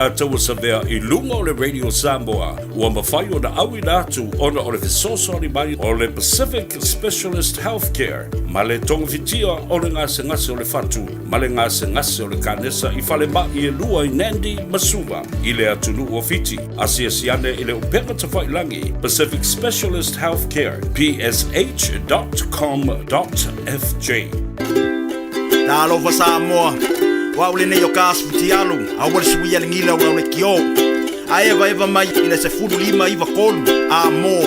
Tauasavea i luga o le Radio Samoa ua mafai ona auina atu ona o le fesoasoani mai o le Pacific Specialist Healthcare ma le togafitia o le gasegase o le fatu ma le gasegase o le kanesa i falemai e lua i Nandi ma Suva i le atunuu o Fiti. Asiasi ane i le upega tafailagi Pacific Specialist Healthcare psh.com.fj. Talofa Samoa, o au lenei o Kas Futialu, aua le suia le gila o le kio. A evaeva mai i le 15 93 a mo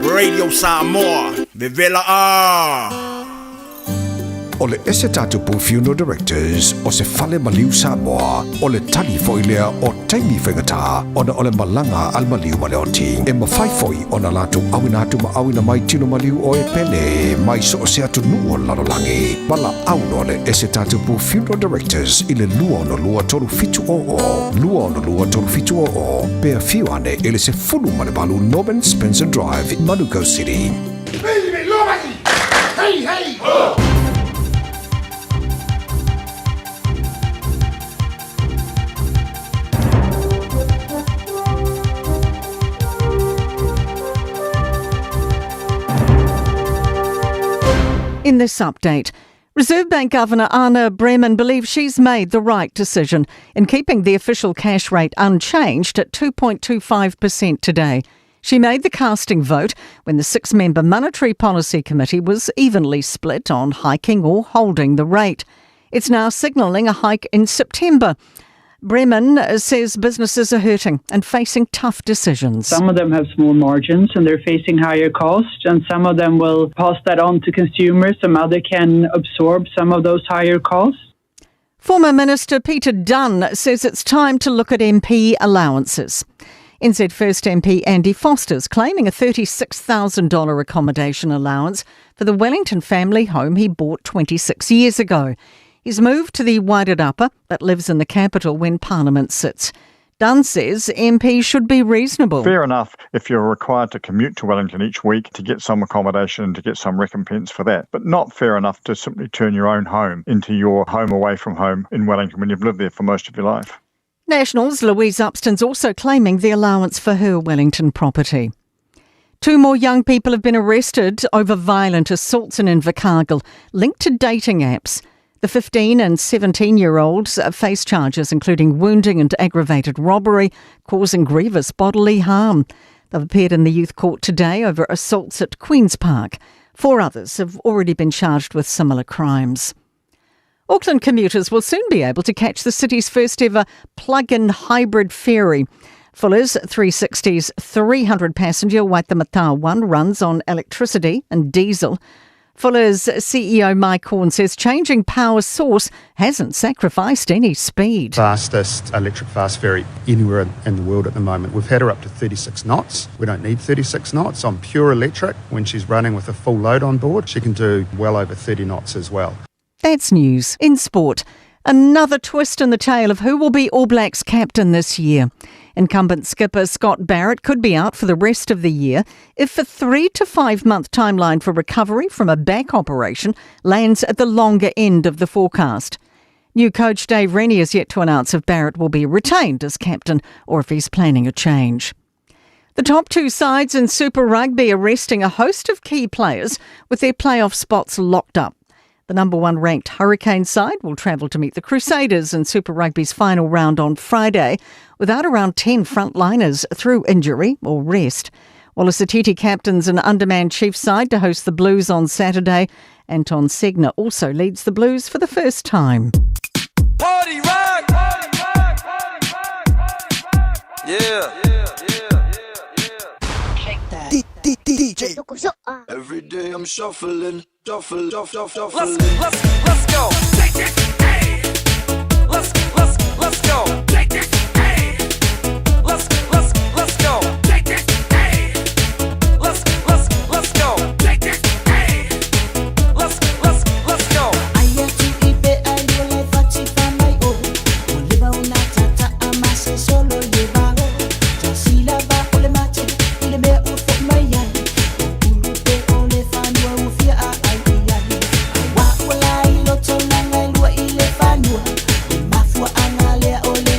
Radio Samoa. Vevela a! O le ese tatupu Funeral Directors o se fale maliu Samoa, o le tali foi lea o taimi faigata ona o le malaga a le maliu ma le oti. E mafai foi ona latou auina atu ma auina mai tino maliu o e pele mai so o se atunuu o le lalolagi. Valaau loa le ese tatupu Funeral Directors i le 262 3700, 262 3700, pe afio ane i le 18 Norman Spencer Drive, Manukau City. Hey, hey! In this update, Reserve Bank Governor Anna Breman believes she's made the right decision in keeping the official cash rate unchanged at 2.25% today. She made the casting vote when the six member Monetary Policy Committee was evenly split on hiking or holding the rate. It's now signalling a hike in September. Breman says businesses are hurting and facing tough decisions. Some of them have small margins and they're facing higher costs, and some of them will pass that on to consumers. Some other can absorb some of those higher costs. Former Minister Peter Dunne says it's time to look at MP allowances. NZ First MP Andy Foster's claiming a $36,000 accommodation allowance for the Wellington family home he bought 26 years ago. He's moved to the Wairarapa but lives in the capital when Parliament sits. Dunne says MPs should be reasonable. Fair enough if you're required to commute to Wellington each week to get some accommodation and to get some recompense for that, but not fair enough to simply turn your own home into your home away from home in Wellington when you've lived there for most of your life. Nationals Louise Upston's also claiming the allowance for her Wellington property. Two more young people have been arrested over violent assaults in Invercargill linked to dating apps. The 15 and 17 year olds face charges including wounding and aggravated robbery, causing grievous bodily harm. They've appeared in the youth court today over assaults at Queen's Park. Four others have already been charged with similar crimes. Auckland commuters will soon be able to catch the city's first ever plug in hybrid ferry. Fuller's 360's 300 passenger Waitemata 1 runs on electricity and diesel. Fuller's CEO Mike Horn says changing power source hasn't sacrificed any speed. Fastest electric fast ferry anywhere in the world at the moment. We've had her up to 36 knots. We don't need 36 knots. On pure electric, when she's running with a full load on board, she can do well over 30 knots as well. That's news in sport. Another twist in the tale of who will be All Blacks captain this year. Incumbent skipper Scott Barrett could be out for the rest of the year if a 3 to 5 month timeline for recovery from a back operation lands at the longer end of the forecast. New coach Dave Rennie is yet to announce if Barrett will be retained as captain or if he's planning a change. The top two sides in Super Rugby are resting a host of key players with their playoff spots locked up. The number one ranked Hurricane side will travel to meet the Crusaders in Super Rugby's final round on Friday without around 10 frontliners through injury or rest. Wallace Sititi captains an undermanned Chiefs side to host the Blues on Saturday. Anton Segner also leads the Blues for the first time. Party rock! Yeah. DJ. Every day I'm shuffling, shuffle, shuffle, shuffle. Let's, let's go. Let's, let's, let's go. Let's, let's, let's go. Let's, let's, let's go. Let's, let's, let's go. Aia tu i pe ai le fati fa mai o O le ba una tata a mase solo le ba o Tasila ba o le mate i le mea ua fo mai ai O ulu pe o le fanua ua fia a ai i ai Wa ua la i loto langa i lua i le fanua Le mafua anga lea o le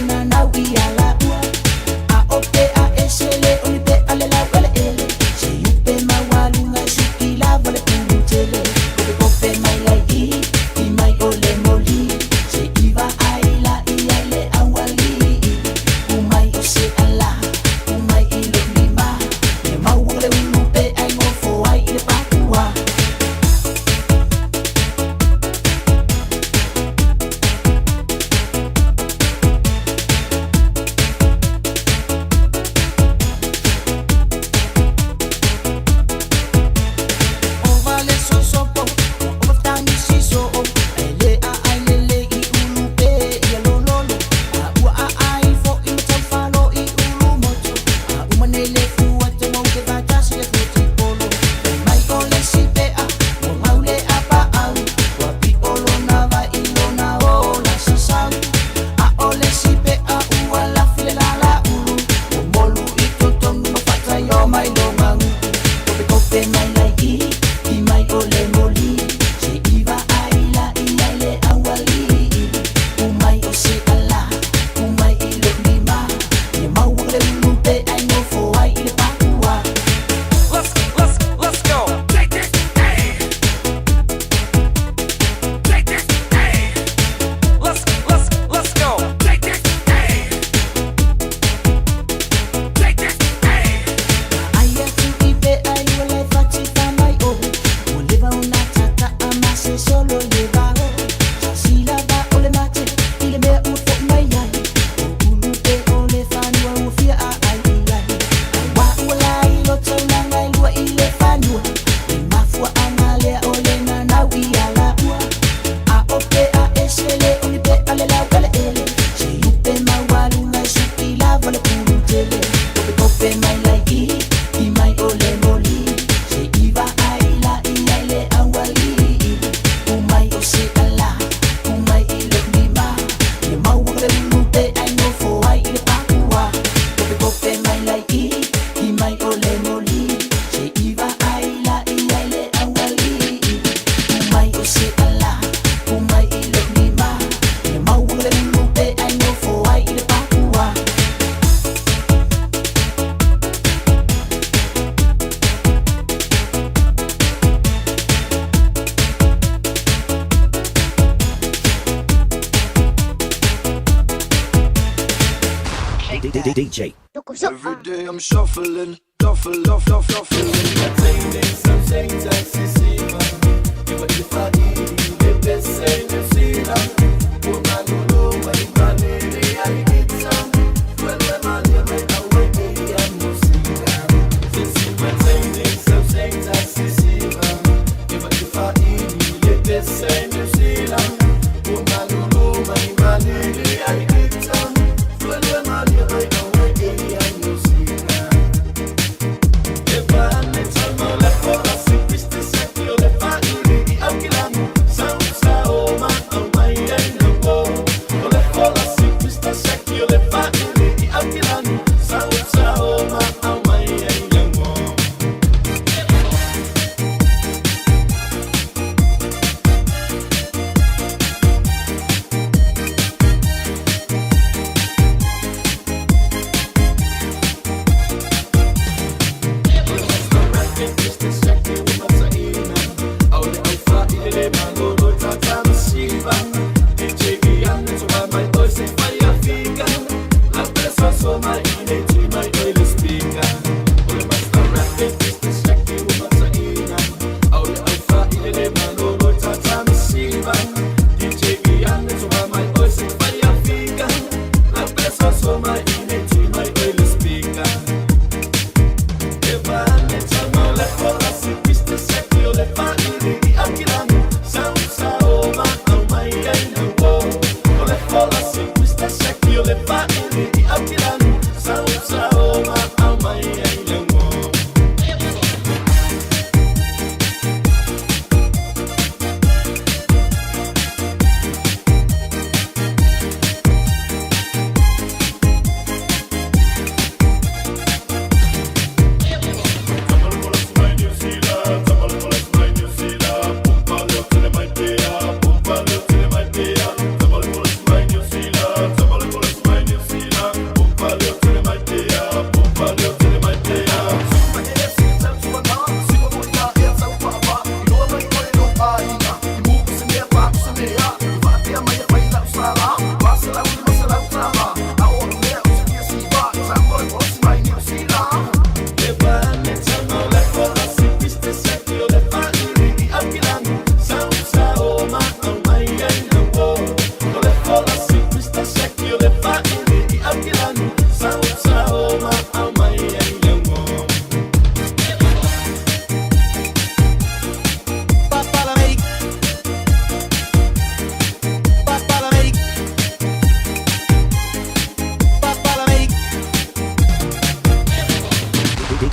le pulu tele. Kope kope mai lai i, i mai o le moli. Se iwa ai la i ai le awali. Umai o se ala, umai i le lima. Le maua le ulu pe ai no fo ai i le pakua. Kope kope mai lai i, i mai o le moli. Se iwa ai la i ai le awali. Umai o se ala, umai i le lima. Le maua le ulu pe ai no fo ai i le pakua. DJ. Every day I'm shuffling, shuffle, shuffle, shuffling.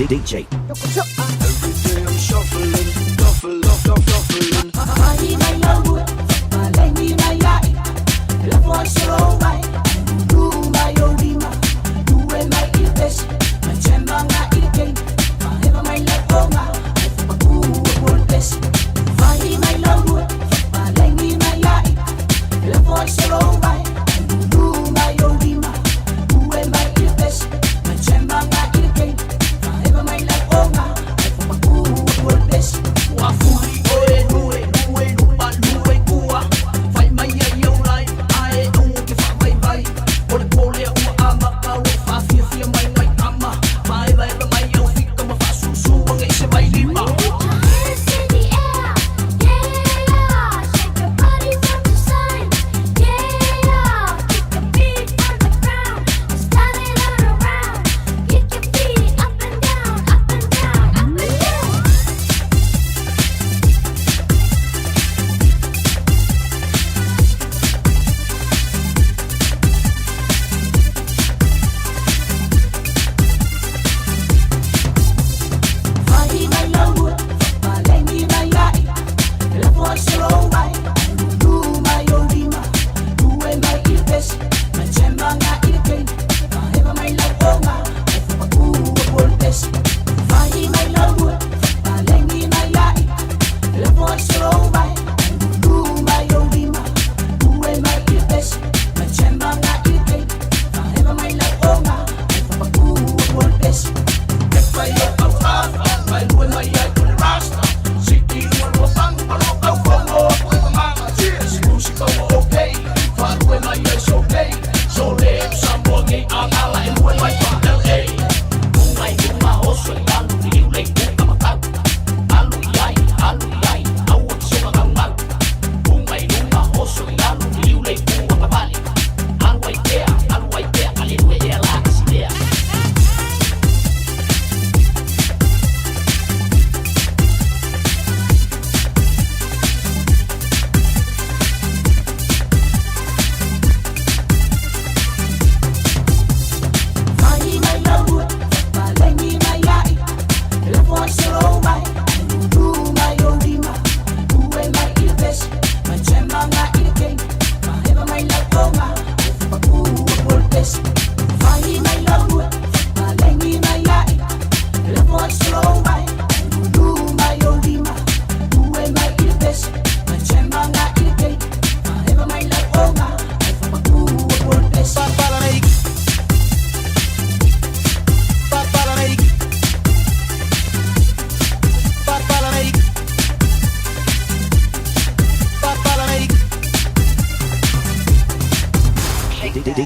DJ. Every day I'm shuffling, shuffle, shuffle, shuffling. Mai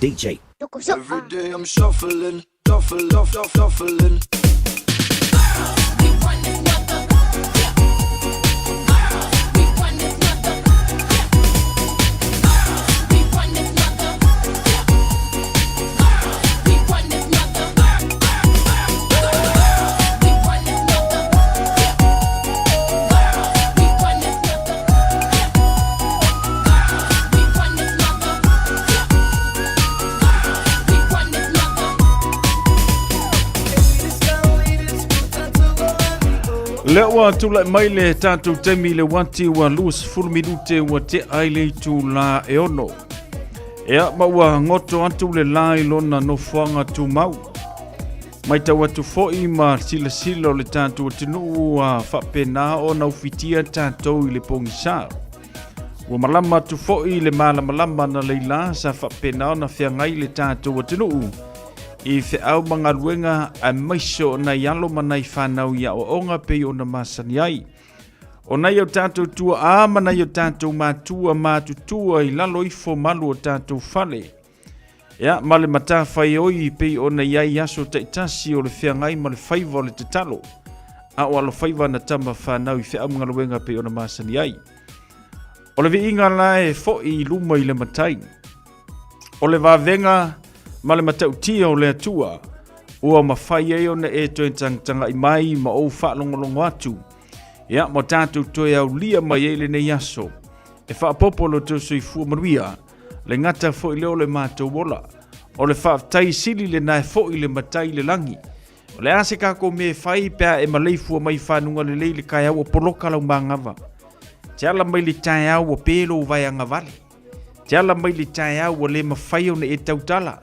DJ. Every day I'm shuffling, shuffle, shuffle, shuffling. Lea ua tulai mai le tatou taimi i le uati ua 20 minute ua tea ai le itulā e ono. Ea ma ua goto atu le lā i lona nofoaga tumau. Matau atu foi ma silasila o le tatou atunuu ua faapena ona ufitia tatou i le pogisa. Ua malama atu foi le malamalama analeila sa faapena ona feagai le tatou atunuu i feau ma galuega aemaise o nai alo ma nai fanau i aoaoga pei ona masani ai. O nai o tatou tuaa ma nai o tatou matua matutua i lalo ifo malu o tatou fale. Ia, ma le matafaioi pei ona i ai aso taitasi o le feagai ma le faiva o le tatalo, a o alofaiva ana tama fanau i feau ma galuega pei ona masani ai. O le viiga la e foi i luma i le Matai. O le vavega ma le matautia o le Atua, ua mafai ai ona e toe tagatagai mai ma ou faalogologo atu, ia, ma tatou toe aulia mai ai lenei aso, e faaopoopo lo outou soifua manuia, Le gata foi lea o le matou ola. O le faafetai sili lena e foi le matai i le lagi. O le a se kako mea e fai pe a e maleifua mai i fanuga lelei le taeao ua poloka lau magava. Te ala mai le taeao ua pe lou vaeaga vale. Te ala mai le taeao ua le mafai ona e tautala.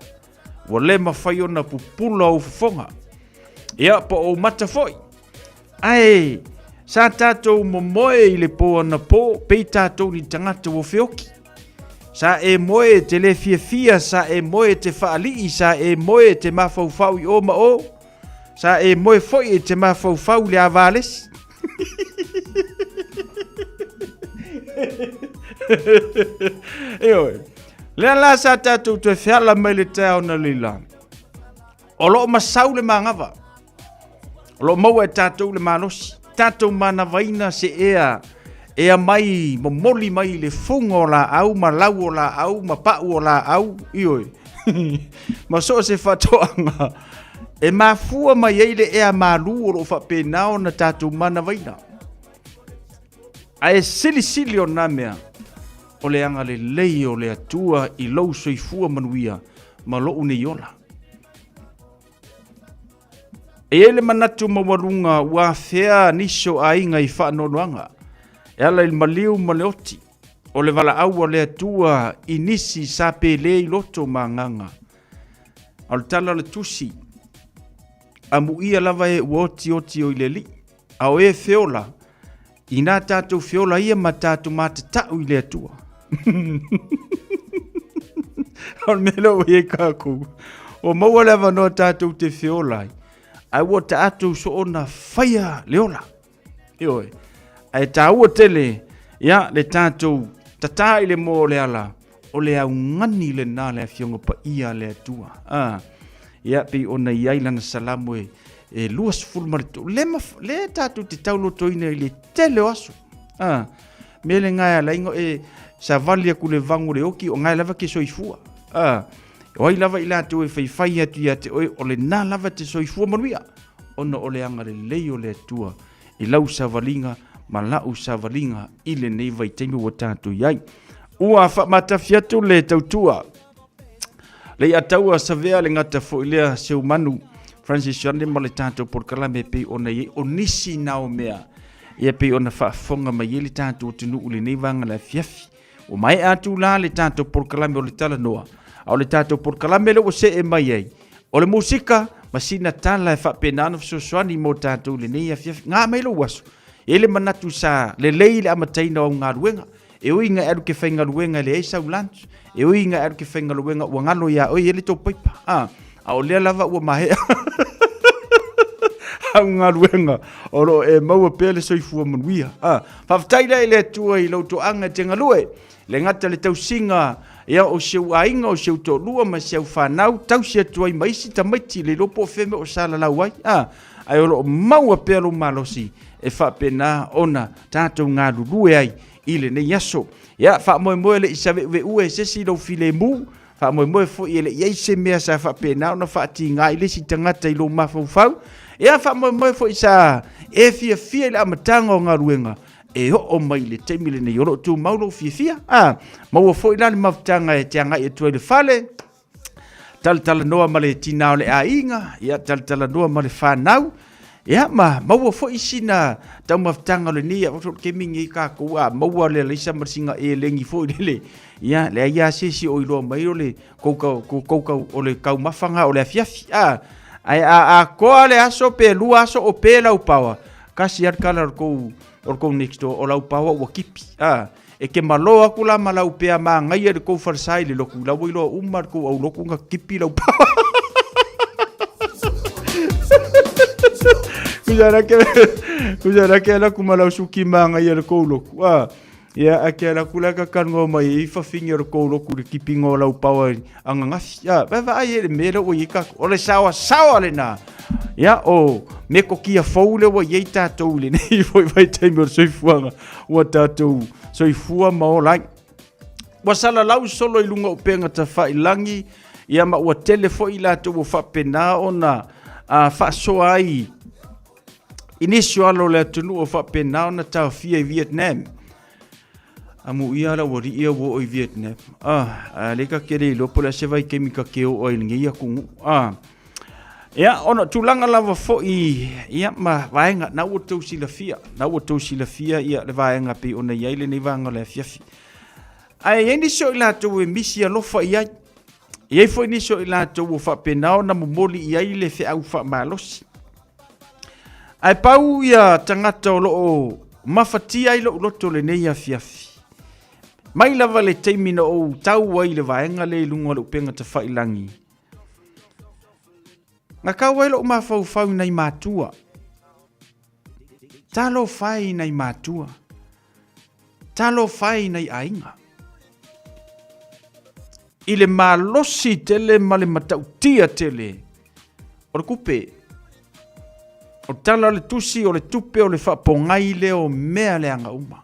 Ua le mafai ona pupula ou fofoga. Ia, po o ou mata foi. Ae, sa tatou momoe i le po anapo, pei tatou ni tagata ua feoki. Sa e moe e te le fiafia, sa e moe e te faalii, sa e moe e te mafaufau i o ma o, sa e moe foi e te mafaufau i le avalesi. Ioe. Lea la sa tatou toe feala mai le taeao na leila. O lo o masau le magava. O lo o maua e tatou le malosi. Tatou manavaina se ea ea mai momoli mai le fuga o laau ma lau o laau ma pau o laau, ioe. Ma so o se faatoaga e mafua mai ai le ea malu o lo o faapena ona tatou manavaina. Ae silisili o na mea, o le agalelei o le Atua i lou soifua manuia ma lou nei ola. E i ai le manatu maualuga ua afea nisi o aiga i faanoanoaga e ala i le maliu ma le oti o le valaau a le Atua i nisi sa pele i loto ma agaga. A o le tala o le tusi, amuia lava e ua otioti o i le Alii, a o e feola, inā tatou feola ia ma tatou matatau i le Atua. O le mea lea ua i ai kākou, ua maua le avanoa tatou te feola ai, ae ua taatou soona faia le ola. Ioe, ae tāua tele, ia, le tatou tatā i le moa o le ala, o le augani lena le Afioga Paia a le Atua. Ah, ia, pei ona i ai lana salamo e, e 23. Le, maf, le tatou te taulotoina i le tele o aso. Ah, me le ngae ala ingo e savali aku le vangu le oki o ngae lava ke soifua. Ah, o ai lava i latou e whaiwhai atu ia te oe, o le nā lava te soifua manuia. Ona o le agalelei o le Atua i lau savaliga ma la'u savaliga i lenei vaitaimi ua tatou i ai. Ua faamatafi atu le tautua le iataua savea le gata foi lea Seumanu Francis Ioane ma le tatou polokalame pei ona i ai o nisi nao mea ia pei ona faafofoga mai ai le tatou atunuu i lenei vaega le afiafi. Ua maea atu la le tatou polokalame o le talanoa, a o le tatou polokalame lea ua see mai ai, o le musika ma sina tala e faapena ona fesoasoani mo tatou i lenei afiafi. Ngā mai lou aso, e i ai le manatu sa lelei le amataina o au galuega, e ui ina e alu ke faigaluega e leai sau lunch, e ui ina e alu ke faigaluega ua galo iā oe e i ai le tou paipa, a, a o lea lava ua mahea au galuega o lo o e maua pea le soifua manuia. A, faafetai la i le Atua i lou toaga e te galue, le gata le tausiga Ia, o si ou aiga, o si ou toalua ma si au fanau, tausi atu ai ma isi tamaiti, le iloa po o fea mea o salalau ai, a, ae o lo o maua pea lou malosi e faapena ona tatou galulue ai i lenei aso. Ia, faamoemoe le i saveuveu e se isi lou filemu, faamoemoe foi e le i ai se mea sa faapena ona faatiga i le isi tagata i lou mafaufau. Ia, faamoemoe foi sa e fiafia i le amataga o galuega, e oo mai i le taimi lenei o lo o tumau lou fiafia. A, maua foi la le mafutaga e te agai atu ai i le fale, talatalanoa ma le tina o le aiga, ia talatalanoa ma le fanau, ia ma maua foi sina taumafataga o lenei a o kemi nei kākou a maua le alaisa ma le singa elegi foi lele, ia leai lava se isi o iloa mai o le kou kou o le taumafa o le afiafi a ae a atoa le aso pe lua aso o pe lau paoa kasi lava le kala o le kou o le kou next door o lau paoa ua kipi a e ke malo aku la ma lau pea magaia le kou falesa i le loku la ua iloa uma le kou auloku na kipi lau paoa. Kusana ke kusana ke ala kuma lau suki magaia le kou loku a. Ia, a ke ala kula ka kanoa mai i whawhingi o le kouloku le kipinga o lau pawa i angagafi. Ia, vai vai e le mea ua i kako. O le saoa saoa le nā. Ia, o me kokia fou le ua i ei tātou le nei foi vai taimi o le soifuaga. Ua tātou soifua ma ola ai. Ua salalau solo i lunga o penga tawhailangi, ia ma ua tele foi i latou ua faapena ona faasoa ai I nisi o alo o le atunuu o faapena ona taofia i Vietnam. Amuia la ua rii ua oo i Vietnam. Ah, a le ka kele iloa po o le a se vaitaimi ka ke oo ai i lenei atunuu. Ah. Ia, ona o tulaga lava foi, ia, ma vaega, na ua tou silafia, na ua tou silafia ia le vaega pei ona i ai lenei vaega o le afiafi. Ae i ai nisi o i latou e misi alofa i ai. E i ai foi nisi o i latou ua faapena ona momoli i ai le feau faamalosi. Ae pau ia tagata o lo o mafatia ai lou loto lenei afiafi. Mai lava le taimi na ou tau ai i le vaega lea i luga o le upega tafailangi. Na kau ai lou mafaufau i nai matua. Talofa e i nai matua. Talofa e i nai aiga. I le malosi tele ma le matautia tele o le kupe. O tala o le tusi o le tupe o le faapogai lea o mea leaga uma.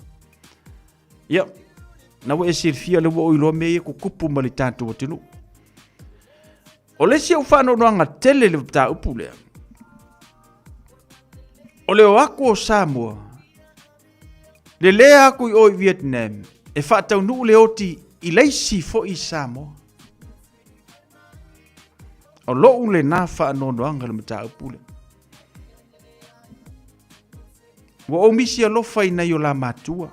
Ia, na ua e silafia lea ua ou iloa mea ia tutupu ma le tatou atunuu. O le isi ou faanoanoaga tele i le mataupu lea, o le o atu o Samoa, lelea atu i o i Vietnam, e faataunuu le oti i laisi foi i Samoa. O lou lena faanoanoaga i le mataupu lea. Ua ou misi alofa i nai o la matua.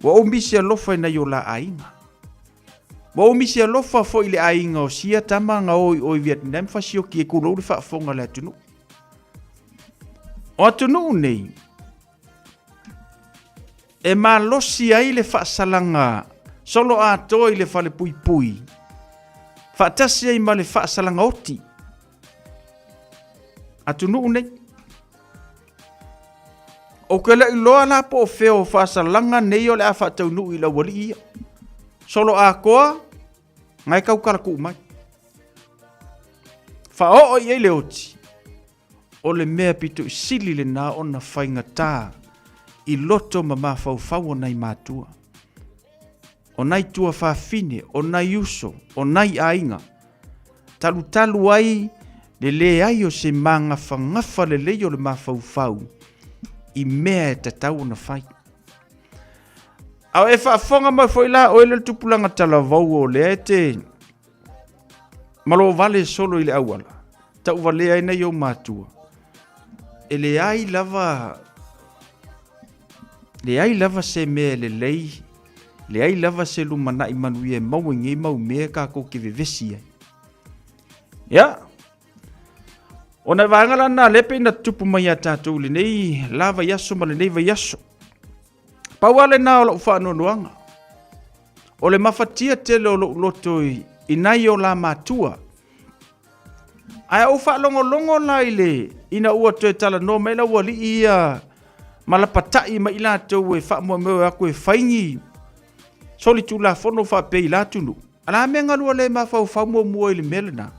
Ua ou misi alofa i nai o la aiga. Ua ou misi alofa foi i le aiga o sia tama na o i o i Vietnam fasioki e kulou le faafofoga a le atunuu. O atunuu nei, e malosi ai le faasalaga solo atoa i le falepuipui, faatasi ai ma le faasalaga oti. Atunuu nei. Ou te le iloa la po o fea o faasalaga nei o le a faataunuu i laualii ia. Solo atoa, na e tau kalatuu mai. Faaoo i ai le oti, o le mea pito i sili lena ona faigata i loto ma mafaufau o nai matua. O nai tuafafine, o nai uso, o nai aiga. Talutalu ai le leai o se magafagafa lelei o le mafaufau i mea e tatau ona fai. A o e faafofoga mai foi la oe le tupulaga talavou o lea e te malovale solo i le auala, tauvalea ai nai ou matua. E leai lava leai lava se mea e lelei, leai lava se lumanai manuia e maua i nei mau mea kākou ke vevesi ai. Ia, o nai vaega la na lea pei na tutupu mai iā tātou i lenei la vaiaso ma lenei vaiaso. Pau lava lena o lou faanoanoaga, o le mafatia tele o lou loto i, i nai o la matua. Ae ou faalogologo la i le ina ua toe talanoa mai lau alii ia ma lapatai mai i latou e faamoemoe atu e fai ni Solitulafono faapea i la atunuu, a la mea galua le mafaufau muamua i le mea lena.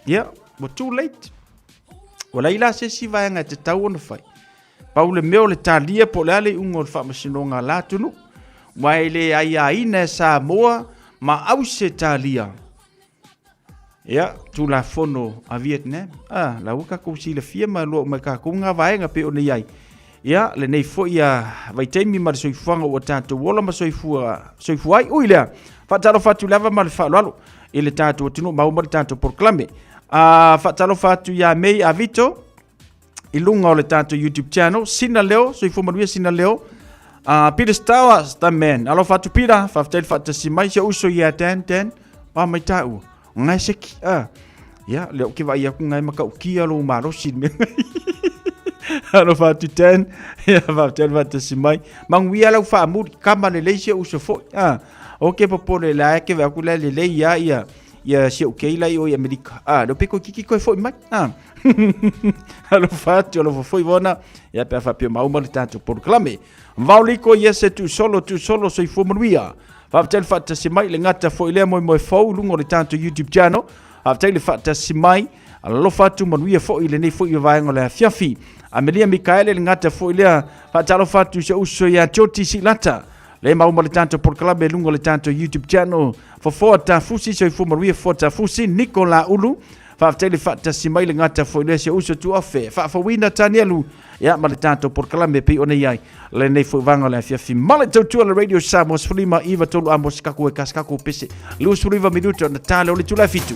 Ia, ua too late. Ua leai la se isi vaega e tatau ona fai. Pau le mea o le talia po o le a le iuga o le faamasinoga a la atunuu. Aua e le aiaina e Samoa ma Ausetalia ia, Tulafono a Vietnam. Ah, la ua tatou silafia ma lua uma e tatou ngā vaega pei ona i ai. Ia, lenei foi a vaitaimi ma le soifuaga ua tatou ola ma soifua, soifua ai. Ui lea, faatalofa atu lava ma le faaaloalo i le tatou atunuu maua ma le tatou polokalame. Ah, faatalofa atu ia Mei Avito, i luga o le tatou YouTube channel, Sina Leo, soifua manuia Sina Leo. Peter Stowers, the man. Alofa atu Peter, faafetai le faatasi mai, si ou uso ia Dan, Dan, pa mai tāua. Ngai seki, ah. Ia, lea ou ke vaai aku ngai matautia lou malosi i le mea ngai. Alofa atu Dan, ia faafetai le faatasi mai. Manuia lau faamuli, kama lelei si ou uso foi. Ah, o ke popole la e ke vaai aku la lelei ia ia ia si ou kei la i o i Amerika. Ah, leo pe koe kiki koe foi mai. Ah. Alofa atu, alofa foi vona. Ia pe a faapea mauma le tatou polokalame. Vaoliko ia se tuusolo, tuusolo soifua manuia. Faafetai le faatasi mai, le gata foi lea moemoe fou i luga o le tatou YouTube channel. Faafetai le faatasi mai, alofa atu manuia foi i lenei foi vaega o le afiafi. Amelia Mikaele le gata foi lea, faatalofa atu i si ou uso ia Joti Silata. Le mauma le tatou polokalame i luga o le tatou YouTube channel. Fofoa Tafusi, soifua manuia Fofoa Tafusi, Niko Laulu. Faafetai le faatasi mai le gata foi lea si ou uso tuafe. Faafouina Tanielu ia ma le tatou polokalame e pei ona i ai lenei foi vaega o le afiafi. Ma le tautua le Radio Samoa 15 9 3 amo se kako e ka se kako pese. 29 minuta ona tale o le itula e fitu.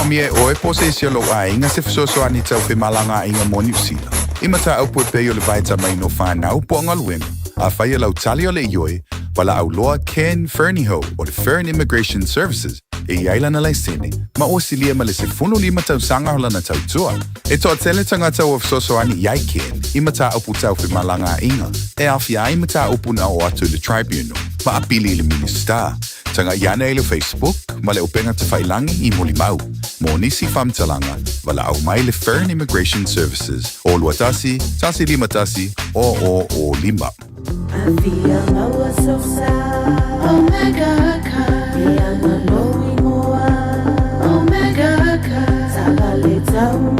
manaomia e oe po o se isi o lou aiga se fesoasoani tau femalagaaiga mo Niu Sila, i mataupu e pei o le vaetamaina o fanau po o galuega, afai o lau tali o le ioe, valaau loa Ken Fernihough o le Fern Immigration Services e i ai lana laisene ma ua silia ma le 15 tausaga o lana tautua. E toatele tagata ua fesoasoani i ai Ken i mataupu tau femalagaaiga e aofia ai mataupu na oo atu i le Tribunal ma apili i le Minisita. Tagai ane i le Facebook ma le upega tafailangi i Molimau. Mo nisi faamatalaga, valaau mai le Fern Immigration Services o 21 151 0005.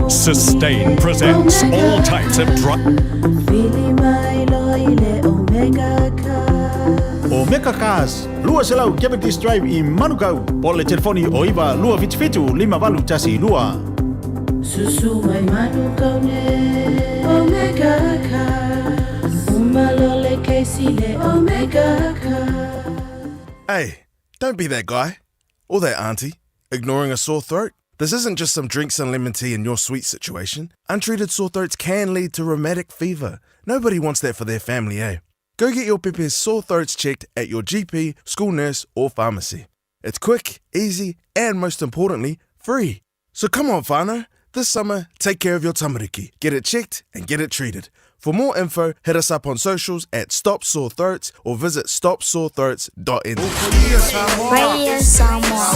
Sustain presents all types of dry. Omega Cars, 200 Cavendish Drive i Manukau, po o le telefoni o 9 277 5812. Susu mai Manukau ne Omega Cars Uma lo le Casey le Omega Cars. Hey, don't be that guy. Or that auntie, ignoring a sore throat. This isn't just some drinks and lemon tea in your sweet situation. Untreated sore throats can lead to rheumatic fever. Nobody wants that for their family, eh? Go get your pepe's sore throats checked at your GP, school nurse, or pharmacy. It's quick, easy, and most importantly, free. So come on, whānau. This summer, take care of your tamariki. Get it checked and get it treated. For more info, hit us up on socials at Stop Sore Throats or visit stopsorethroats.nz. Radio Samoa.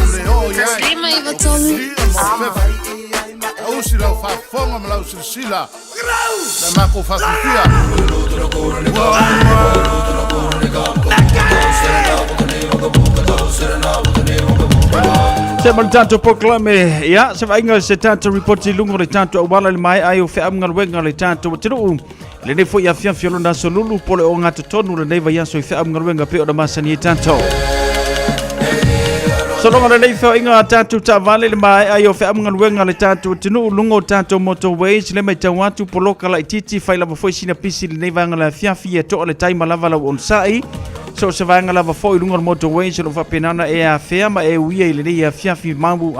Se ma le tatou polokalame, ia, se vaaiga se tatou ripoti i luga o le tatou auala i le maea ai o feamugaluega le tatou atunuu. Lenei foi afiafi o lona aso lulu po le ogatotonu lenei vaiaso i feamugaluega pei ona masani ai tatou. Sologa lelei feoaiga a tatou taavale i le maea ai o feamugaluega le tatou atunuu luga o tatou motorways le matau atu poloka laitiiti fai lava foi sina pisi i lenei vaega o le afiafi ia toa le tai ma lava lau onosai. So o se vaega lava foi i luga o le motorways o lo o faapena ona e afea ma e uia i lenei afiafi mau,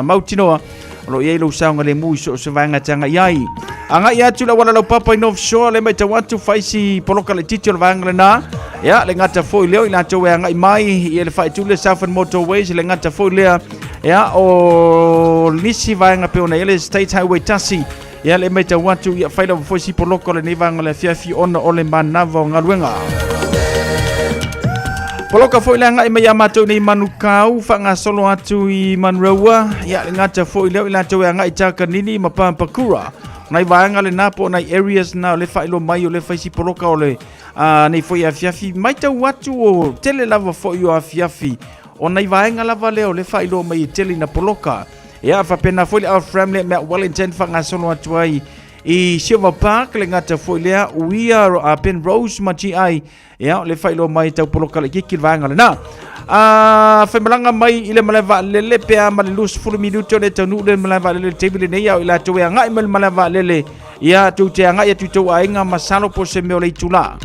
mautinoa o lo o i ai lou saogalemu i so o se vaega e te agai ai. Agai atu le auala laupapa i North Shore, le matau atu fai si poloka laitiiti o le vaega lena. Ia, le gata foi lea o i latou e agai mai i le faaitu le Southern Motorways, le gata foi lea ia o nisi vaega pei ona i ai le State Highway 1. Ia le matau atu ia fai lava foi si poloka o lenei vaega o le afiafi ona o le manava o galuega. Poloka foi le agai mai ia matou nei Manukau, faagasolo atu i Manroa, ia le gata foi lea o i latou e agai i Takanini ma Papakura. Nai vaega lena po o nai areas na o le faailoa mai o le fai si poloka o le nei foi afiafi. Matau atu o tele lava foi o afiafi o nai vaega lava lea o le faailoa mai e tele ina poloka. Ia, faapena foi le Alfram le mea Wellington faagasolo atu ai i Silver Park le gata foi lea uia a Penrose ma GI. Ia, le faailoa mai tau poloka laitiiti le vaega lena. A faimalaga mai i le malae vaalele pe a ma le 20 minute o le taunuu le malae vaalele i le taimi lenei a o i latou e agai mai le malae vaalele ia tou te agai atu i tou aiga masalo po o se mea o le itula.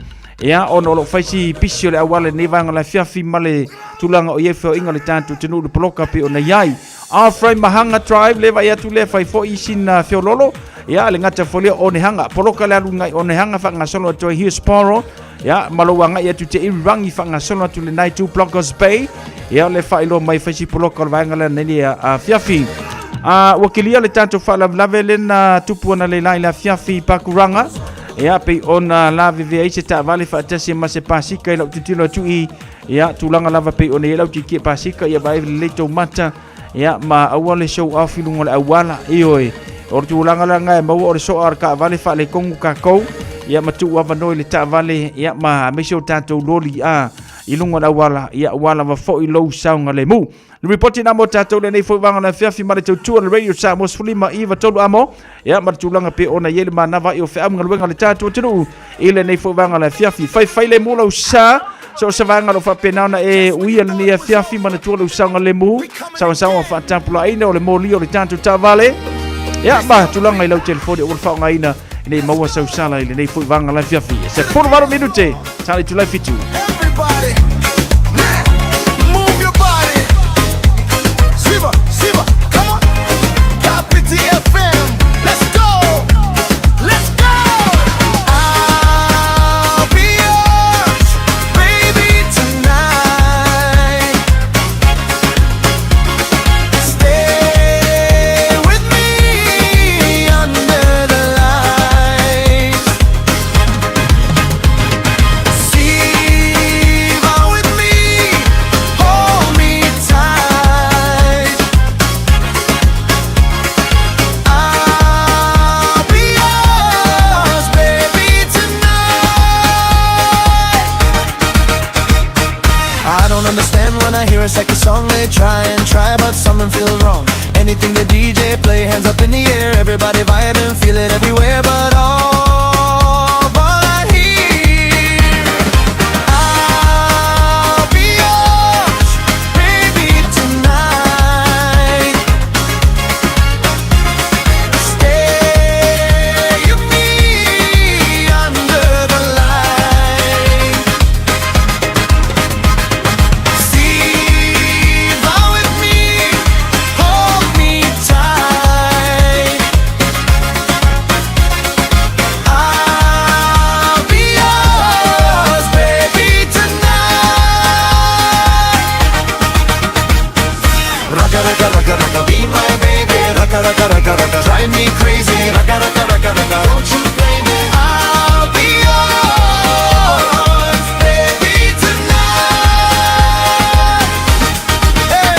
Ia, ona o lo o fai si pisi o le auala i lenei vaega o le afiafi ma le tulaga o i ai feoaiga o le tatou atunuu i le poloka pei ona i ai. Alfred Mahanga Drive le vai atu le fai foi sina feololo ia le gata foi lea Onehanga poloka le alu ngai Onehanga faagasolo atu ai Hillsborough ia ma lou agai atu te Irirangi faagasolo atu le Naitu Blockers Bay ia le faailoa mai fai si poloka o le vaega lea nei afiafi. Ua kilia le tatou faalavelave le na tupu ana le lai le afiafi i Pakuranga ia pei ona lavevea ai se taavale faatasi ma se pasika i lau tilotilo atu i Ia, tulaga lava pei ona i ai lau tietie pasika, ia vaai lelei tou mata, ia, ma aua le show off i luga o le auala, ioe. O le tulaga la lena e maua o le soa o le taavale faaletonu tatou, ia ma tuu avanoa i le taavale, ia, ma aemaise o tatou loli, a, i luga o le auala, ia, aua lava foi lou saogalemu. Le ripoti na mo tatou lenei foi vaega o le afiafi ma le tautua le Radio Samoa 15 i 3 amo ia ma le tulaga pe ona i ai le manava i o feau ma galuega a le tatou atunuu i lenei foi vaega o le afiafi. Faifai le mu lau sa so o se vaega o lo o faapena ona e uia lenei afiafi manatua lou saogalemu saosaoa faatapulaaina o le moli o le tatou taavale ia ma tulaga i lau telefoni ua le faaaogaina ina ia maua sau sala i lenei foi vaega o le afiafi. Se 18 minute sa le itula e fitu. Everybody, move your body. Siva, Siva, come on. I hear a second song, they try and try, but something feels wrong. Anything the DJ play, hands up in the air, everybody vibing, feel it everywhere. But all I hear, I'll be yours, baby, tonight. Stay with me under the light. Siva with me, hold me tight. I'll be yours, baby, tonight. Rocka, rocka, rocka, rocka, be my baby. Rocka, rocka, rocka, rocka, drive me crazy. Rocka, rocka, rocka, rocka, don't you blame me. I'll be yours, baby, tonight. Hey!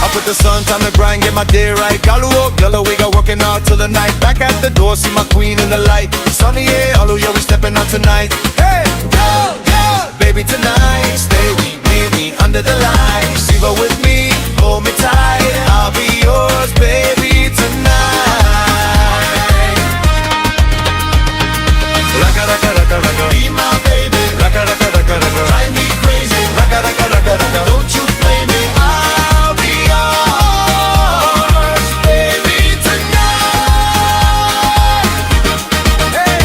I put the sun, time to grind, get my day right. Galu up, yellow, we got working out till the night. Back at the door, see my queen in the light. Sunny, yeah, all yeah, we stepping out tonight. Hey, go, go, baby, tonight. Stay with me, me under the light. Siva with me, hold me tight. I'll be yours, baby, tonight. Rocka, rocka, rocka, rocka, be my baby. Rocka, rocka, rocka, rocka, drive me crazy. Rocka, rocka, rocka, rocka, don't you blame me. I'll be yours, baby, tonight. Hey.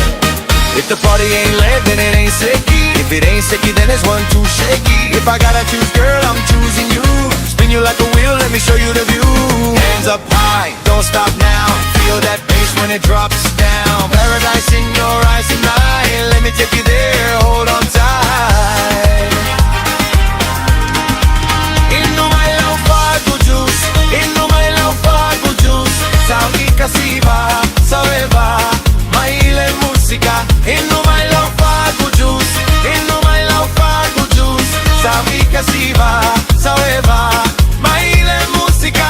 If the party ain't lit, then it ain't sicky. If it ain't sicky, then it's one too shaky. If I gotta choose, girl, I'm choosing you. Spin you like a wheel, let me show you the view. Hands up high, don't stop now. Feel that bass when it drops down. Paradise in your eyes tonight. Let me take you there, hold on tight. Innu mai lau fagu juice, innu mai lau fagu juice. Saurika siva, saveva, mai le musica. Innu mai lau fagu juice, innu mai lau fagu juice. Saurika siva, saveva, mai le musica.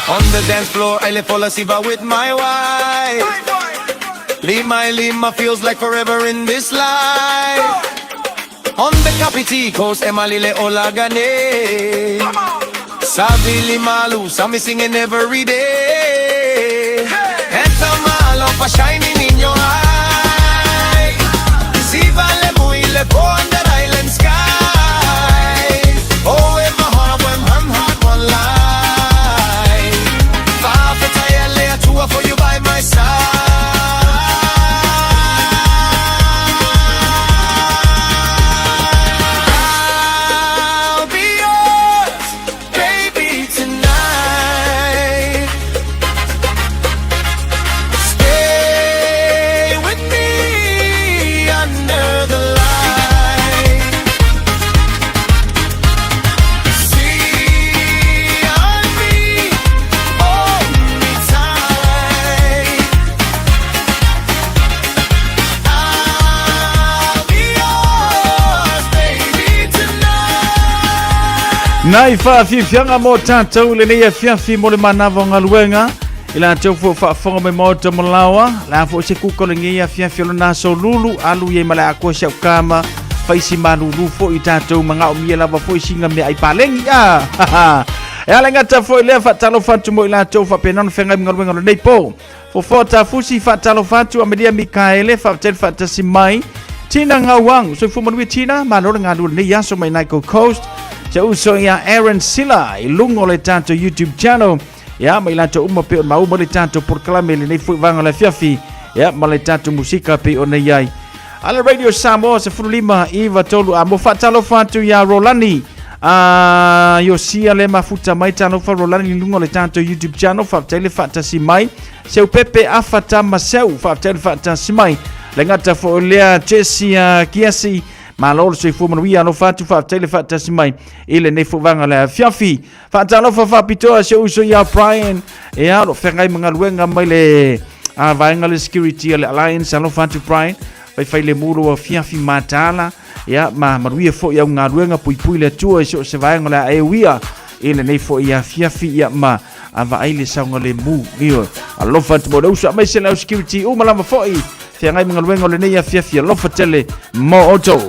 On the dance floor, I live for la siva with my wife. Lima, Lima feels like forever in this life. On the Kapiti Coast, Emalile Olagane. Sabi Limalu, Sami singing every day. And Tamalo pa shining in your eye. Siva le muile po under island sky. Oh, in my heart, when I'm heart, one lie. Fafetaya lea tua for you by my side. I'll be yours, baby, tonight. Stay with me under the light. See on me, hold me tight. I'll be yours, baby, tonight. Nai faafiafiaga mo tatou i lenei afiafi mo le manava o galuega i latou foi o faafofoga mai maota ma laoa le a foi se kuka o lenei afiafi o lona aso lulu alu iai ma le akoa si au kama faisi malulu foi i tatou magaomia lava foi siga meaai palegi a e ala gata foi lea faatalofa atu mo i latou faapena ona feagai ma galuega o lenei po fofoa tafusi faatalofa atu amelia mikaele faafetai le faatasi mai Tina Ngauang, soifua manuia Tina, malo le galue lenei aso mai nai Gold Coast. Se uso ia Aaron Silla i luga o le tatou YouTube channel. Ia ma i latou uma pei ona maua le tatou polokalame i lenei foi vaega o le afiafi. Ia ma le tatou musika pei ona i ai. Ala Radio Samoa 15 9 3 a mo faatalofa atu ia Rolani a Iosia le mafuta mai talofa Rolani i luga o le tatou YouTube channel faafetai le faatasi mai Seu Pepe Afa Tama Seu faafetai le faatasi mai le gata foi o lea Jesse Kiasi malo le soifua manuia alofa atu faafetai le faatasi mai i lenei foi vaega o le afiafi faatalofa faapitoa si ou uso ia Brian ia o lo o feagai ma galuega mai le a vaega le security a le Alliance alofa atu Brian faifai le mu lou afiafi mataala ia ma manuia foi au galuega puipui le Atua i so o se vaega o le a e uia i lenei foi afiafi ia ma a vaai le saogalemu. Ioe. Alofa atu mo le uso aemaise le au security uma lava foi. Feagai ma galuega o lenei afiafi. Alofa tele mo outou.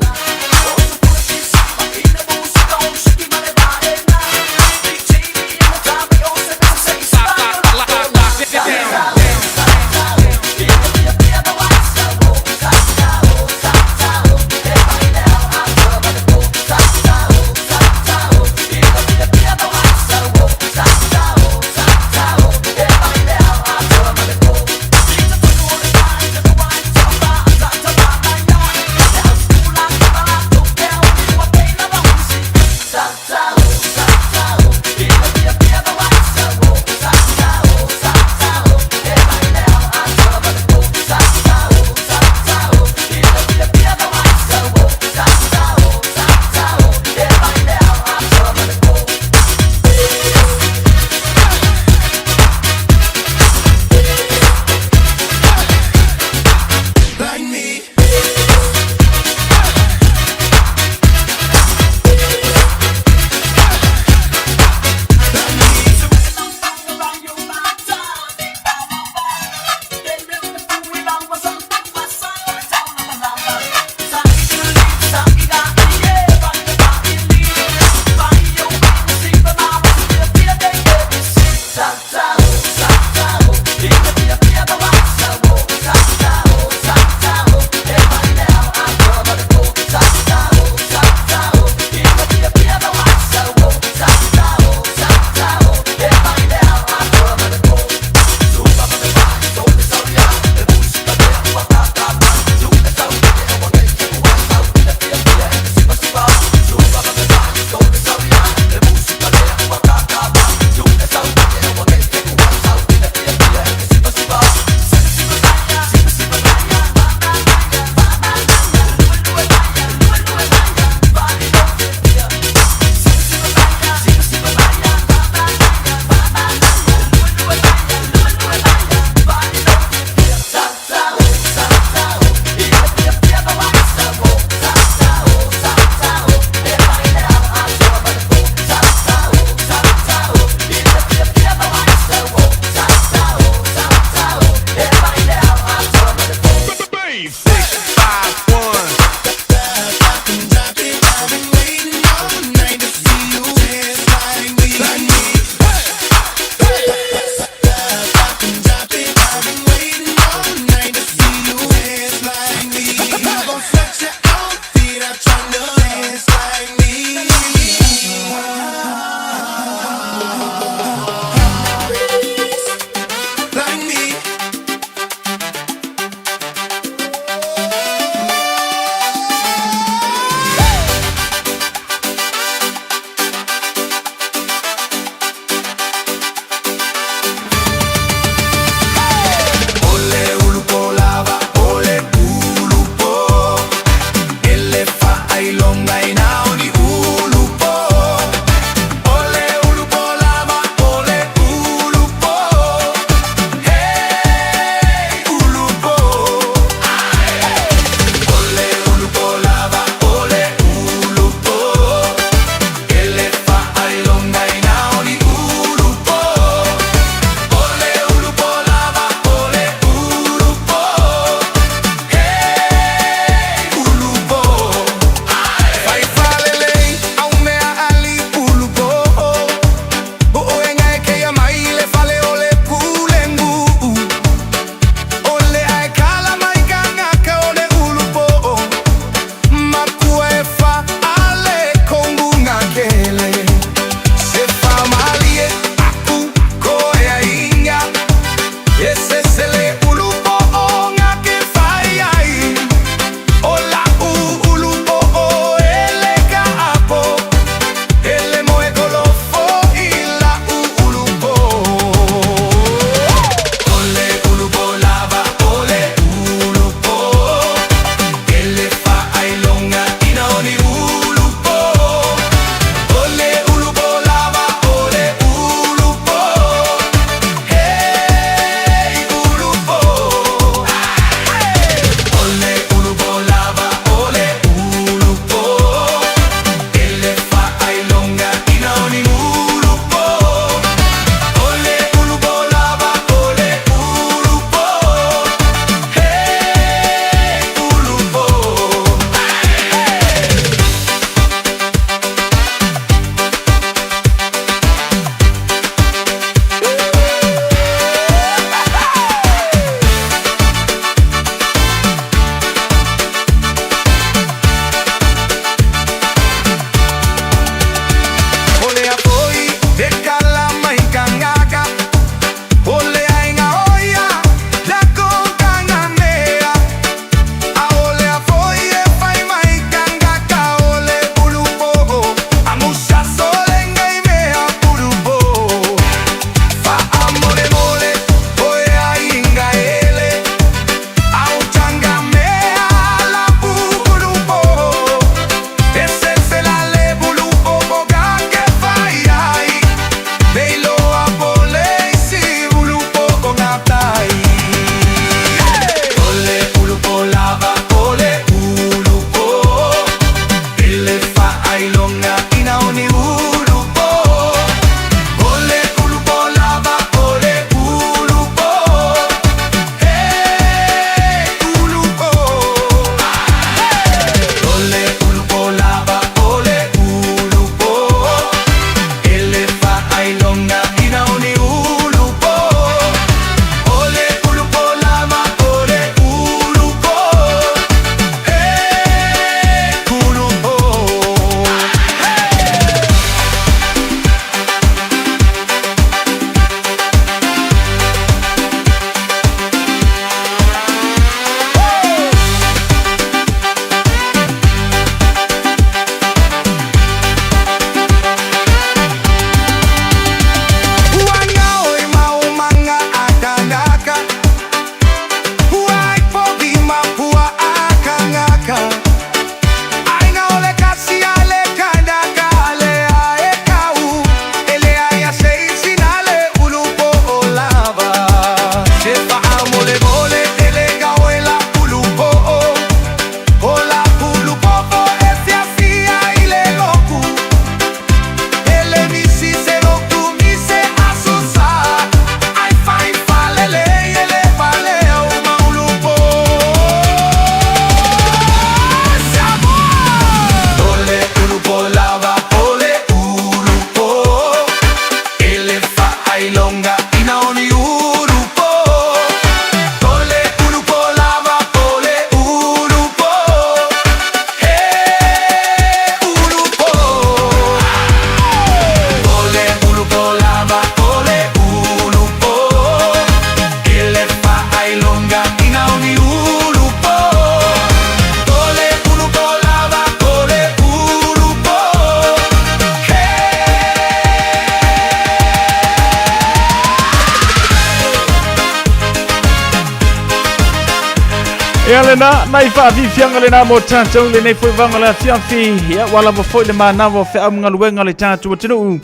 Ia lena, nai faafiafiaga lena mo tatou lenei foi vaega o le afiafi. Ia, ua lava foi le manava o feau ma galuega a le tatou atunuu.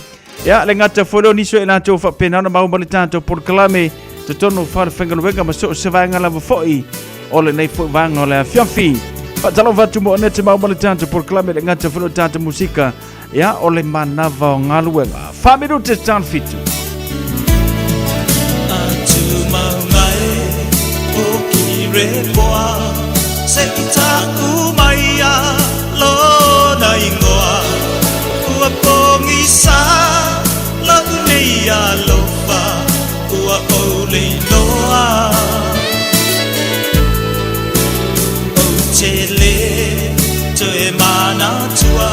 Ia, le gata foi lea o nisi o i latou faapena ona maua ma le tatou polokalame totonu o falefaigaluega ma so o se vaega lava foi o lenei foi vaega o le afiafi. Faatalofa atu mo ane te maua ma le tatou polokalame le gata foi lea o tatou musika. Ia, o le manava o galuega. 4 minute tan 7. Atu maunga e o ki repoa se i taʻu mai a lona igoa ua pogisa loʻu nei alofa ua ou le iloa ou te lē toe manatua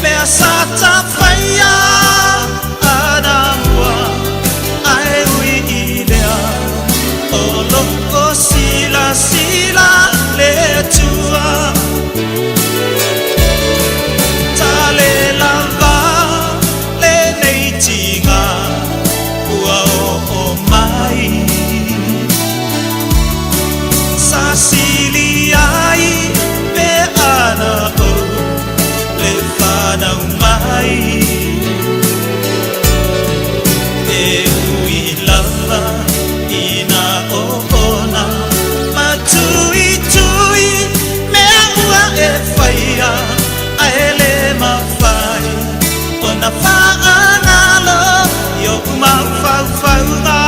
mea sa tafaia anamua ae ui i lea o loo silasila le Atua tale lava lenei tiga ua oo mai sasili ai pe ana ou le fanau mai e ui lava ina oona matuitui mea ua e faia ae le mafai ona faagalo i ou mafaufauga.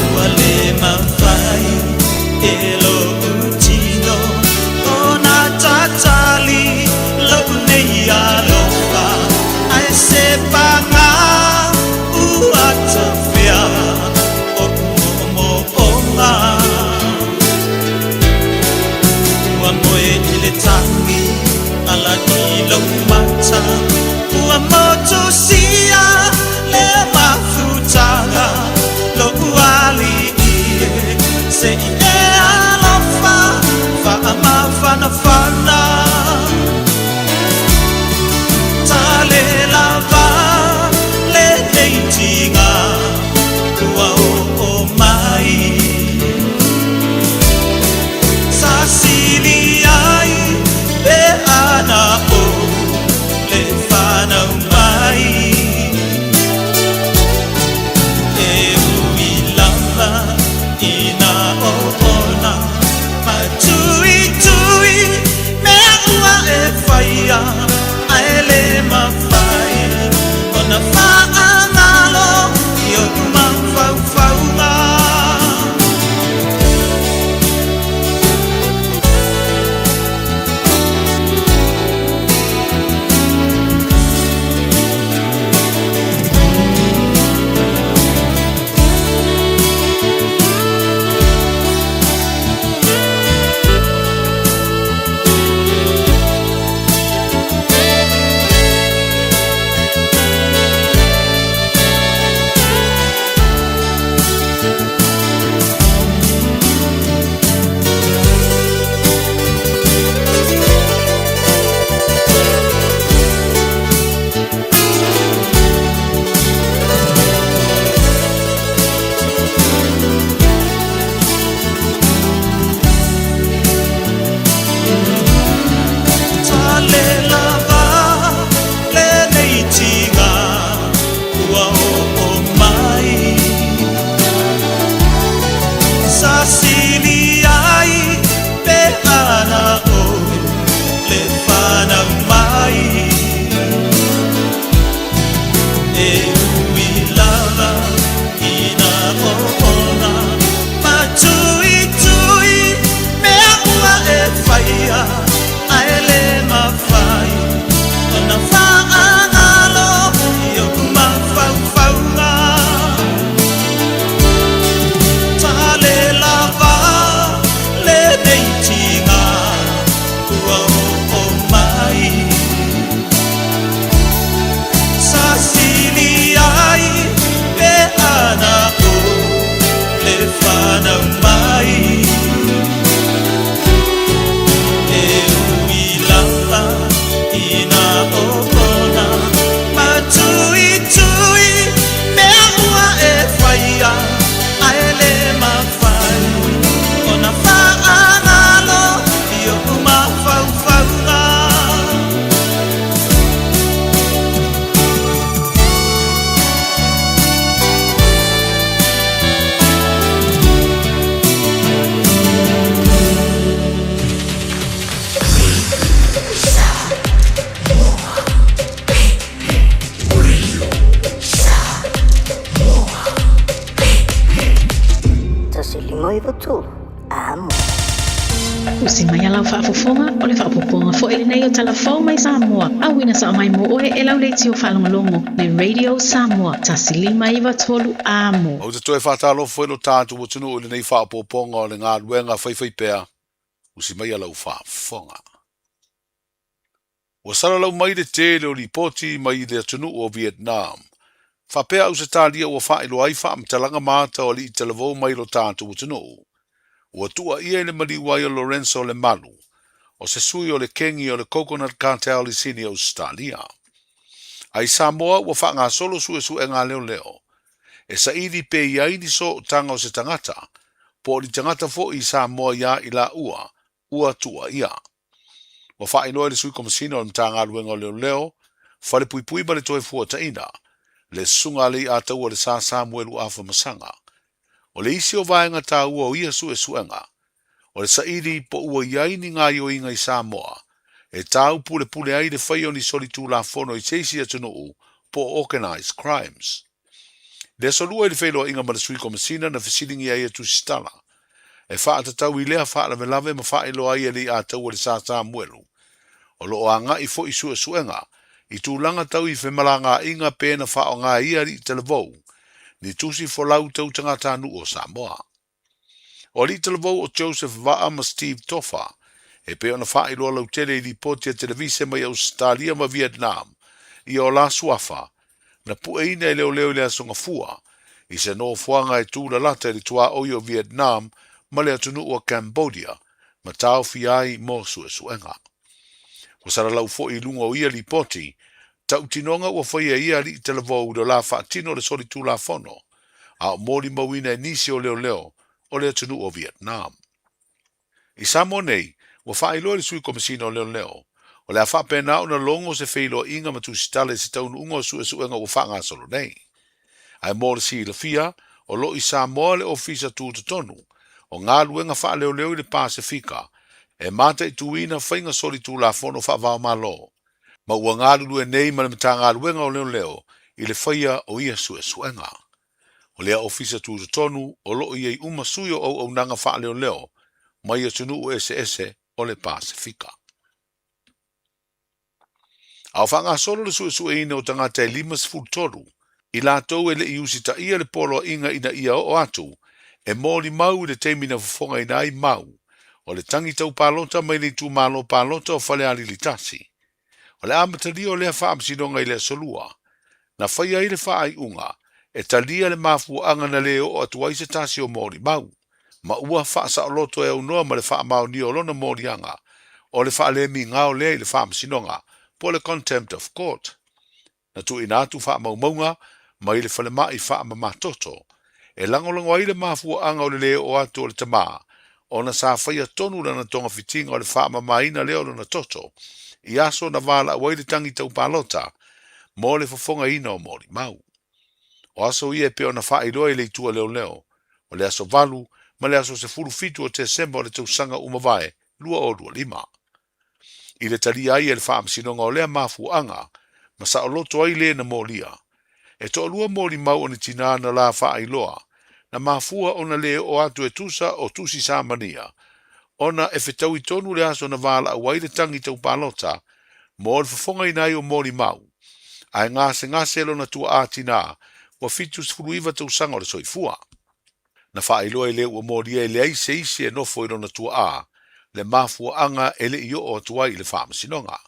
Ua le mafai e loʻu tino ona tatali loʻu nei alofa ae se paga ua tafea oʻu moomooga ua moe i le tagi ala i lou mata ua motusia le mafutaga loʻu alii e se i e alofa faamafanafana tale lava lenei tiga ua oo mai sasili ai pe ana ou le fanau mai e ui lava ina 93 Amo. Usi mai a lau faafofoga, o le faaopoopoga foi lenei o Tala Fou mai Samoa, auina sao mai mo oe e lau leitio faalogologo le Radio Samoa 1593 Amo. Ou te toe faatalofa foi lo tatou atunuu i lenei faaopoopoga o le galuega faifaipea, usi mai a lau faafofoga. Ua salalau mai le tele o lipoti mai le atunuu o Vietnam, faapea Ausetalia ua faailoa ai faamatalaga ma ata o alii talavou mai lo tatou atunuu. Ua tuuaia i le maliu ai o Lorenzo Lemalu, o se sui o le kengi o le Coconut Cartel i Sini Ausetalia. A i Samoa ua faagasolo suesuega a leoleo e saili pe i ai ni sootaga o se tagata po o ni tagata foi i Samoa iā i laua ua tuuaia. Ua faailoa e le Sui Komesina o le Matagaluega o Leoleo, Falepuipui ma le Toefuataiga, le Susuga a Leiataua Le Sa Samuelu Afamasaga. O le isi o vaega taua o ia suesuega, o le saili po ua i ai ni gaoioiga i Samoa e taupulepule ai le faia o ni solitulafono i se isi atunuu po o organised crimes. I le aso Lua i le feiloaiga ma le Sui Komesina na fesiligia ai e Tusitala e faatatau i lea faalavelave ma faailoa ai e Leiataua Le Sa Samuelu o lo o agai foi suesuega i tulaga tau i femalagaaiga pe na faaaoga e ia alii talavou ni tusi folau tau tagatanuu o Samoa. O alii talavou o Joseph Vaa ma Steve Tofa e pei ona faailoa lautele i lipoti a televise mai Ausetalia ma Vietnam ia o la suafa na pueina e leoleo i le Aso Gafua i se nofoaga e tūlalata i le tuaoi o Vietnam ma le atunuu o Cambodia ma taofia ai mo suesuega. Ua salalau foi i luga o ia lipoti, tautinoga ua faia e ia alii talavou i lo la faatino o le solitulafono, a o molimauina e nisi o leoleo o le atunuu o Vietnam. I Samoa nei, ua faailoa e le Sui Komesina o Leoleo, o le a faapena ona logo se feiloaiga ma tusitala i se taunuuga o suesuega ua faagasolo nei. Ae mo le silafia, o lo o i Samoa le Ofisa Tutotonu o Galuega Faaleoleo i le Pasefika e mataituina faiga solitulafono faavaomalo, ma ua galulue nei ma le Matagaluega o Leoleo i le faia o ia suesuega. O lea ofisa tutotonu o lo o i ai uma sui o auaunaga faaleoleo mai atunuu eseese o le Pasefika. A o faagasolo le suesueina o tagata e 53 i latou e le i usitaia le poloaiga ina ia oo atu e molimau i le taimi na fofogaina ai mau o le tagi tau palota mai le itumalo palota o Falealili 1. O le amatalia o lea faamasinoga i le Aso Lua, na faia ai le faaiuga e talia le mafuaaga na le oo atu ai se tasi o molimau, ma ua faasaoloto e aunoa ma le faamaonia o lona moliaga o le faalemigao lea i le faamasinoga po o le contempt of court. Na tuuina atu faamaumauga mai le falemai faamamatoto e lagolago ai le mafuaaga o le le oo atu o le tamā ona sa faia tonu lana togafitiga o le faamamaina lea o lona toto i aso na valaau ai le tagi tau palota mo le fofogaina o molimau. O aso ia e pei ona faailoa i le itu a leoleo, o le aso 8 ma le aso 17 o Tesema o le tausaga ua mavae 2025. I le talia ai e le Faamasinoga o lea mafuaaga ma saoloto ai le na molia. E toalua molimau o ni tinā na la faailoa, na mafua ona le oo atu e tusa o tusi samania, ona e fetaui tonu le aso na valaau ai le tagi tau palota mo le fofogaina ai o molimau, ae gasegase lona tuaa tinā ua 79 tausaga o le soifua. Na faailoa i le ua molia e leai se isi e nofo i lona tuaa le mafuaaga e le i oo atu ai i le faamasinoga.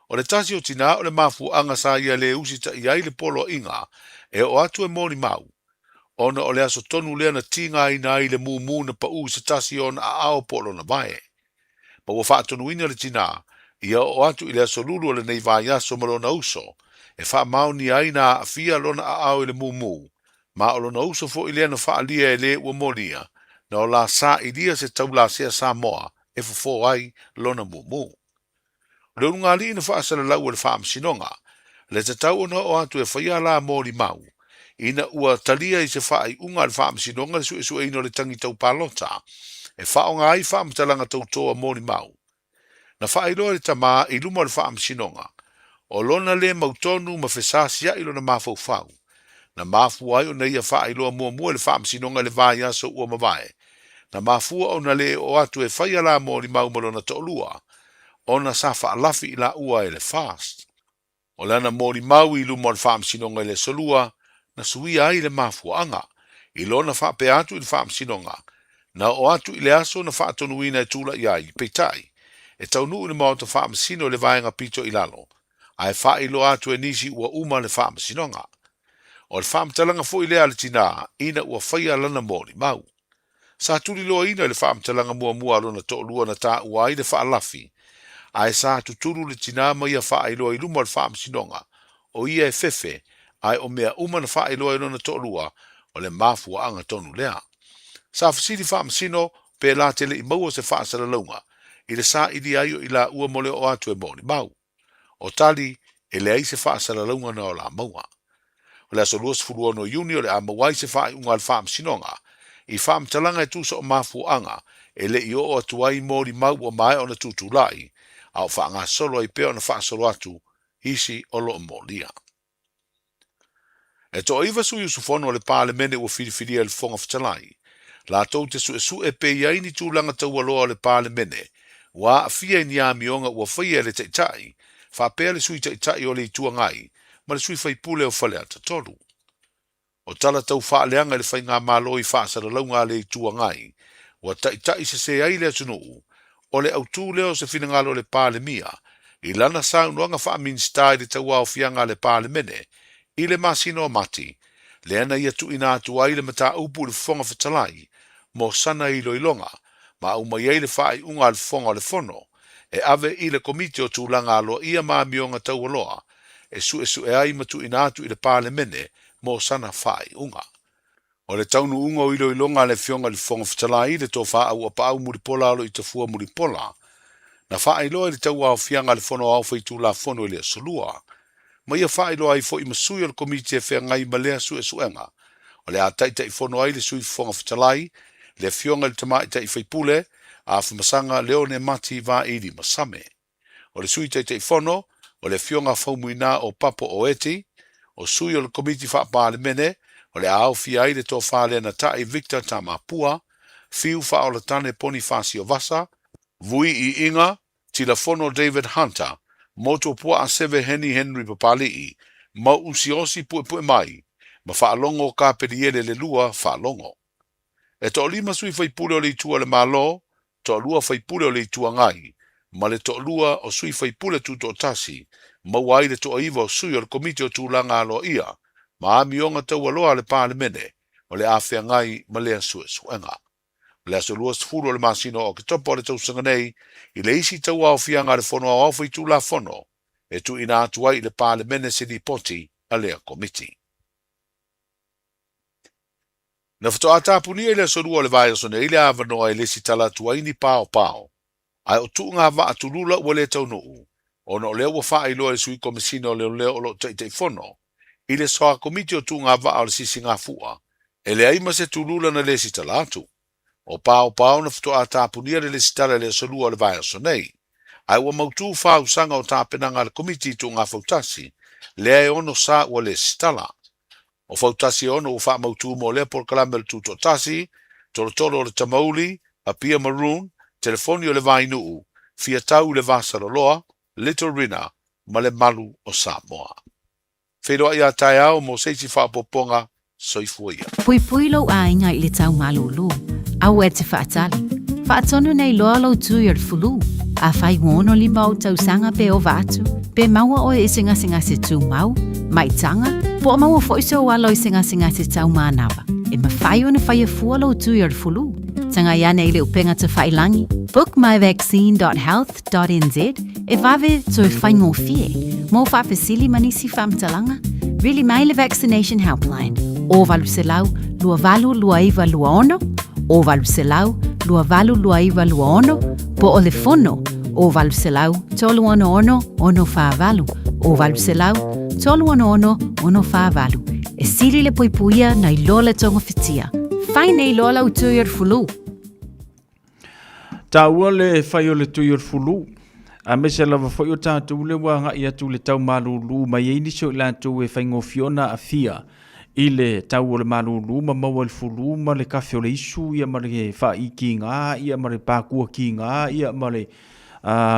O le tasi o tinā o le mafuaaga sa ia le usitaia ai le poloaiga e oo atu e molimau, ona o le aso tonu lea na tigaina ai le mumu na paū i se tasi o ona aao po o lona vae. Ma ua faatonuina le tinā ia oo atu i le aso Lulu o lenei vaiaso ma lona uso e faamaonia ai na aafia lona aao i le mumu, ma o lona uso foi lea na faaalia e le ua molia na o la sailia se taulasea Samoa e fofo ai lona mumu. O le ulugalii na faasalalau e le Faamasinoga le tatau ona oo atu e faia la molimau ina ua talia i se faaiuga a le Faamasinoga le suesueina o le tagi tau palota e faaaoga ai faamatalaga tautoa molimau. Na faailoa e le tamā i luma o le Faamasinoga o lona le mautonu ma fesasia'i lona mafaufau na mafua ai ona ia faailoa muamua i le Faamasinoga i le vaiaso ua mavae. Na mafua ona lē oo atu e fai a la molimau ma lona toʻalua, ona sa faalafi i laua e le FAST. O lana molimau i luma o le Faamasinoga i le Aso Lua, na suia ai le mafuaaga. I lona faapea atu i le Faamasinoga, na oo atu i le aso na faatonuina e tulai ai, peitai, e taunuu i le Maota Faamasino i le vaega pito i lalo, ae faailoa atu e nisi ua uma le Faamasinoga. O le faamatalaga foi lea a le tinā ina ua faia lana molimau. Sa tuliloaina i le faamatalaga muamua a lona toalua na taua ai le faalafi, ae sa tutulu le tinā ma ia faailoa i luma o le faamasinoga, o ia e fefe, ae o mea uma na faailoa e lona toalua, o le mafuaaga tonu lea. Sa fesili faamasino pe la te le i maua se faasalalauga i le sailia ai o i laua mo le oo atu e molimau. O tali, e leai se faasalalauga na o la maua. O le aso 26 Iuni o le a maua ai se faaiuga a le Faamasinoga i faamatalaga e tusa o mafuaaga e le i oo atu ai molimau ua maea ona tutulai, a o faagasolo ai pea ona faasolo atu isi o lo o molia. E toaiva sui usufono o le Palemene ua filifilia e le Fofoga Fetalai, latou te suesue pe i ai ni tulaga taualoa o le Palemene ua aafia i ni amioga ua faia e le Taitai, faapea le Sui Taitai o le Itu Agai ma le sui faipule o Faleata 3. O tala tau faaleaga i le Faigamalo i faasalalauga a le Itu Agai, ua taitai sese ai le atunuu, o le autū lea o se finagalo o le Palemia i lana saunoaga faa-Minisita i le tauaofiaga a le Palemene i le masina o Mati, lea na ia tuuina atu ai le mataupu i le Fofoga Fetalai mo sana iloiloga ma aumai ai le faaiuga a le Fofoga o le Fono e ave i le Komiti o Tulaga Aloaia ma Amioga Taualoa e suesue ai ma tuuina atu i le Palemene mo sana faaiuga. O le taunuuga o iloiloga a le Afioga i le Fofoga Fetalai, le Tofa Auapaau Mulipola Aloitafua Mulipola, na faailoa i le tauaofiaga a le Fono Aoao Faitulafono i le Aso Lua, ma ia faailoa ai foi ma sui o le Komiti e feagai ma lea suesuega, o le a taitaifono ai le Sui Fofoga Fetalai, le Afioga i le Tamaitai Faipule, Afamasaga Leone Mati Vaili Masame. O le Sui Taitaifono, o le Afioga Faumuina o Papo Oeti, o sui o le Komiti Faa-Palemene, o le a aofia ai le Tofa Lenatai Victor Tamapua, Fiu Faaolatane Ponifasio Vasa, Vui Iiga, Tilafono David Hunter, Motu Puaa Seve Heni Henry Papali'i, Mau'u Siaosi Puepuemai, ma Faalogo Kapeliele Lelua Faalogo. E toalima sui faipule o le Itu a le Malo, toalua faipule o le Itu Agai, ma le toalua o sui faipule tutoatasi, maua ai le toaiva o sui o le Komiti o Tulaga Aloaia ma Amioga Taualoa a le Palemene o le a feagai ma lea suesuega. O le aso 20 o le masina o Oketopa o le tausaga nei, i le isi tauaofiaga a le Fono Aoao Faitulafono e tuuina atu ai i le Palemene se lipoti a lea Komiti. Na faatoa tapunia i le aso Lua o le vaiaso nei le avanoa e le resitala atu ai ni paopao, ae o tuuga vaa tulula ua le taunuu, ona o lea ua faailoa e le Sui Komesina o Leoleo o lo o Taitaifono i le Soa Komiti o Tuuga Vaa o le Sisigafua, e leai ma se tulula na lesitala atu. O paopao na faatoa tapunia le lesitala i le aso Lua o le vaiaso nei, ae ua mautū faausaga o tapenaga a le Komiti i Tuuga Fautasi, lea e ono sa ua lesitala. O Fautasi e ono ua faamautū mo lea polokalame o le Tutoatasi, Tolotolo o le Tamauli, Apia Maroon, Telefoni o le Vainuu, Fiatau i le Vasaloloa, Little Rina ma le Malu o Samoa. Feiloai a taeao mo se isi faaopoopoga. Soifua ia. Puipui lou aiga i le tau malūlū. Aua e te faatali. Faatonu nei loa lou tui o le fulu. Afai ua 65 ou tausaga pe ova atu, pe maua oe i se gasegase tumau, maitaga, po o maua foi sou alo i se gasegase tau manava, e mafai ona faia fua lou tui o le fulu. Tagai ane i le upega tafailangi, bookmyvaccine.health.nz, e vave toe faigofie. Mo faafesili ma nisi faamatalaga, vili mai le Vaccination Helpline, o 800 282926, o 800 282926, po o le fono, o 800 366 648, o 800 366 648. E sili le puipuia nai lo le togafitia. Fai nei loa lau tui o le fulu. Taua le fai o le tui o le fulu, aemaise lava foi o tatou lea ua agai atu i le tau malūlū mai ai nisi o i latou e faigofie ona aafia. i le tau o le malūlū ma maua i le fulū ma le kafe o le isu ia ma le faaʻikiga ia ma le pakua kiga ia ma le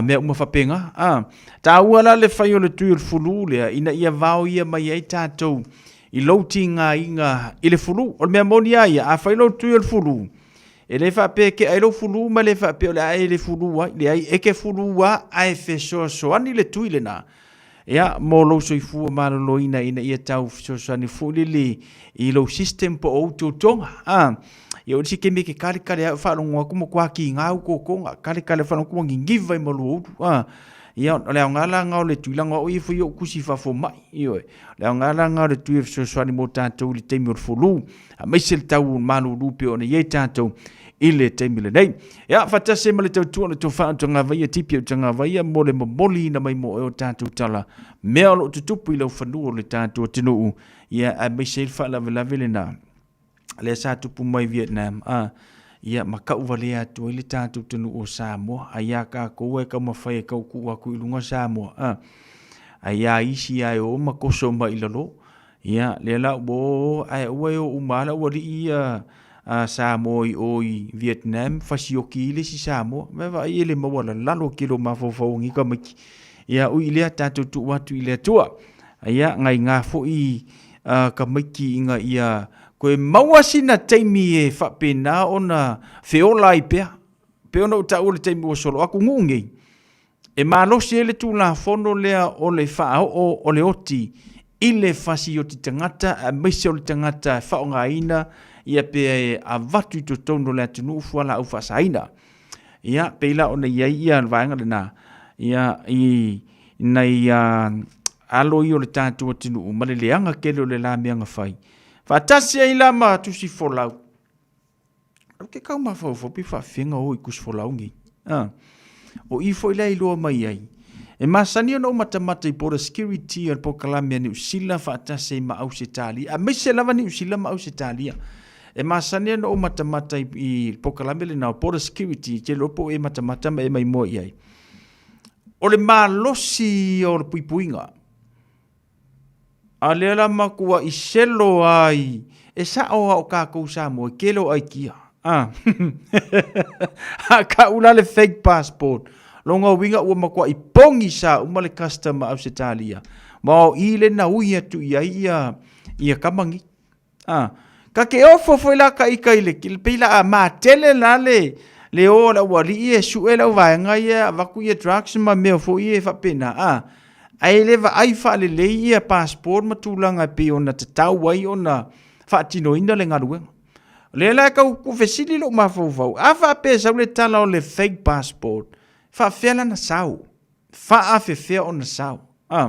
mea uma faapena. A taua la le fai o le tui o le fulū lea ina ia vaoia mai ai tatou i lou tigaina i le fulū. O le mea moni lava ia, a fai lou tui o le fulū, e le faapea e kea ai lou fulū ma le faapea o le a e le fulū ai. Leai, e te fulū lava ae fesoasoani le tui lena Ia, mo lou soifua maloloina ina ia tau fesoasoani foi lele i lou system po o ou totoga. A, ia o le isi taimi e te kalekale ai o faalogo atu matua kiga ou totoga, kalekale faalogo atu ua niniva i malua ulu. A, ia o le aoga la lena o le tui leaga o au ia foi ou tusi faafomai, ioe. O le aoga la lena o le tui e fesoasoani mo tatou i le taimi o le flu, aemaise le tau malulu pei ona i ai tatou i le taimi lenei. Ia, faatasi ai ma le tautua o le tofa o Tagavaia, Tipi o Tagavaia, mo le momoliina mai mo oe o tatou tala, mea o lo o tutupu i laufanua o le tatou atunuu, ia, aemaise ai le faalavelave lena, lea sa tupu mai Vietnam, a, ia, ma kau valea atu ai le tatou atunuu o Samoa, a iā kākou e taumafai e tau tuu atu i luga Samoa, a, a iā isi a e o ma toso mai i lalo, Ia, lea la ua o, ae aua e o uma lava le aualii ia a Samoa i o i Vietnam, fasioki ai le isi Samoa. Vaavaai e le maua lalalo tele o mafaufau o nei tamaiti. Ia, ui i lea, tatou tuu atu i le Atua. Ia, nai gā foi tamaiti ina ia toe maua sina taimi e faapena ona feola ai pea. Pei ona ou taua i le taimi ua solo atu nuu nei, E malosi ai le Tulafono lea o le faaoo o le oti i le fasioti tagata aemaise o le tagata e faaaogaina ia pe e avatu i totonu o le atunuu fualaau faasaina. Ia, pei la ona i ai ia le vaega lena, ia, i nai alo ia o le tatou atunuu ma le leaga tele o le la mea na fai. Faatasi ai la ma tusi folau. Ou te tau mafaufau pe faafefea o i tusifolau nei. Ah. O i foi lea iloa mai ai. E masani ona ou matamata i Border Security o le polokalame a Niu Sila faatasi ai ma Ausetalia, aemaise lava Niu Sila ma Ausetalia. E masani ona ou matamata i, i le polokalame lena o Border Security, te iloa po o e matamata ma e maimoa i ai. O le malosi o le puipuiga. A lea la matuai selo ai, e sao a o kakou Samoa, e kele o aikia. A a kau la le fake passport. Longa uiga ua matuai pogi sa uma le custom a Ausetalia. Ma o i le na ui atu i ai ia, ia kama nei. A, ka ke ofo foi la ka ika i le, pei la a matele la le, le o le aualii e sue le auvaega ia avatu ia drugs ma mea foi ia faapena, a, ae le vaai faalelei ia passport ma tulaga e pei ona tatau ai ona faatinoina le galuega. O lea la e tau fesili lou mafaufau, a faapea e sau le tala o le fake passport, e faapefea la ona sau? Faafefea ona sao? A,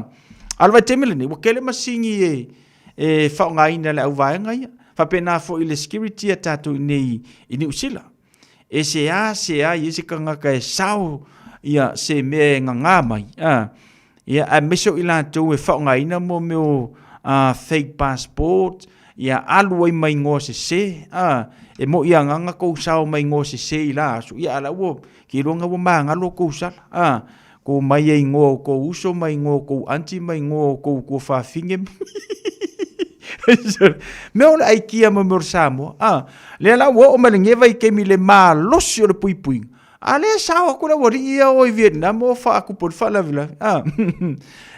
a o le vaitaimi lenei, ua tele masini e, e faaaogaina e le auvaega ia. Faapena foi i le security a tatou i nei i Niu Sila. E seā seā i ai se tagata e sao ia se mea e gagā mai. A, ia, aemaise o i latou e faaaogaina mo mea o fake passport, ia alu ai ma igoa sese. A, e moi agaga kou sao ma igoa sese i la aso, ia a la ua Ke iloa ua magalo kou sala, a, kou mai e ingoa o kou uso, mai ingoa o kou aunty, mai ingoa o kou kuafafine. Mea o le aikia ma mea o le Samoa. A, lea la ua oo mai lenei vaitaimi le malosi o le puipuiga. A lea sao atu le aualii ia o i Vietnam o faatupu ai le faalavelave. A,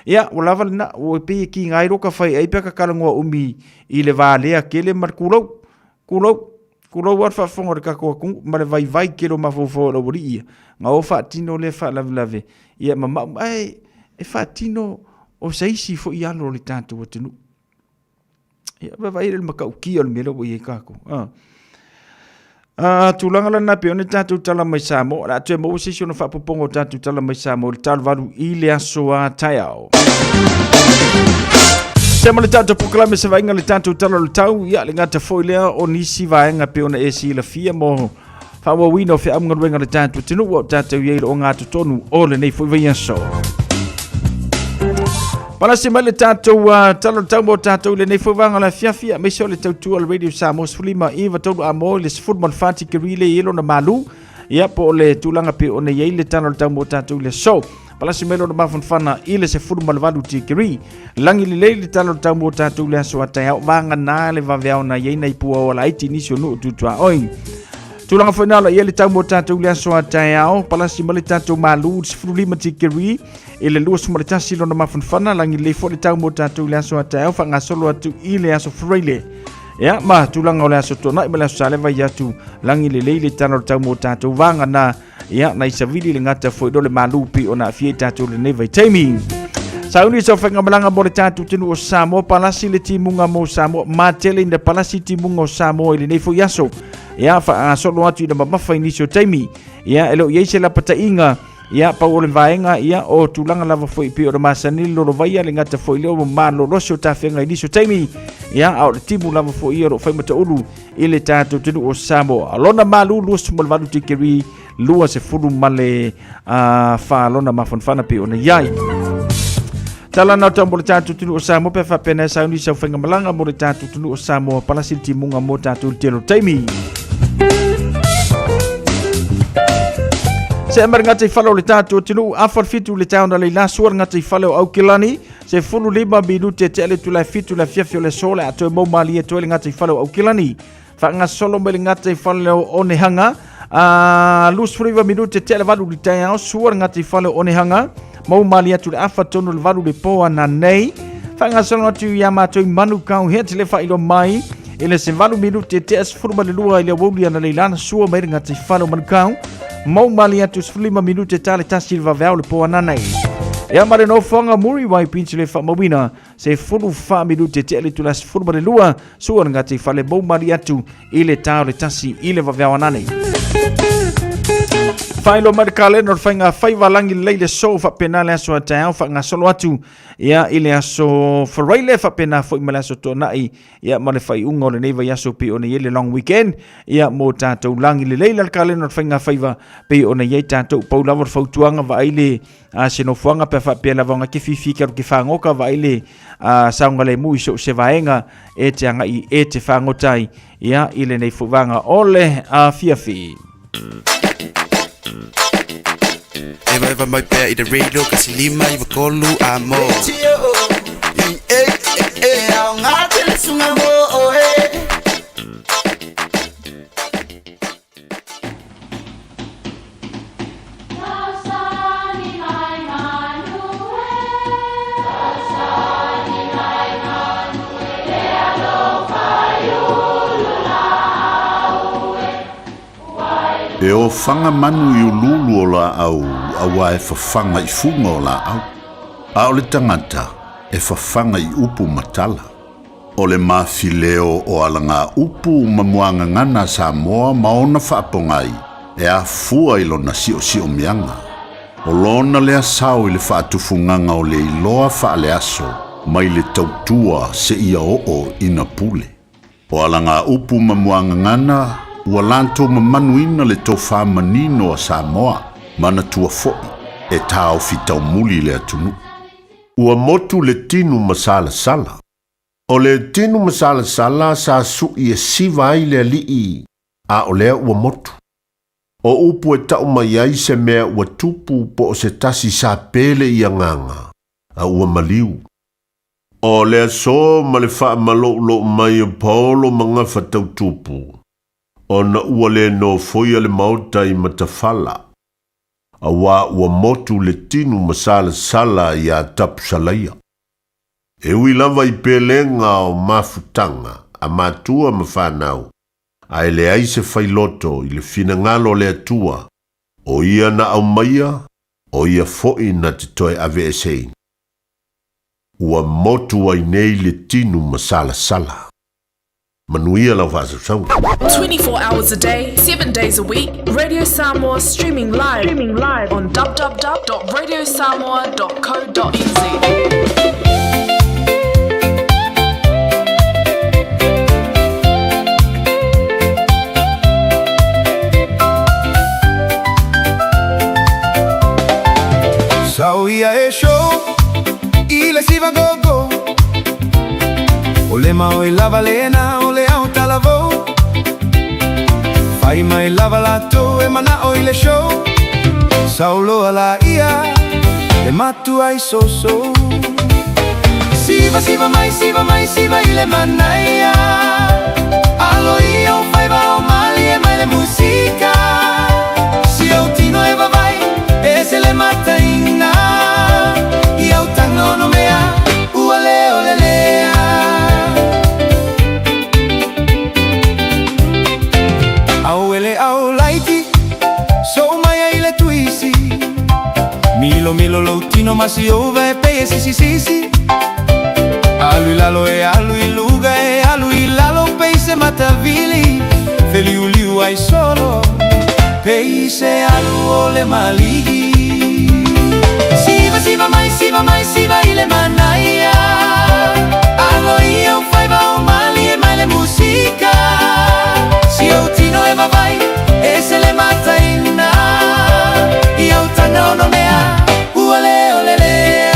ia, ua lava lena, ua pei e kiga ai lou fai ai pe a ka talanoa umi i le valea tele ma le kulou. Kulou. Kulou lava le faafofoga o le tatou atunuu ma le vaivai tele o mafaufau o le aualii ia, na o faatino lea faalavelave, ia ma mau, ae e faatino o se isi foi alo o le tatou atunuu. Ia, vaavaai le matautia o le mea lea ua i ai tatou. Ah. Ah, tulaga la na pe ona tatou tala mai Samoa, o le a toe maua se isi ona faapopoga o tatou tala mai Samoa i le 8 i le aso a taeao. Se ma le tatou polokalame se vaaiga le tatou tala o le tau, ia le gata foi lea o nisi vaega pe ona e silafia mo faaauauina o feau ma galuega a le tatou atunuu o tatou i ai i le ogatotonu o lenei foi vaiaso. Palasi mai le tatou tala o le tau mo tatou i lenei foi vaega o le afiafi, aemaise o le tautua o le Radio Samoa 15 9 3 a mo i le 14 tikeri le i lona malu. Ia po o le tulaga pe ona i ai le tala o le tau mo tatou i le aso. Palasi mai lona mafanafana i le 18 tikeri. Lagi lelei le tala o le tau mo tatou le aso a taeao vagana le vaveao na iai nai pua o laiti nisi o nuu tutuaoi. Tulaga foi na ia le tau mo tatou le aso a taeao, palasi ma le tatou malu 15 tikeri i le 21 lona mafanafana. Lagi lelei foi le tau mo tatou le aso a taeao faagasolo atu i le aso Friday. Ia ma tulaga o le aso Tuanai ma le aso Saleva i atu lagi lelei le tala o le tau mo tatou vagana. Ia nai savili le gata foi lo le malu pi ona aafia i tatou lenei vaitaimi. Sauni sa whaingamalaga mo le tatou tenu o Samoa, palasi le timuga mo Samoa, matele ina palasi timuga o Samoa i lenei foi aso. Ia faagasolo atu ina mamafa i nisi o taimi. Ia e le o i ai se lapataiga. Ia pau o le vaega ia o tulaga lava foi pei o le masani le lolovaia le gata foi lea o malolosi o tafega i nisi o taimi. Ia a o le timu lava foi ia o lo o fai mataulu i le tatou atunuu o Samoa. Lona malu 28 tikeri 20 ma le fa lona mafanafana pei ona i ai. Tala na tau mo le tatou atunuu o Samoa pe faapena e sauni sau faigamalaga mo le tatou atunuu o Samoa palasi le timuga mo tatou le tele o taimi. Se amar ngata i fale o le tatou atunuu afa le fitu le taona le ila sua le ngata i fale o Aukilani se fulu lima minute te ale tula fitu le afiafi o le aso le a toe mau malie toe le ngata i fale o Aukilani. Faagasolo mai le gata i fale o Onehanga. A 29 minute te le valu le taeao, sua le gata i fale o Onehanga. Mau mali atu le afa tonu le valu le po ana nei. Faagasolo atu ia mātou i Manukau hea te le whailo mai. I le se valu minute te asfuru ma le lua i le awouli ana leilana sua mai le gata i fale o Manukau. Mau mali atu 15 minute ta le tasi le vaveao le po ana nei. Ea ma le nofoanga Muriwai Pinch le whaamauina. Se fulu wha minute te le tula sefulu ma le lua sua le gata i fale mou mali atu i le tā o le tasi i le vaveao anane. Whailo mai le kalena o le whainga whaiva langi lelei le so whapena le aso a taeao whaangasolo atu ia i le aso Faraile whapena foi ma le aso Tuanai ia ma le whaiunga o lenei vaiaso pei ona i ai le long weekend ia mo tātou langi lelei la le kalena o le whainga whaiva pei ona i ai tātou pau lava o le fautuaga vaai le a se nofoaga pe a faapea lava ona ke fifi ke alu ke fagoka vaai le a saogalemu i so o se vaega e te agai e te fagota ai ia i lenei foi vaega o le afiafi. Eva eva mai pea i te radio kasi lima iwa kolu a mo. E ao ngā tele sunga mo oe. E ofaga manu i uluulu o laau auā e fafaga i fuga o laau, a o le tagata e fafaga i upu ma tala. O le mafileo o alagaupu ma muagagana a Samoa ma ona faapogai e afua i lona siosiomiaga. O lona lea sao i le faatufugaga o le iloa faaleaso mai le tautua seia oo ina pule. O alagaupu ma muagagana ua latou mamanuina le tofā manino a Samoa, manatua foi e taofi taumuli le atunuu. Ua motu le tinu masalasala. O le tinu masalasala sa suʻi e siva ai le alii, a o lea ua motu. O upu e taʻu mai ai se mea ua tupu po o se tasi sa pele i agaga, a ua maliu. O le aso ma le faamaloulou mai o Paolo ma Gafatautupu, ona ua le nofoia le maota i Matafala, auā ua motu le tinu masalasala iā Tapusalaia. E ui lava i pelega o mafutaga a matua ma fanau, ae leai se failoto i le finagalo o le Atua, o Ia na aumaia, o Ia foi na te toe aveeseina. Ua motu ai nei le tinu masalasala. Manuia lau faasausauga. 24 hours a day, 7 days a week, Radio Samoa streaming live, streaming live on www.radiosamoa.co.nz. Sau ia e show i le siva gogo O le mau e lava lena o le ao talavou Fai mai lava latou e mana'o i le show Sau loa la ia Le matua i soso. Siva siva mai siva mai siva i le manaia. Alo ia o faiva o malie mai le musika. Si au tino e vavai e se le mataina. I au tanga ono mea ua leo le lea. Au ele au laiti so mai ai le tuisi. Milo milo lo tino masi ova e pe e sisi sisi. Alu i lalo e alu i luga e alu i lalo pe se matavili. Feliuliu ai solo pe se alu o le maligi. Siva siva mai siva mai siva i le manaia. Alo ia o faiva o mali e mai le musika. Si au tino e vavai e se le mataina. I au tanga ono mea ua leo le lea.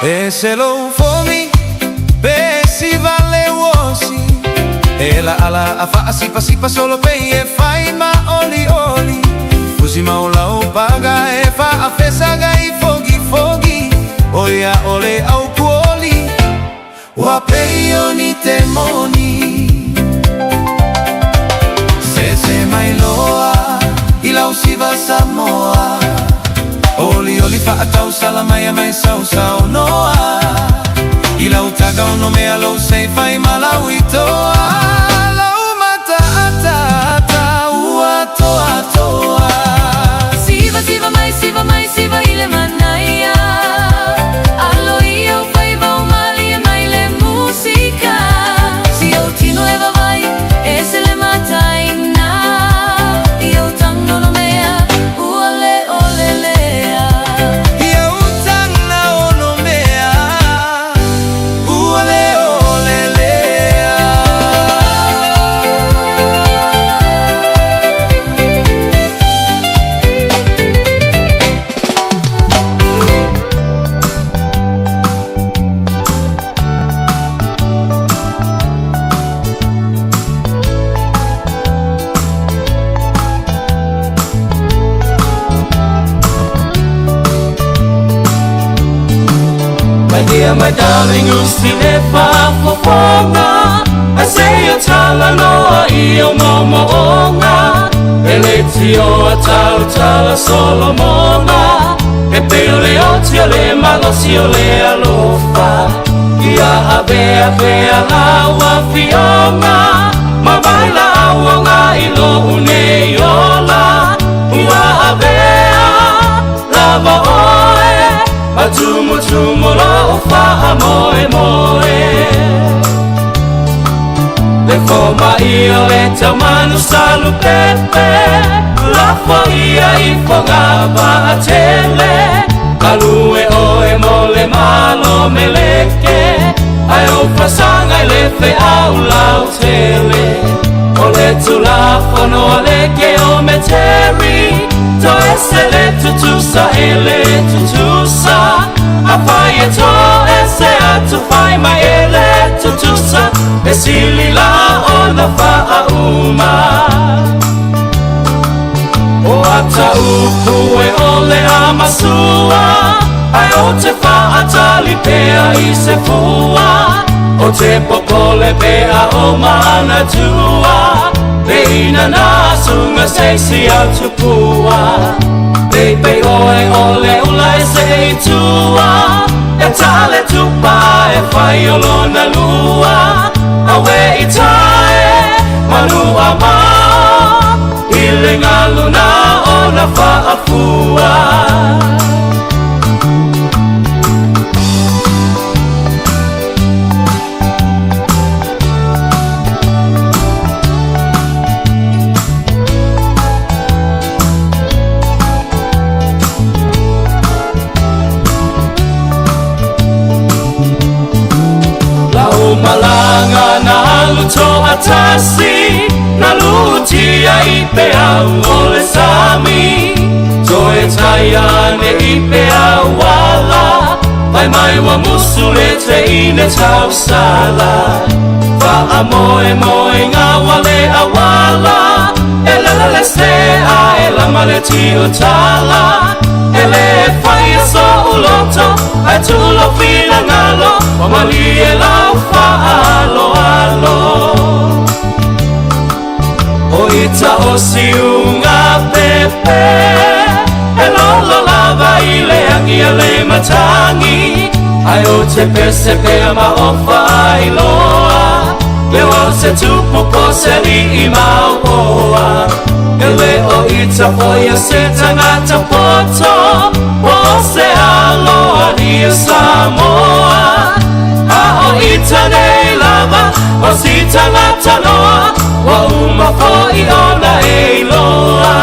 E se lo fomi pe si vale uosi. E la ala a fa sipa sipa solo pe e fai ma oli oli. Fusi ma o la o paga e fa a fesaga i fogi fogi. O ia ole au kuoli wa pe o ni te moni. Se se mai loa i lau siva Samoa. Oli oli fa atau sala mai mai sau sau noa. I lau taka ono mea lo se fai malau i toa. Lau mata ata ata ua toa toa. Siva siva mai siva mai siva i le manaia. Alo ia o faiva o mali e mai le musika. Si au tino e vavai e se le mataina. I au tanga ono mea ua le o le lea. I au tanga ono mea ua le o le lea. My dear, my darling, usi e faafofoga Ai se o talanoa i o momoonga E le tio a tau tala Solomona E pe o le oti o le malosi o le alofa Ia avea pea lau afioga Ma vai la auonga i lo une ola Ua avea lava oe Matumutumu lo fa'a moe moe. Le foma i o le taumanu salu pepe. Lafo ia i foga vaatele. Kalue oe mo le malo meleke. Ai o fasanga i le feau lautele. O le tulafono a le geometry. To ese le tutusa e le tutusa. A fai e to ese atu fai mai e le tutusa. E sili la ona faauma. O ata upu e ole a masua. Ai o te faatali pea i se fua. O te popole pea o manatua. Pe ina nā sunga se si atu pua. Pe pe oe ole ula e se i tua. E tale tupa e whai o lona lua. Awe i tae manu a mao. I le ngaluna o na faafua. faatasi Na lutia i pe au o le sami Toe tai ane i pe au ala Pai mai wa musu le te ine tau sala Wha moe moe ngā wale awala E lele le se a e lama le tio tala E le whai e so uloto Ai tulo fila ngalo Wa mali e lau wha alo alo O ita o siunga pepe E lolo lava i le angi a le matangi Ai o te pese pea ma o whailoa Le o se tupu po se li i mau oa E le o ita o ia se tangata poto Po se aloa ni Samoa A o ita nei lava O si tangata noa Wa uma fo i ona e iloa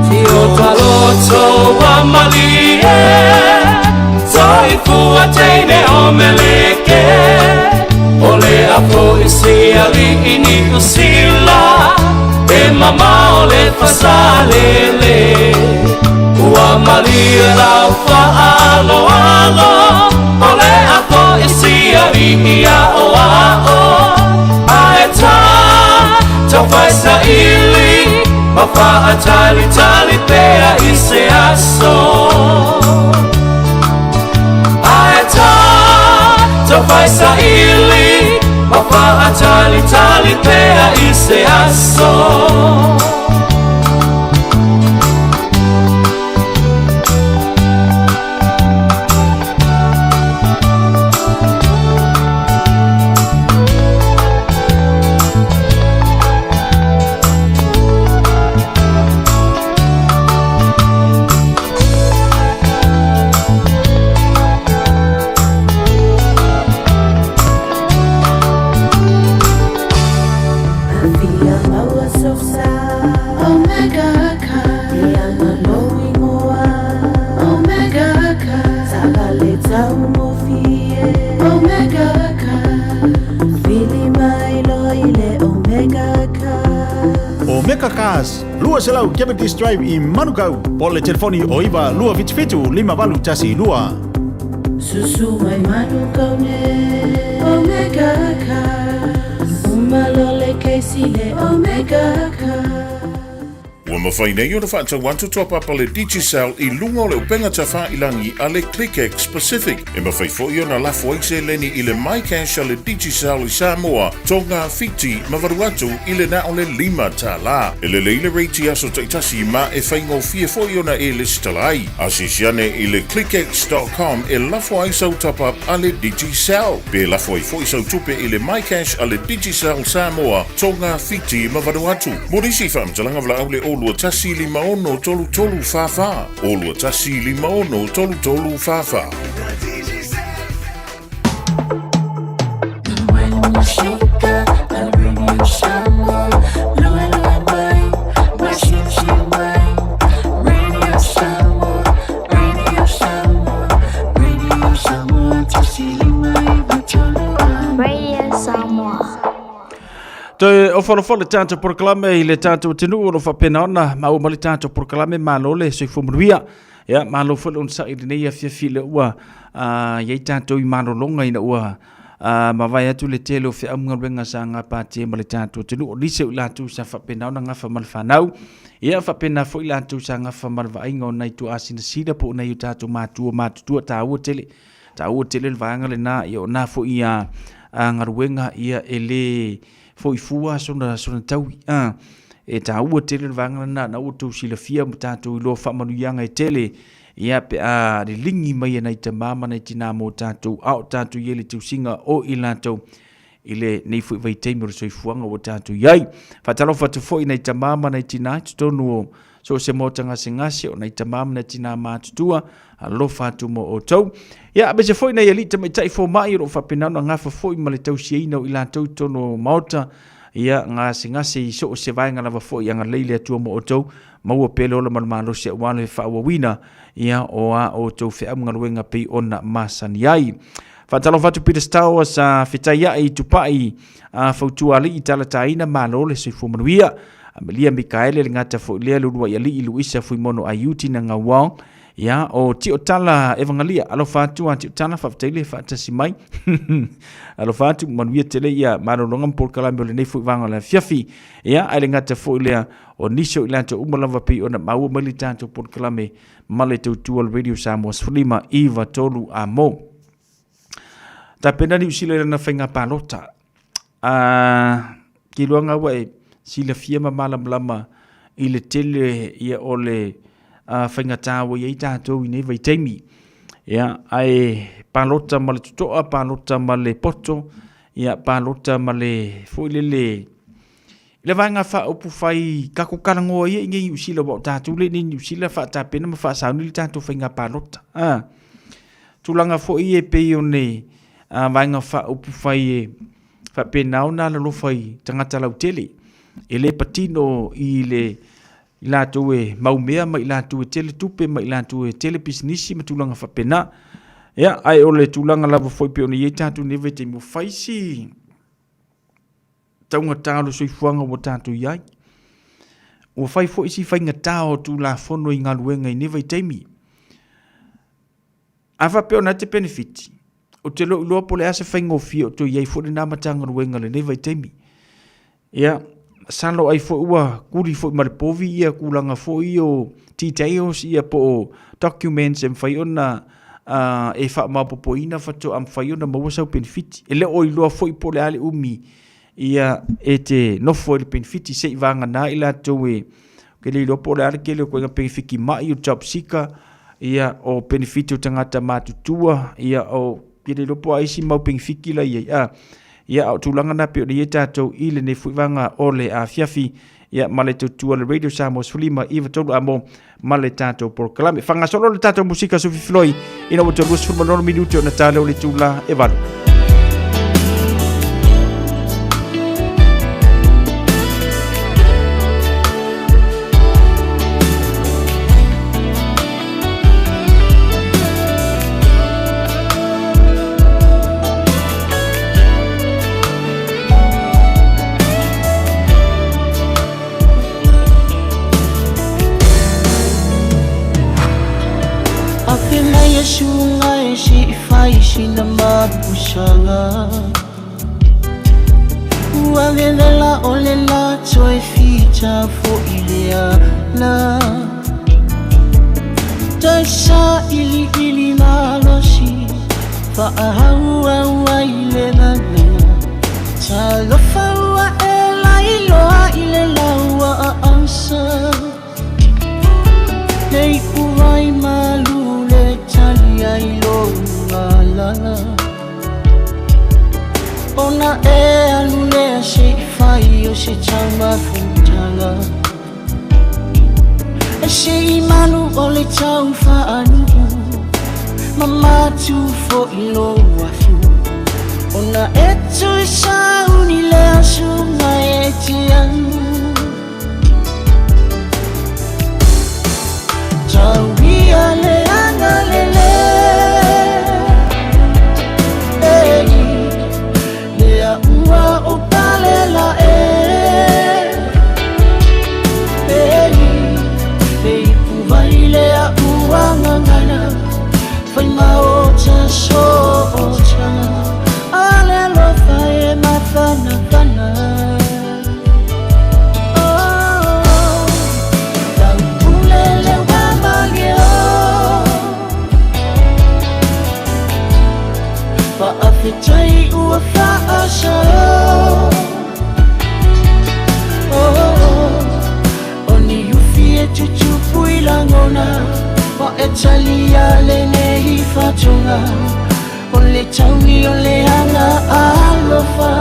Tio taloto wa malie Soifua teine o meleke O le apo i si ali i ni usila E mama o le fasalele Ua malie lau whaalo alo O le apo i si ali i a o a o Ae tā, tau whaisa ili Ma whaatali tali pea i se aso Ae tā, tau whaisa ili Ma whaatali tali pea i se aso Omega ka Omega ka Omega ka Omega ka Omega Cars, lua selau Cavendish Drive i Manukau. Po le telefoni o iva lua fitu fitu lima valu tasi lua. Susu mai Manukau ne Omega ka Umalole keisi le Omega ka Ua mafai nei ona faatau atu toapapa le Digicel i luga o le upega tafailangi a le ClickX Pacific. E mafai foi ona lafo ai seleni i le MyCash a le Digicel i Samoa, Tonga, Fiti ma Vanuatu i le na o le lima tālā. E lelei le reiti aso taitasi ma e faigofie foi ona e lesitala ai. Asiasi ane i le clickx.com e lafo ai sau top-up a le Digicel. Pe lafo ai foi sau tupe i le MyCash a le Digicel Samoa, Tonga, Fiti ma Vanuatu. Mo nisi faamatalaga valaau le 0 21 56 33 44. 0 21 56 33 44. Radio Samoa. Toe ofolofo le tatou polokalame i le tatou atunuu o lo o faapena ona maua mai le tatou polokalame malo le soifua manuia. Ia, malo foi le onosai i lenei afiafi lea ua i ai tatou i malologa ina ua mavae atu le tele o feaugaluega sa gapatia ma le tatou atunuu. O nisi o i latou sa faapena ona gafa ma le fanau, ia faapena foi latou sa gafa ma le vaaiga o nai tuaasinasina po o nai o tatou matua matutua taua tele. Taua tele le vaega lena, ia o na foi a galuega ia e le foi fua sona sona taui. E taua tele le vaega lena, na ua tou silafia ma tatou iloa faamanuiaga e tele ia pe a liligi mai e nai tama ma nai tina mo tatou, a o tatou i ai le tausiga o i latou i lenei foi vaitaimi o le soifuaga ua tatou i ai. Faatalofa atu foi nai tama ma nai tina i totonu o so o se maota gasegase o nai tama ma nai tina matutua, alofa atu mo outou. Ia, aemaise foi nai alii tamaitai fomai o lo o faapena ona gafa foi ma le tausiaina o i latou i totonu o maota, ia gasegase i so o se vaega lava foi, agalelei le Atua mo outou, maua pea le ola ma le malosi aua le faaauauina ia o a outou feau ma galuega pei ona masani ai. Faatalofa atu Peter Stowers sa fetaiai i Tupai a fautua alii talataina malo le soifua manuia. Amelia Mikaele le gata foi lea le uluai alii Luisa Fuimono Aiuti na Ngauao. Ia, o Tio Tala Evangalia, alofa atu a Tio Tala, faafetai le faatasi mai. Alofa atu, manuia tele ia malologa ma polokalame o lenei foi vaega o le afiafi. Ia, ae le gata foi lea, o nisi o i latou uma lava pei ona maua mai le tatou polokalame ma le tautua o le Radio Samoa 15 9 3 a mo. Tapena Niu Sila i lana faiga palota. A kiluanga ua e silafia ma malamalama i le tele ia o le faigata ua i ai tatou i nei vaitaimi. Ia, ae palota ma le totoa, palota ma le poto, ia, palota ma le foi lele i le vaega faaupufai tatou talanoa ia i nei Niu Sila, aua o tatou lea i nei Niu Sila faatapena ma faasauni le tatou faiga palota. A, tulaga foi ia e pei o ni vaega faaupufai e faapena ona alolofa i tagata lautele, e le patino i le i latou e maumea ma i latou e tele tupe ma i latou e tele pisinisi ma tulaga faapena. Ia, ae o le tulaga lava foi pei ona i ai tatou i lenei vaitaimi, ua fai si taugata o le soifuaga ua tatou i ai. Ua fai foi si faigata o Tulafono i galuega i nei vaitaimi. A faapea o lena e te penefiti, ou te le o iloa po o le a se faigofie o toe i ai foi lena Matagaluega i lenei vaitaimi. Ia, masalo ai foi ua kuli foi ma le povi ia tulaga foi ia o details ia po o documents e mafai ona e faamaopoopoina faatoa mafai ona maua sau penefiti. E le o iloa foi po o le a le umi ia e te nofo ai i le penefiti seiavagana i latou e Ou te le iloa po o le a le tele o ituaiga penefiti mai, o job seeker, ia o penefiti o tagata matutua, ia o te le iloa po o a isi mau penefiti la e i ai, a. Ia a o tulaga na pei ona i ai tatou i lenei foi vaega o le afiafi, ia ma le tautua le Radio Samoa 15 9 3 a mo ma le tatou polokalame. Faagasolo le tatou musika Sufi Filoi ina ua toe 26 minute ona ta lea o le itula e 8. Afe mai e suga e si fai sina mapusaga Ua vevela o le la toe fita fo'i le ala Toe sailiili malosi faahauau ai le lana Talofa ua e lailoa i le laua aasa Le ipuvai malu le tali ai lou alala Ona e alu lea se i fai o se taumafutaga E se i malu o le tau faanuu Ma matu fo'i lou afu Ona e tui sauni lea suga e te alu Tau ia le aga lele Ei lea ua o pale la e Ei le ipu vai lea ua gagana Fai ma o ta so o taga Ale alofa e mafanafana Oh, tau pule le ua malie o Faafetai ua faasa Oh, oh, o ni ufi e tutupu i lagona Ua e talia lenei fatoga O le taui o le aga alofa.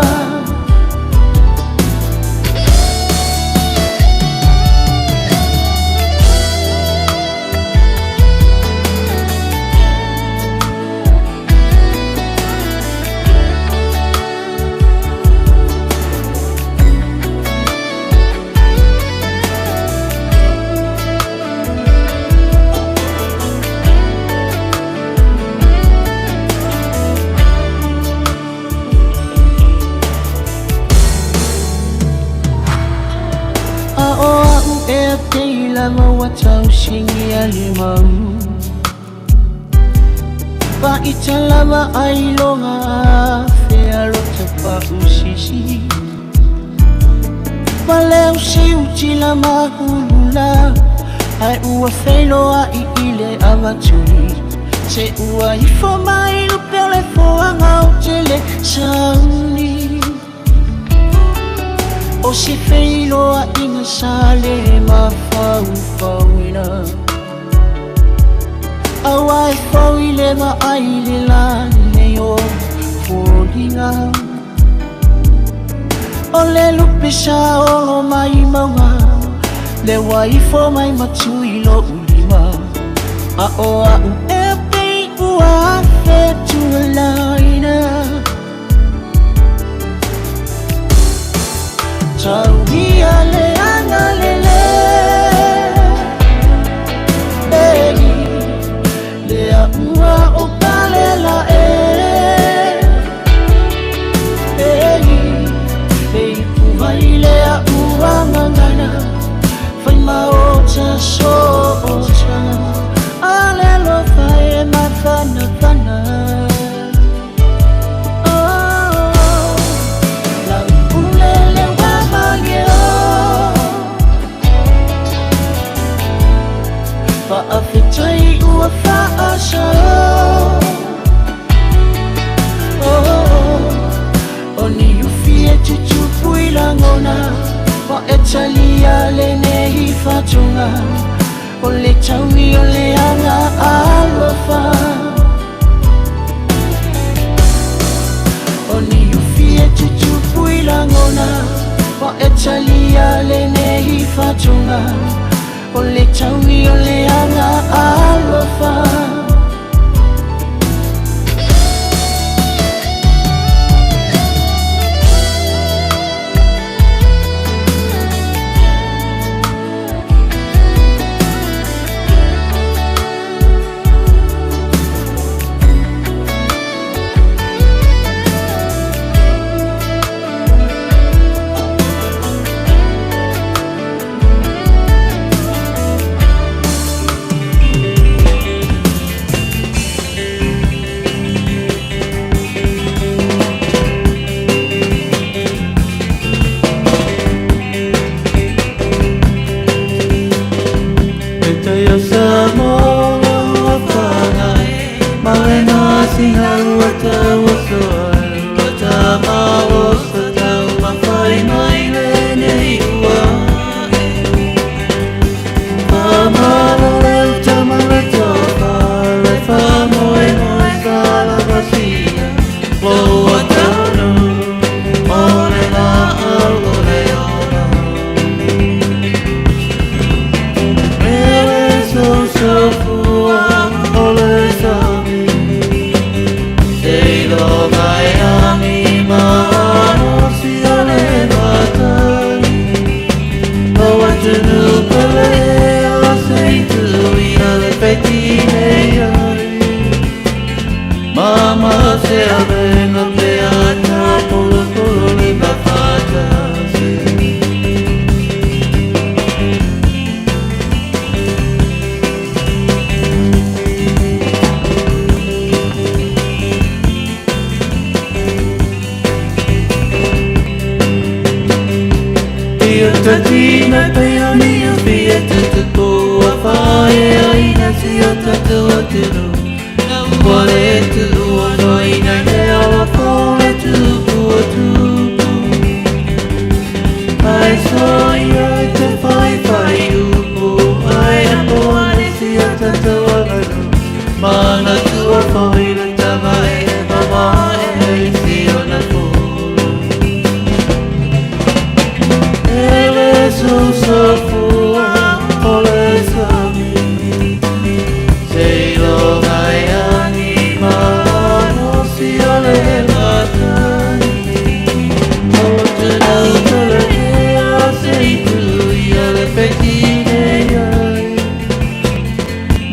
e pei lava ua tausigia le mau Fa'ita lava ai loga afea lo tapa'usisi Faleusiuti la mahulula Ai ua feiloa'i i le avatuli Se ua ifo mai lupe o le foaga o tele sauni O se feiloa'iga sa le mafaufauina Auā e fou i le vaai le lalelei o foliga O le lupe sa olo mai mauga Le ua ifo mai matui lo'u lima A o a'u e pei ua afe tualaina Tauia le agalelei Le a'ua o palela e Le ipuvai le a'ua gagana Faimaota sootaga Alelofa e mafanafana Oh, Lau ulele ua malie o Fa'afetai ua fa'asa Oh, o ni ufi e tutupu i lagona Wa e talia lenei fatoga O le taui o le aga alofa O ni ufi e tutupu i lagona Wa e talia lenei fatoga O le taui o le aga alofa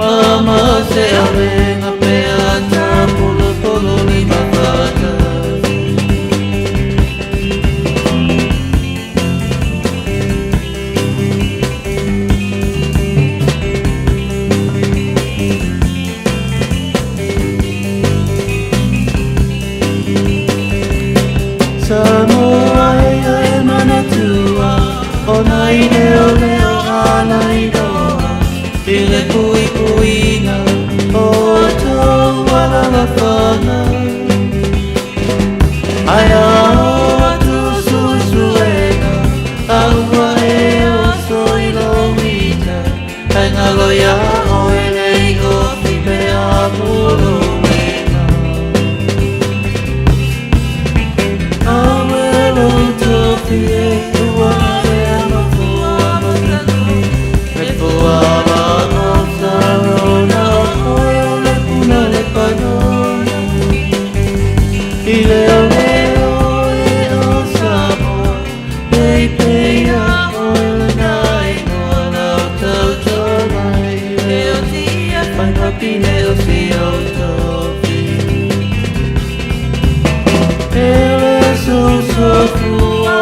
Mama se avenga. Ona i leo leo ala i loa I le puipuiga o tou alalafaga Ae a oo atu suesuega A ua e oso i lou mita E galo iā oe le igofi pe a puluina Awe lou tofi e ua ea ma fua matanu Me fua ma sarona o koe o le puna le panona I leo leo e o Samoa Pei pei a oe lena ingoa lau tauto mai Leo tia whaipapine o si o tofi Ele so so fua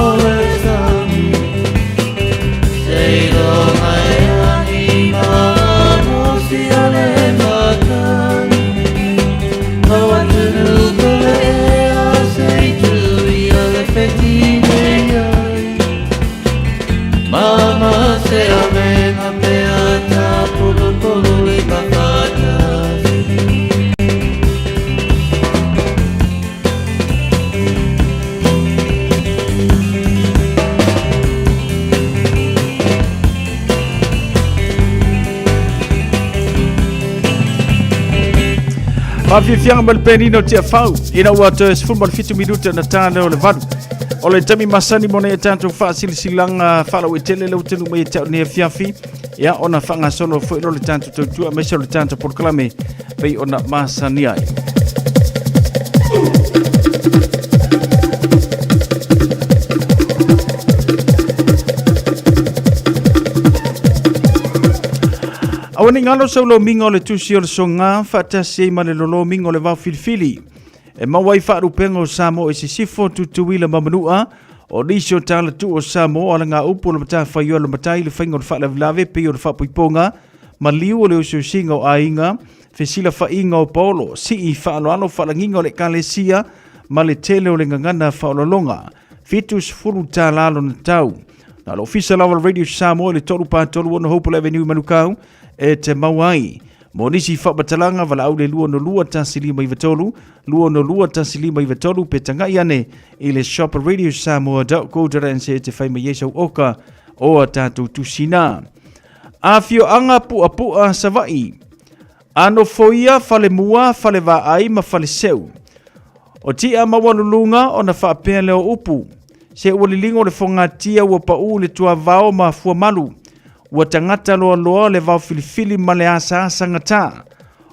o le sami Seiloga e ahi malosi o le makani O atunu ko le ea sei tui o le whetine ai Mama se avenga pe ata pulu pulu i mawhatasi Faafiafiaga ma le penina o Tiafau ina ua toe 17 minute ona ta lea o le 8. O le taimi masani mo nei e tatou faasilasilaga faalauaitele lea ua tanu mai e te au nei afiafi ia ona faagasolo foi lea o le tatou tautua aemaise o le tatou polokalame pei ona masani ai. Aua ne i galo sau lomiga o le tusi o le soga faatasi ai ma le lolomiga o le vao filifili e maua ai faalupega o Samoa i sisifo, Tutuila ma Manua. O nisi o talatuu o Samoa o alagaupu o le matafaioi a le matai, le faiga o le faalavelave pei o le faapoipoga, maliu o le osiosiga o aiga, fesilafaiga o paolo, sii faaaloalo faalagiga o le ekalesia ma le tele o le gagana faaoloaloga. $70 lona tau. Na o le ofisa lava o le Radio Samoa i le 3 4 3 6 Hopewell Avenue i Manukau e te maua ai. Mo nisi faamatalaga, valaau le 262 1593, 262 1593 pe tagai ane i le shop radiosamoa.co.nz e te fai mai ai sau oka o a tatou tusina. Afioaga Puapua Savaii. A nofoia falemua, falevaai ma faleseu. O tia maualuluga ona faapea lea o upu. Se ua liligo le fogatia ua paū i le tuavao ma fuamalu. Ua tagata loaloa le vao filifili ma le asaasa gata.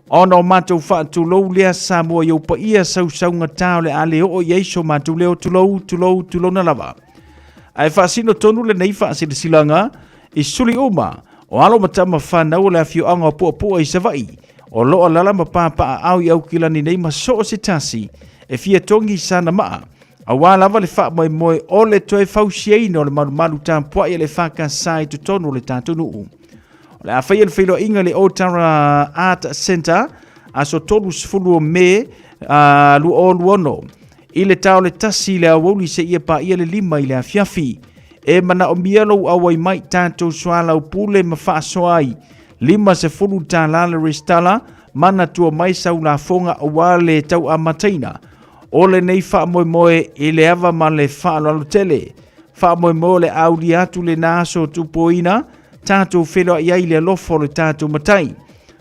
Ona o matou faatulou lea Samoa i ou paia sausaugata o le a le oo i ai so matou leo tulou, tulou, tulouna lava. Ae faasino tonu lenei faasilasilaga i suli uma o alo ma tama fanau o le afioaga o Puapua i Savaii, o lo o alaala ma papaaao i Aukilani nei ma so o se tasi e fia togi i sana maa, aua lava le faamoemoe o le toe fausiaina o le malumalu tapuai a le EFKS i totonu o le tatou nuu. O le a faia le feiloaiga i le Otara Art Centre aso 30 o Me 2026 i le ta o le 1 i le aoauli seia paia le 5 i le afiafi. E manaomia lou auai mai tatou soalaupule ma faasoa ai $50 le resitala, manatua mai sau lafoga aua le tau amataina o lenei faamoemoe i le ava ma le faaaloalo tele. Faamoemoe o le a aulia atu lena aso tupoina tatou feiloai ai i le alofa o le tatou Matai.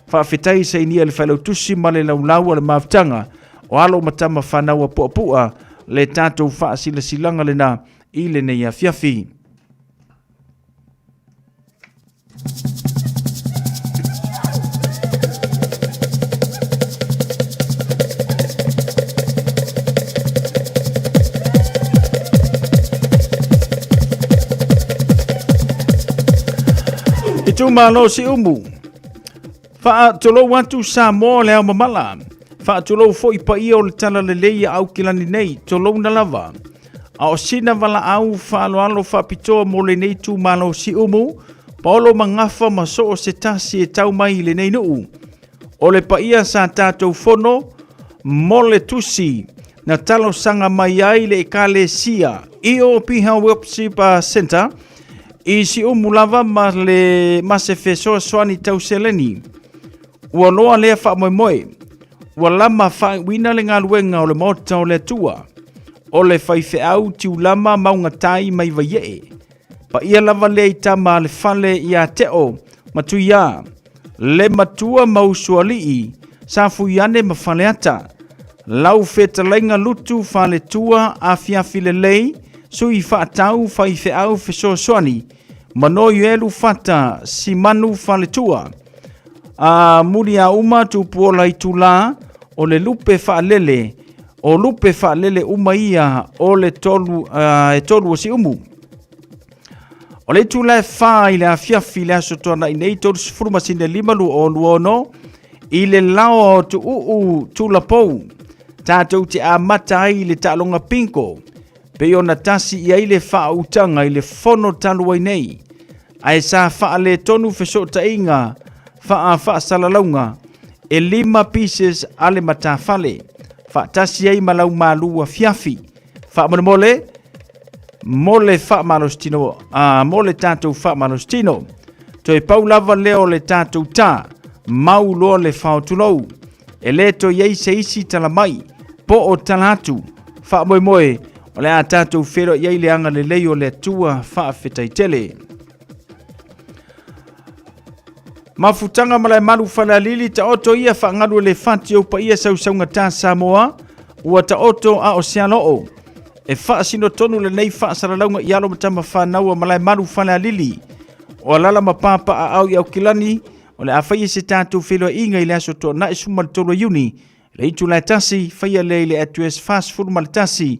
Faafetai sainia le Failautusi ma le Laulau a le Mafutaga o alo ma tama fanau a Puapua le tatou faasilasilaga lena i lenei afiafi. Itumalo Siumu. Faatulou atu Samoa le ao mamala. Faatulou foi paia o le tala lelei a Aukilani nei, tolouna lava. A o sina valaau faaaloalo faapitoa mo lenei itumalo Siumu, paolo ma gafa ma so o se tasi e tau mai i lenei nuu. O le paia sa tatou fono mo le tusi na talosaga mai ai le Ekalesia EOP Worship Center i Siumu lava ma le ma se fesoasoani tau seleni. Ua loa lea faamoemoe, ua lama faaiuina le galuega o le Maota o le Atua, o le faifeau Tiulama Maugatai mai Vaiee. Paia lava lea i tama a le fale ia Teo ma Tuiā, le matua ma Usoalii, Safuiane ma Faleata. Lau fetalaiga Lutu Faletua Afiafi Lelei, Sui Faatau Faifeau Fesoasoani, Manoielu Fata Simanu Faletua. A Muliauma Tupuola Itulā, o le lupe faalele, o lupe faalele uma ia o le tolu, e tolu o Siumu. O le itula e 4 i le afiafi i le aso Toanai nei 30 masina 5 2026 i le laoa o Tuuu Tulapou, tatou te amata ai i le taaloga bingo, pei ona tasi i ai le faautaga i le fono talu ai nei, ae sa faaletonu fesootaiga faa-faasalalauga e 5 pieces a le matafale, faatasi ai ma laumalu afiafi. Faamolemole, mo le faamalositino, mo le tatou faamalositino. Toe pau lava lea o le tatou tā, mau loa le faotulou. E le toe i ai se isi tala mai, po o tala atu. Faamoemoe, o le a tatou feiloai ai le agalelei o le Atua faafetai tele. Mafutaga Malaemalu Falealili taoto ia faagalu e le fati ou paia sausaugata Samoa ua taoto a o se aloo e faasino tonu lenei faasalalauga i alo ma tama fanau a Malaemalu Falealili o alala ma papa a au i Aukilani o le a faia se tatou feiloaiga i le aso Toonai 13 Iuni le itula e tasi faia lea i le address 41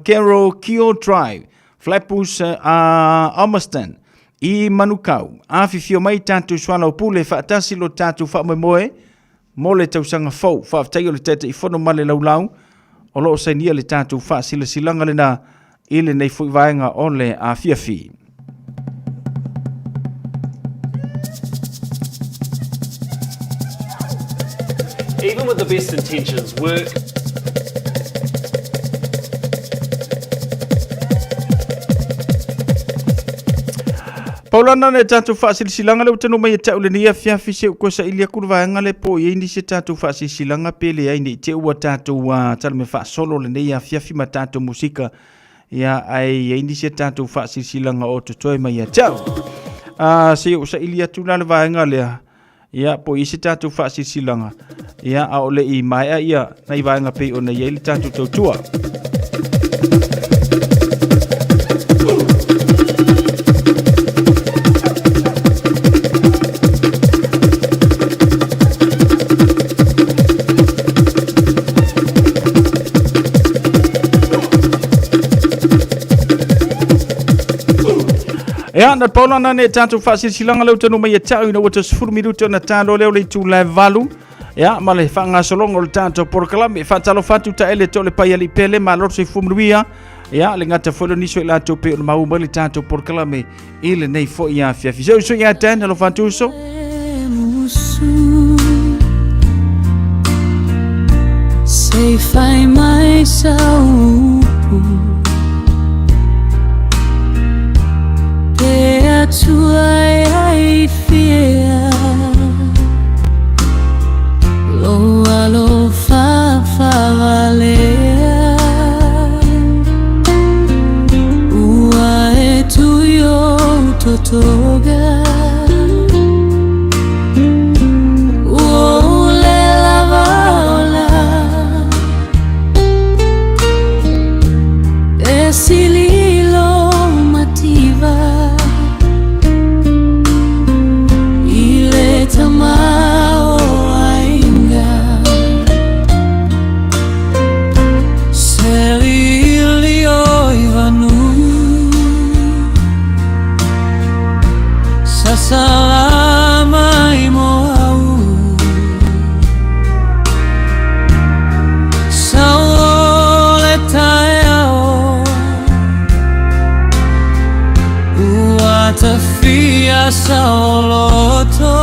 Carol Kio Drive Flatbush Almaston i Manukau. Afifio mai tatou soalaupule faatasi lo tatou faamoemoe mo le tausaga fou. Faafetai o le Taitaifono ma le laulau o lo o sainia le tatou faasilasilaga lena i lenei foi vaega o le afiafi. Even with the best intentions, work Paulana le tatou faasilasilaga lea ua tanu mai e tau lenei afiafi se u saili aku le vaega le po i ai nisi e tatou faasilasilaga pe leai nei te ua tatou talame faasolo lenei afiafi ma tatou musika ia ae i ai nisi e tatou faasilasilaga o totoe mai ia te au. Se u saili atu la le vaega lea ia po i se tatou faasilasilaga ia a o le i maea ia nai vaega pei ona i ai le tatou tautua. Ia, na paula na ne tatou faasilasilaga lea ua tanu mai e tau ina ua toe 10 minute ona talo lea o le itula e 8. Ia, ma le faagasologa o le tatou polokalame. Faatalofa atu taele to le pai alii pele, malo le soifua manuia. Ia, le gata foi le nisi o i latou pei ona maua mai le tatou polokalame i lenei foi afiafi. Se uso ia Dan, alofa atu uso. Sei fai mai sau Te atua e ai fia Lo alo fa fa valea Ua e tuyo totoga Ua le lava ola E sililo mativa I le tamao ainga Seli o i vanu Sasala mai mo au Sao le taeao Ua tafia saoloto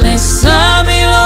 Le sami lo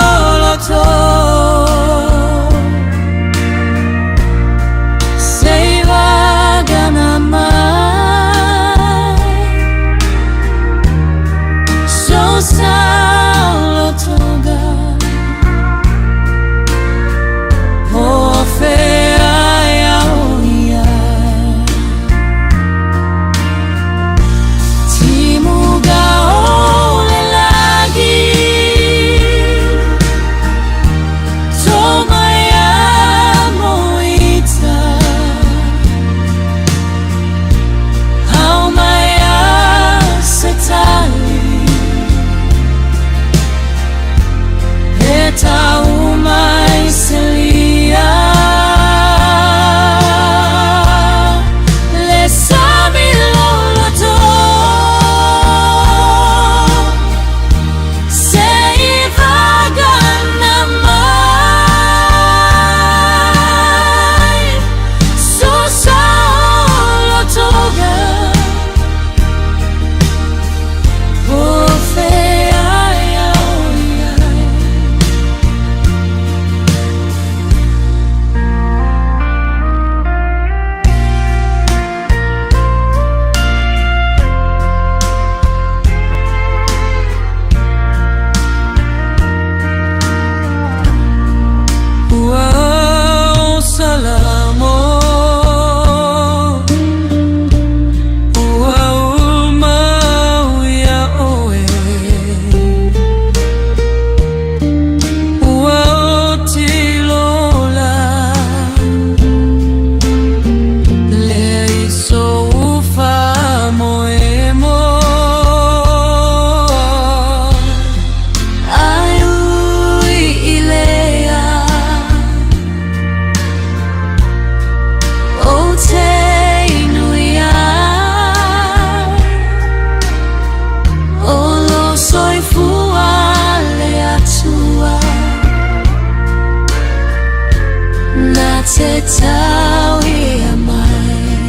le tau ia mai.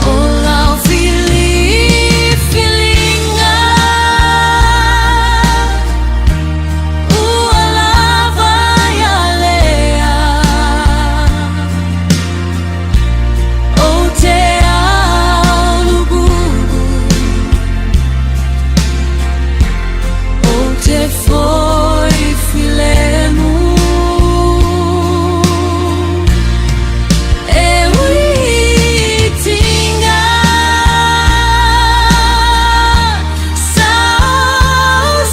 O lau filifiliga ua lava ia lea. Ou te aulugugu, ou te foi filemu. E uitinga sa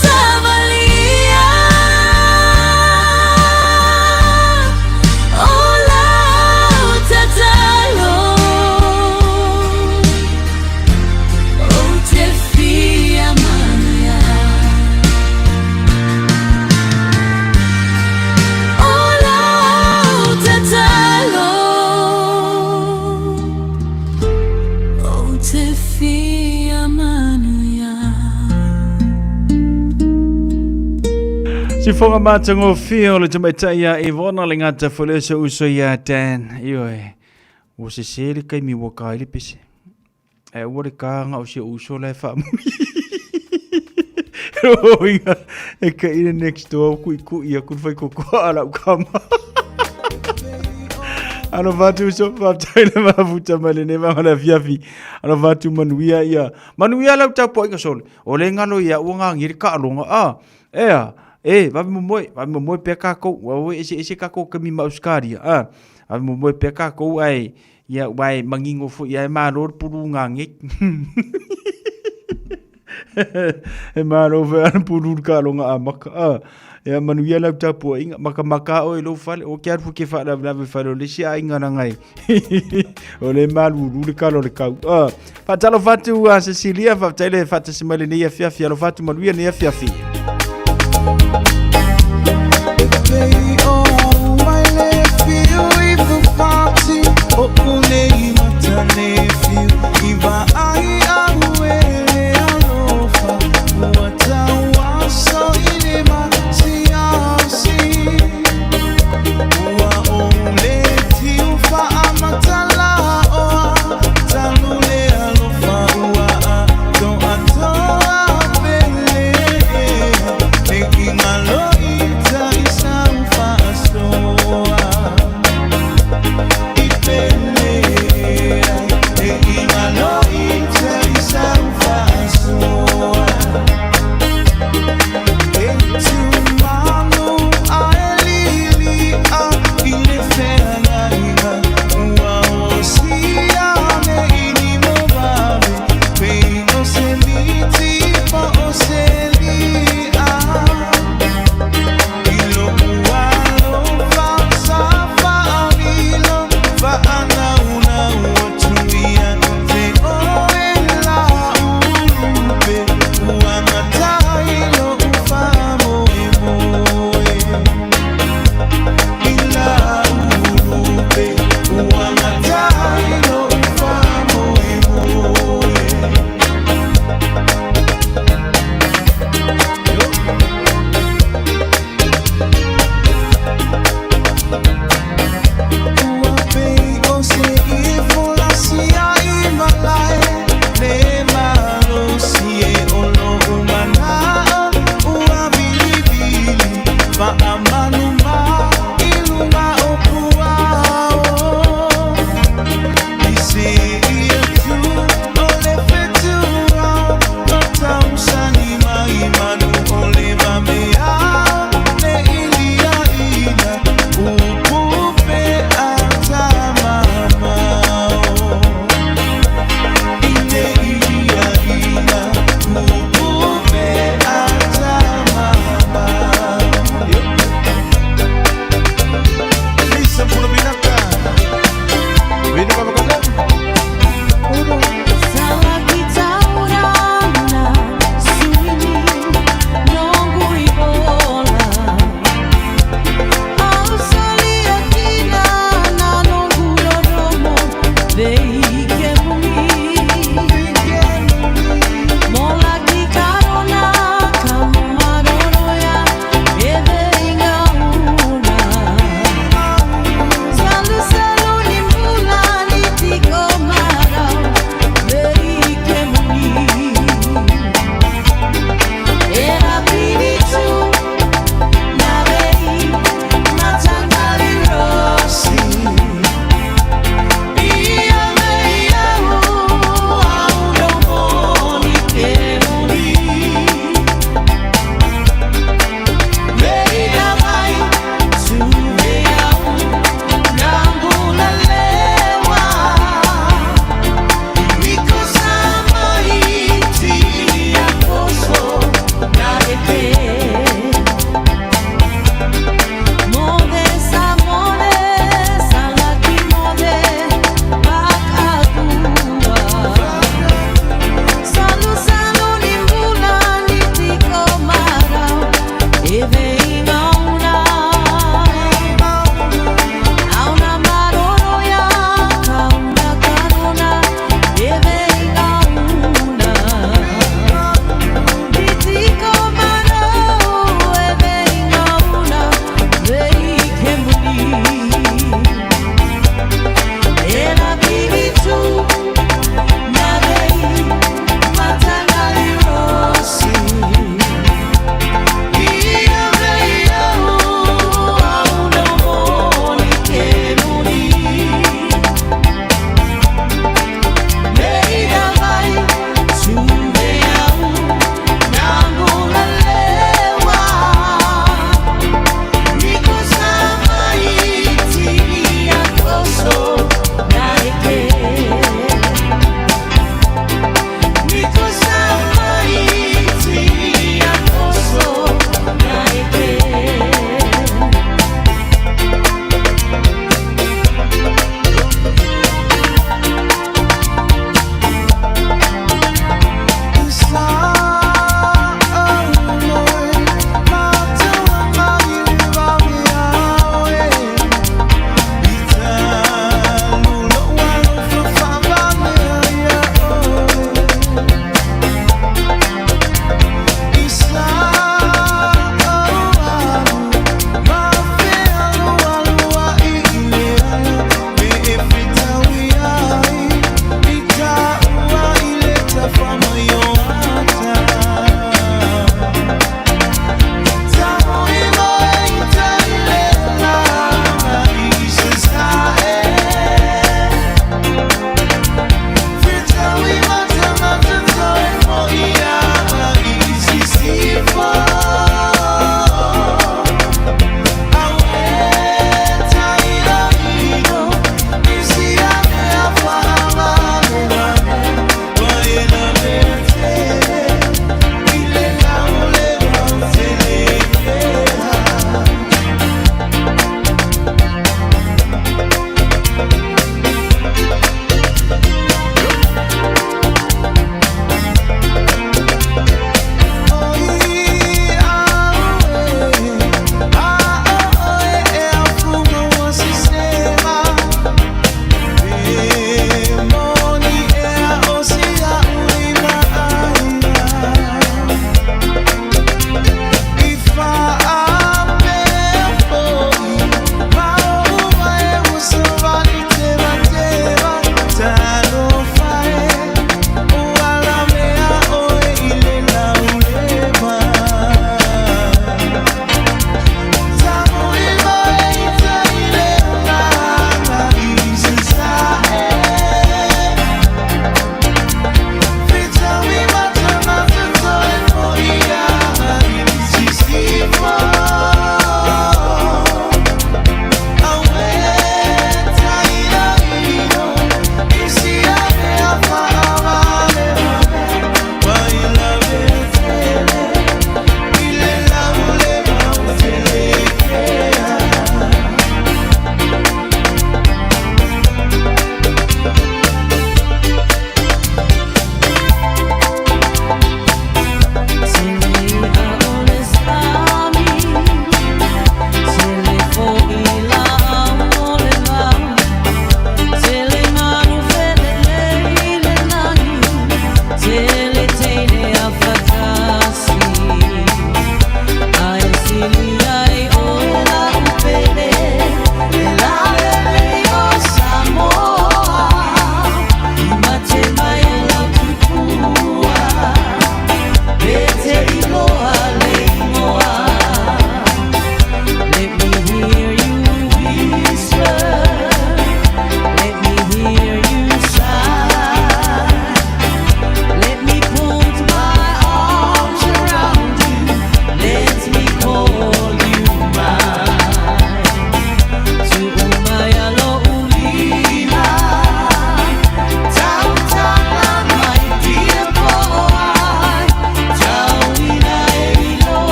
savalia o lau tatalo ou te fia manuia. O lau tatalo ou te fia manuia. Sifoga matagofie o le tamaitai ia Ivona le gata foi lea se uso ia Dan. Ioe, ua sese le kaimi ua ka ai le pese. Ae aua le ka ga o si ou uso la e faamuli. Oiga, e kai le next door kuʻikuʻi aku le faikokoa a lau kama. Alofa atu uso, faafetai le mafuta mai lenei vaega o le afiafi. Alofa atu manuia ia. Manuia lau tapuaiga sole. O le galo ia ua gagia le taaloga a. Ea, e, vave momoe, vave momoe pea kākou. Ua ua ese ese kākou kami ma Australia. A, vave momoe pea kākou ai, ia, ua e mangingo foi ia e malo le pulu ngāngei. E malo foi ana pulu le taaloga amata. A, ia manuia lau tapuaiga, makamaka oe i lou fale, o ke alu foi ke faalavelave i fale o le isi aiga leaga e o le malulu le kala o le kau. A, faatalofa atu a Cecilia, faafetai le faatasi mai lenei afiafi, alofa atu manuia lenei afiafi.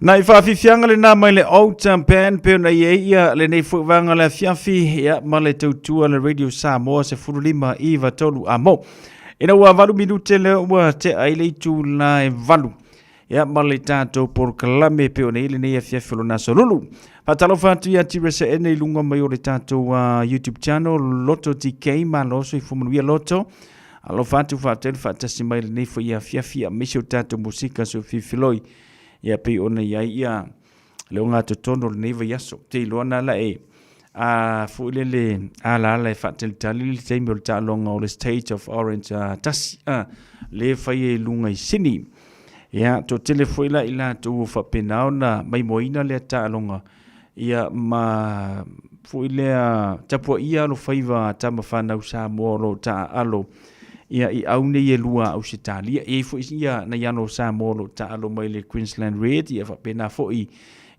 Nai faafiafiaga lena mai le Old Band pe ona i ai ia lenei foi vaega o le afiafi ia ma le tautua le Radio Samoa 15 9 3 amo. Ina ua 8 minute lea ua tea ai le itula e 8 ia ma le tatou polokalame pe ona i ai lenei afiafi o lona aso lulu. Faatalofa atu ia Tiresa Ene i luga mai o le tatou YouTube channel Loto TK malo soifua manuia Loto. Alofa atu faafetai le faatasi mai lenei foi afiafi aemaise o tatou musika soififiloi. Ia pei ona i ai ia le ogatotonu o lenei vaiaso. Te iloa na la e a foi lele alaala e faatalitali le taimi o le taaloga o le State of Orange a tasi a le fai e luga i Sini. Ia toatele foi la i latou o faapena ona maimoaina lea taaloga ia ma foi lea tapuaia alofaiva a tama fanau Samoa o lo o taaalo ia i au nei e lua a Ausetalia. E i ai foi ia nai alo o Samoa o lo o taaalo mai le Queensland Red ia faapena foi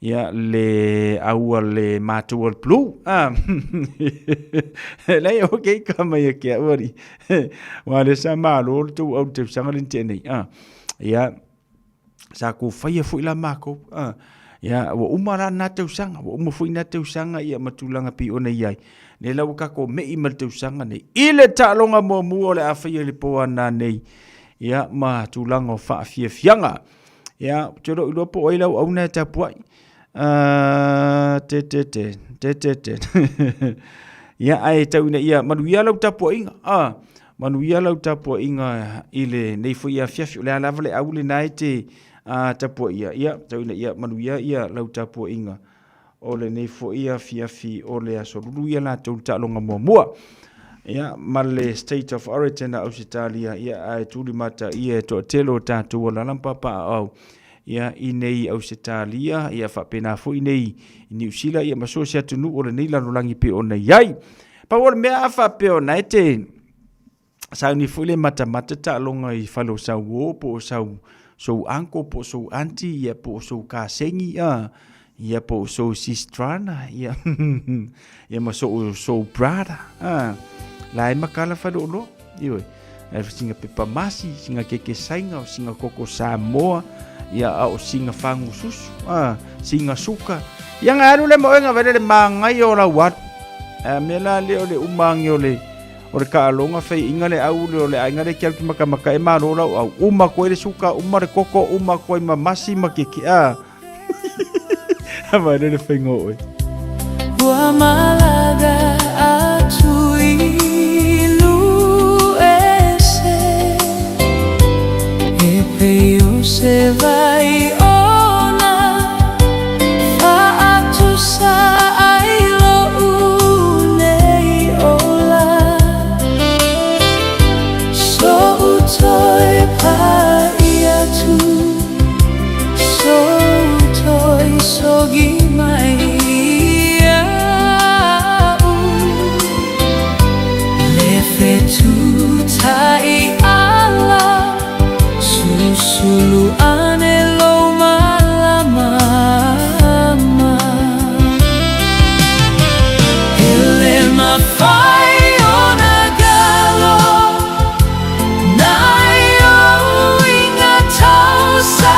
ia le au a le matou o le Blue. Ah. Leai okay ka mai e ke au ari. Wa le sa malo le tou au le tausaga le ni nei. Ah. Ia sa kou faia foi la makou. Ah. Ia ua uma la na tausaga, ua uma foi na tausaga ia ma tulaga pei ona i ai. Nei la ua tatou me'i ma le tausaga nei. I le taaloga muamua o le a faia i le po a nanei, ia ma tulaga o faafiafiaga. Ia, ou te le o iloa po o ai lau auna e tapuai. Te te te, te te te. Ia, ae tau ina ia manuia lau tapuaiga. Ah, manuia lau tapuaiga i lenei foi afiafi. O le a lava le au lena e te tapuaia. Ia, tau ina ia manuia ia lau tapuaiga o lenei foi afiafi o le aso lulu ia latou le taaloga muamua. Ia, ma le State of Origin a Ausetalia, ia, ae tulimata ia e toatele o tatou alaala ma papaaao, ia, i nei Ausetalia, ia, faapena foi nei i Niu Sila, ia, ma so o se atunuu o lenei lalolagi pei ona i ai. Pau o le mea a faapea o na e te sauni foi le matamata taaloga i fale o sau uo po o sau sou uncle po o sou aunty ia po o sou kasengi ia ia po o sou sistrana ia ia ma sou sou brother a la e makala fale o loa ioe e singa pepa masi singa keke sainga o singa koko Samoa ia a o singa fangu susu a singa suka ia nga alu le moenga vele le mangai o lau atu a me la le o le umangi o le O le kaaloga feiiga le au le o le aiga le ke alu ki makamaka e malo lau au uma koe le suka uma le koko uma koe ma masi ma ke ke a vai le faiga o oe. Ua malaga atu i Luese E pei o se vai ona Faatusa ai loʻu nei ola Soʻu toe paʻi atu Soʻu toe sogi mai iaʻu Le fetutai ala Susulu ane lou malamama E le mafai ona galo Nai ou inga tau saafia.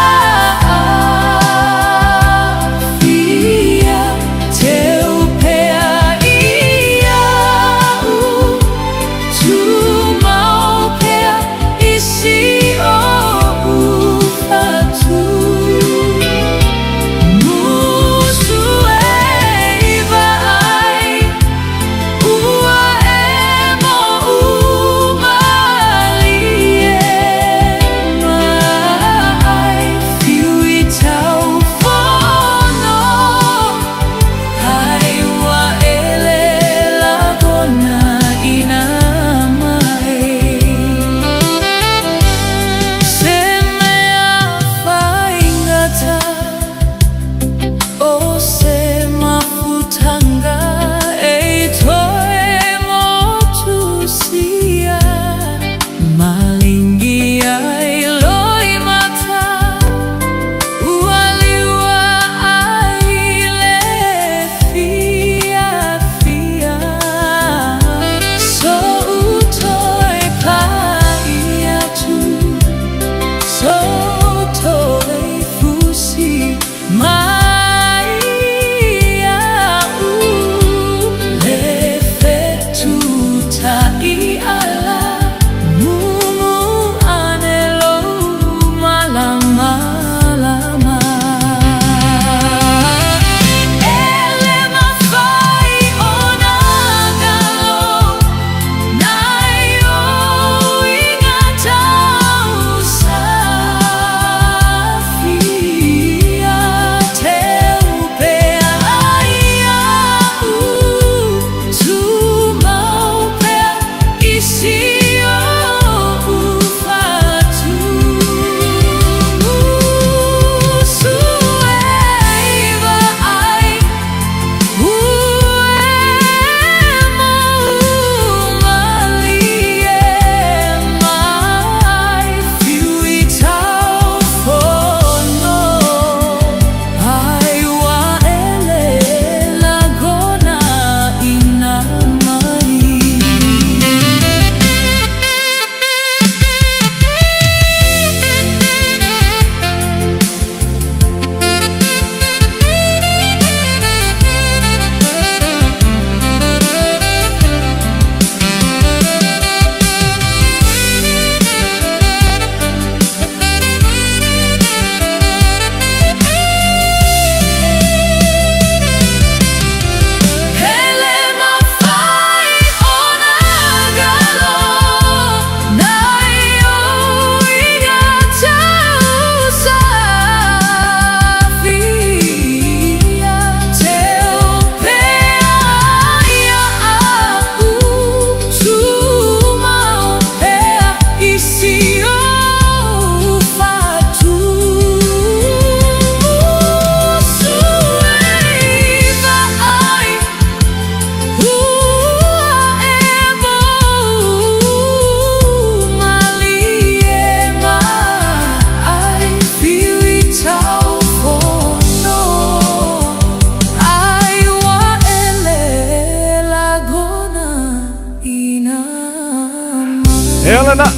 lena.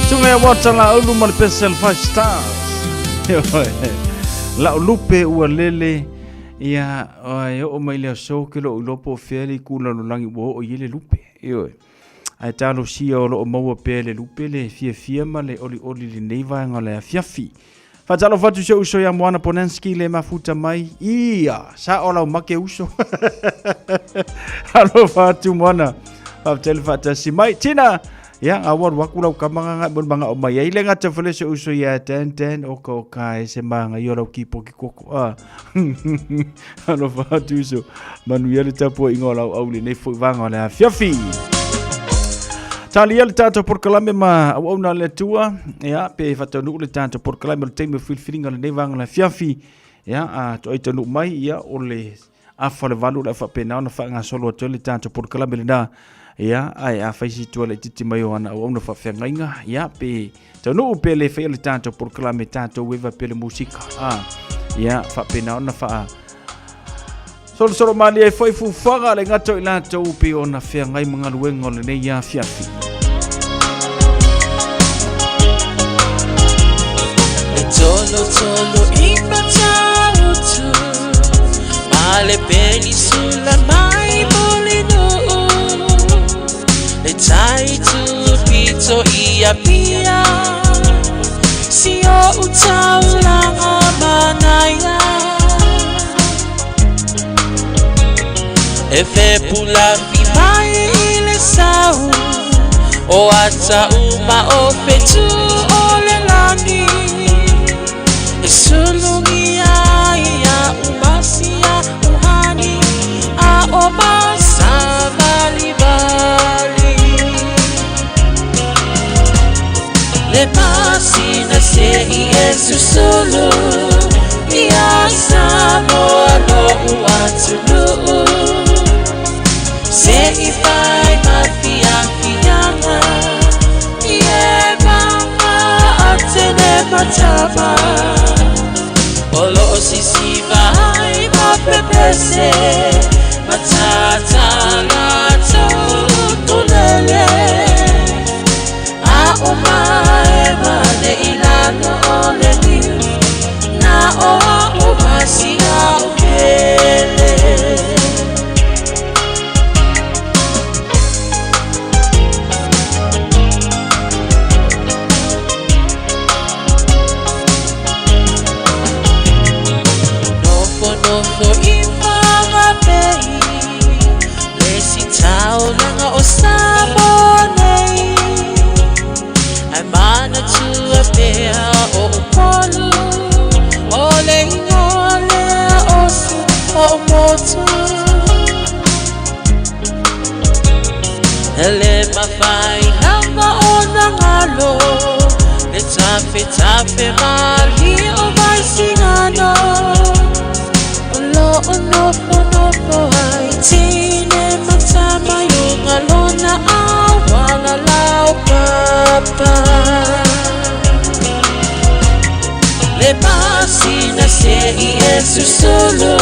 Tunga ia wata la ulu ma le Pesel 5 Stars. Lau lupe ua lele ia e oo mai le aso ke lou iloa po o fea le itu lalolagi ua oo i ai le lupe. Ioe. Ae talosia o lo o maua pea e le lupe le fiafia ma le olioli i lenei vaega o le afiafi. Faatalofa atu si ou uso ia Moana Ponanski le mafuta mai. Ia, sao lau make uso. Alofa atu Moana. Faafetai le faatasi mai. Tina, ia, a ua alu aku lau kama gaga mo le magao mai ai le gata fale si ou uso ia Dan Dan oka oka e se maga ia lau kipo ki koko. Ah. Alofa atu uso. Manuia le tapuaiga o lau au i lenei foi vaega o le afiafi. Talia le tatou polokalame ma auauna a le Atua, ia, pe faataunuu le tatou polokalame o le taimi o filifiliga o lenei vaega o le afiafi, ia, a toai taunuu mai, ia, o le afa o le 8 o le a faapena ona faagasolo atu ai le tatou polokalame lena, ia, ae afai si tua laitiiti mai o ana auauna faafeagaiga, ia, pe taunuu pe le faia le tatou polokalame, tatou eva pe le musika, a, ia, faapena ona faa Solosolo malie ai foi fuafuaga a le gata o i latou pei ona feagai ma galuega o lenei afiafi. E tolo tolo i Matautu Ma le penisula mai Mulinuu Le tai tupito i Apia Si o utaulanga manaia E fepulafi mai i le sau O ata uma o fetu o le lani E sulugia ia umasia uhani A o masavalivali Le masina se i e susulu Ia Samoa lo'u atunuu Se i fai ma fiafiaga I e maga atene matama O loo sisiva ai ma pepese Matata latou utulele A o maema ne i lalo o le niu Na o a'u ma si a'u pele. Nofonofo i Whangapehi Le si taulaga o Samoa nei Ai manatua pea o Upolu O le ingoa lea o si o motu E le mafai lava ona galo Le tafetafe malie o Vaisigano O lo o nofonofo ai tine ma tama i luga lona auala laupapa. Le masina se i e susulu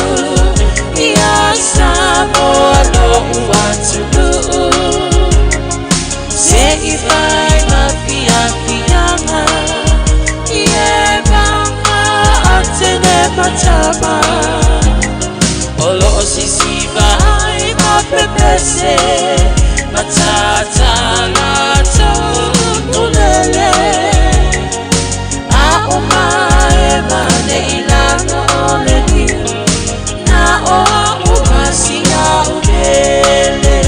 Ia Samoa lo'u atunuu Se i fai ma fiafiaga I e maga atene matama O loo sisiva ai ma pepese Matata latou utulele A o maema ne i lalo o le niu Na o a'u ma si a'u pele.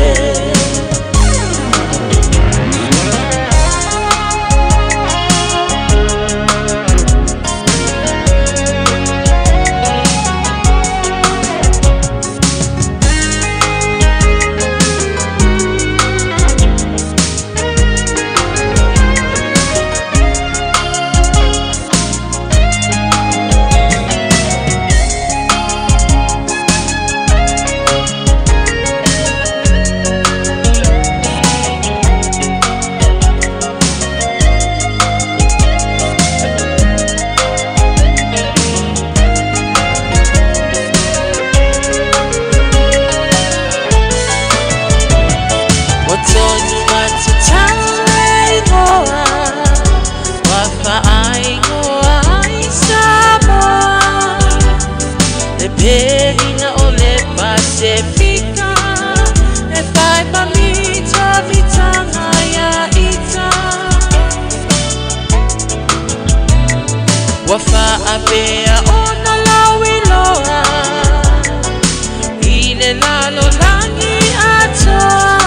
Ua faapea ona lauiloa i le lalolagi atoa.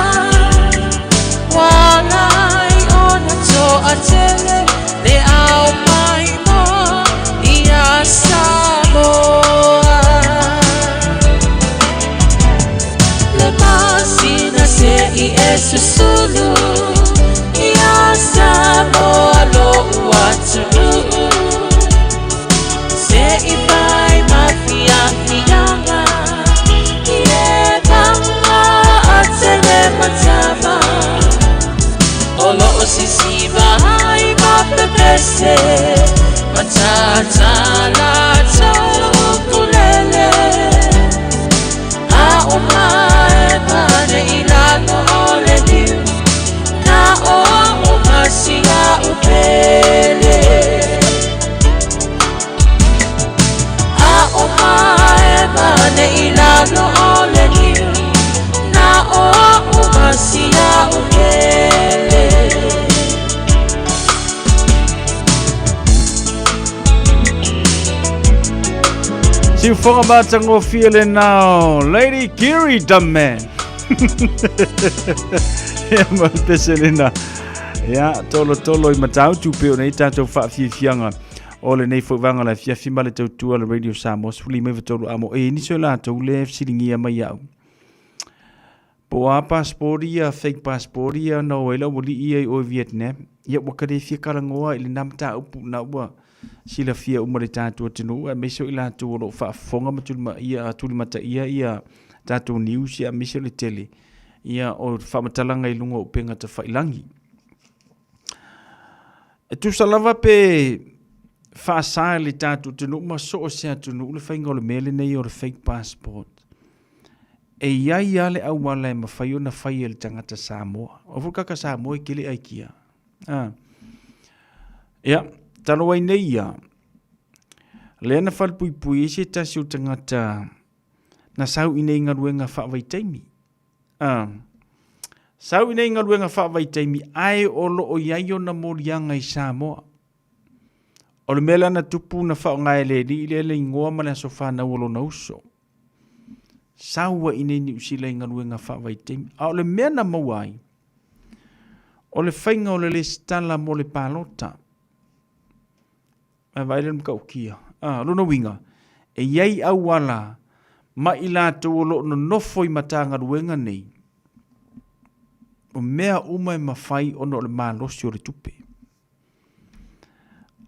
Ua ala ai ona toatele le ao maimoa iā Samoa. Le masina se i e susulu iā Samoa lo'u atunuu. Se i fai ma fiafiaga i e paga atele ma tama. O lo'o sisiva ai ma pepese ma tātā latou ukulele. A o mae pane i lalo o le niu na o a'u ma si a'u pele. A o mae pane i lalo o le niu na o a'u ma si a'u pele. Siufoga matagofie lenā o Lady Kiri Dumb Man. Ia ma le pese lena. Ia, tolotolo i Matautu pei ona i tatou faafiafiaga o lenei foi vaega o le afiafi ma le tautua le Radio Samoa 153 amo e nisi o latou le fesiligia mai au. Po o a passport ia, fake passport ia na o ai le aualii ia i o i Vietnam. Ia ua ka le fia talanoa i lena mataupu na ua silafia uma le tatou atunuu aemaise o i latou o lo o faafofoga ma tulimaia, tulimataia ia tatou news ia aemaise o le tele ia o faamatalaga i luga o upega tafailagi. E tusa lava pe faasa e le tatou atunuu ma so o se atunuu le faiga o le mea lenei o le fake passport. E i ai lava le auala e mafai ona fai e le tagata Samoa. O foi kaka Samoa e kele aikia. Ah. Ia, talo ai nei ia. Lea na falepuipui ai se tasi o tagata na sau i nei galuega faavaitaimi. Ah. Sau i nei galuega faavaitaimi ae o loo i ai ona moliaga i Samoa. O le mea lea na tupu na faaaoga e le alii lea le igoa ma le aso fanau o lona uso. Sau ai i nei Niu Sila i galuega faavaitaimi. A o le mea na maua ai, o le faiga o le lesitala mo le palota. Ae vaai le matautia. Ah, lona uiga, e i ai auala ma i latou o lo o nonofo i Matagaluega nei, o mea uma e mafai ona o le malosi o le tupe.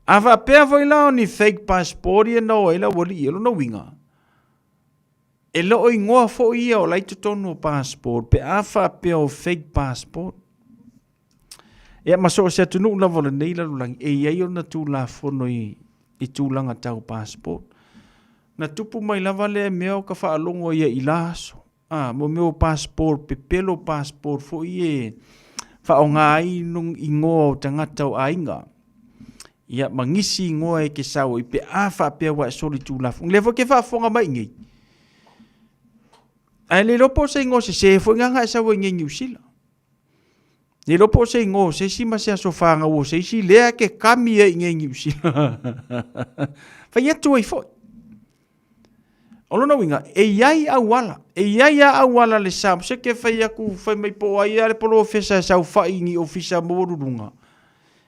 A faapea foi la o ni fake passport ia na o ai le aualii, o lona uiga, e le o igoa foi ia o la i totonu o passport pe a faapea o fake passport. Ia ma so o se atunuu lava o lenei lalolagi, e i ai ona tulafono i, i tulaga tau passport. Na tupu mai lava lea mea o ka faalogo ia i la aso. A, mo mea o passport, pepelo passport foi e faaaoga ai igoa o tagata o aiga. Ia, ma nisi igoa e ke sao i pe a faapea ua e soli tulafono. Lea foi ke faafofoga mai i nei. Ae le iloa po o se igoa sese foi nga e sau ai nei Niu Sila. Le iloa po o se igoa o se isi ma se aso fanau o se isi lea ke kami ai i nei Niu Sila. Fai atu ai foi. O lona uiga, e i ai auala, e i ai a auala le sa, se ke fai aku, fai mai po o ai a le polofesa e saofai i ni ofisa maualuluga,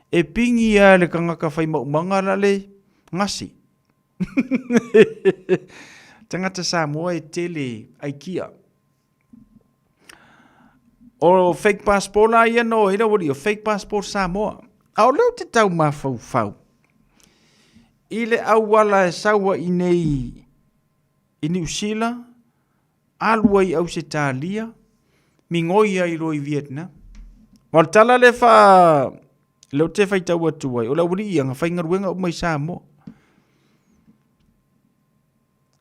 e pigi a le kangaka fai maumaga la le gasi. Tagata Samoa e tele aikia. O fake passport la ia no ai le o fake passport Samoa. A o lea ou te tau mafaufau i le auala e sau ai nei i Niu Sila, alu ai i Ausetalia, migoi ai loa i Vietnam. Ma o le tala lea fa lea ou te faitau atu ai, o le aualii ia na faigaluega uma i Samoa.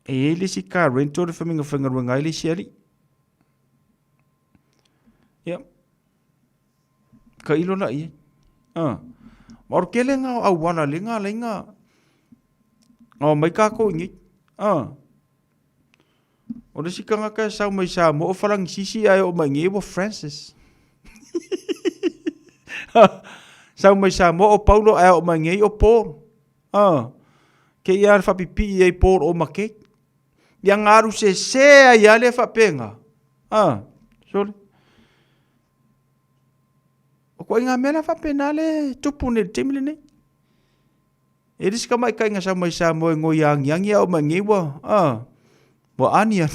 E i ai le isi car rental le fai mai na faigaluega ai le isi alii. Ia, Ka ilo la i ai. Ah. Ma o le tele nga o auala le nga lai nga nga o mai kākou i nei. Ah. O le isi kangaka e sau mai Samoa o Falagisisi ae oo mai nei ua Francis. Sau mai Samoa o Paulo ae oo mai nei o Paul. Ah. Ke ia le faapipii ai po o makei. Ia nga alu sese ai a lea faapena. Ah, sole. O koaiga mea la faapena le tupu nei i le taimi lenei. E le se tamaitaiga sa mai Samoa e ngoi agiagi a oo mai nei ua a ua ania.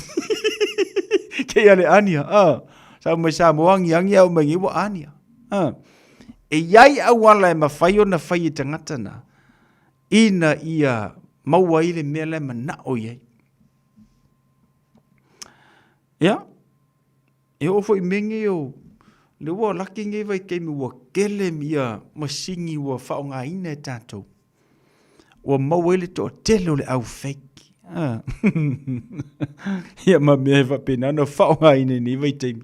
Kei a le ania a sa mai Samoa agiagi a oo mai nei ua ania. A e iai auala e mafai ona fai e tagata na ina ia maua ai le mea la e manao i ai. Ia, E oo foi i mea nei o lea ua laki nei vaitaimi ua tele ia masini ua faaaogaina e tatou, ua maua ai le toatele o le au fake. Ah. Ia ma mea e faapena ona faaaogaina i nei vaitaimi.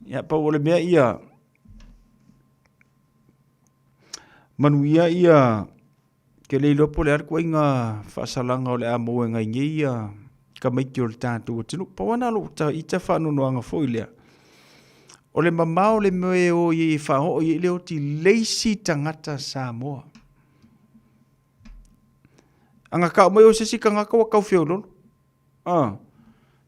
Ia pau o le mea ia manuia ia Ke le iloa po o le a le ituaiga faasalaga o le a maua e nai nei ia tamaiti o le tatou atunuu. Pau lava lena o lou ita faanoanoaga foi lea, o le mamao o le mea e o i ai e faaoo i ai le oti i le isi tagata Samoa. A na tau mai o se isi tagata ua tau feololo. Ah.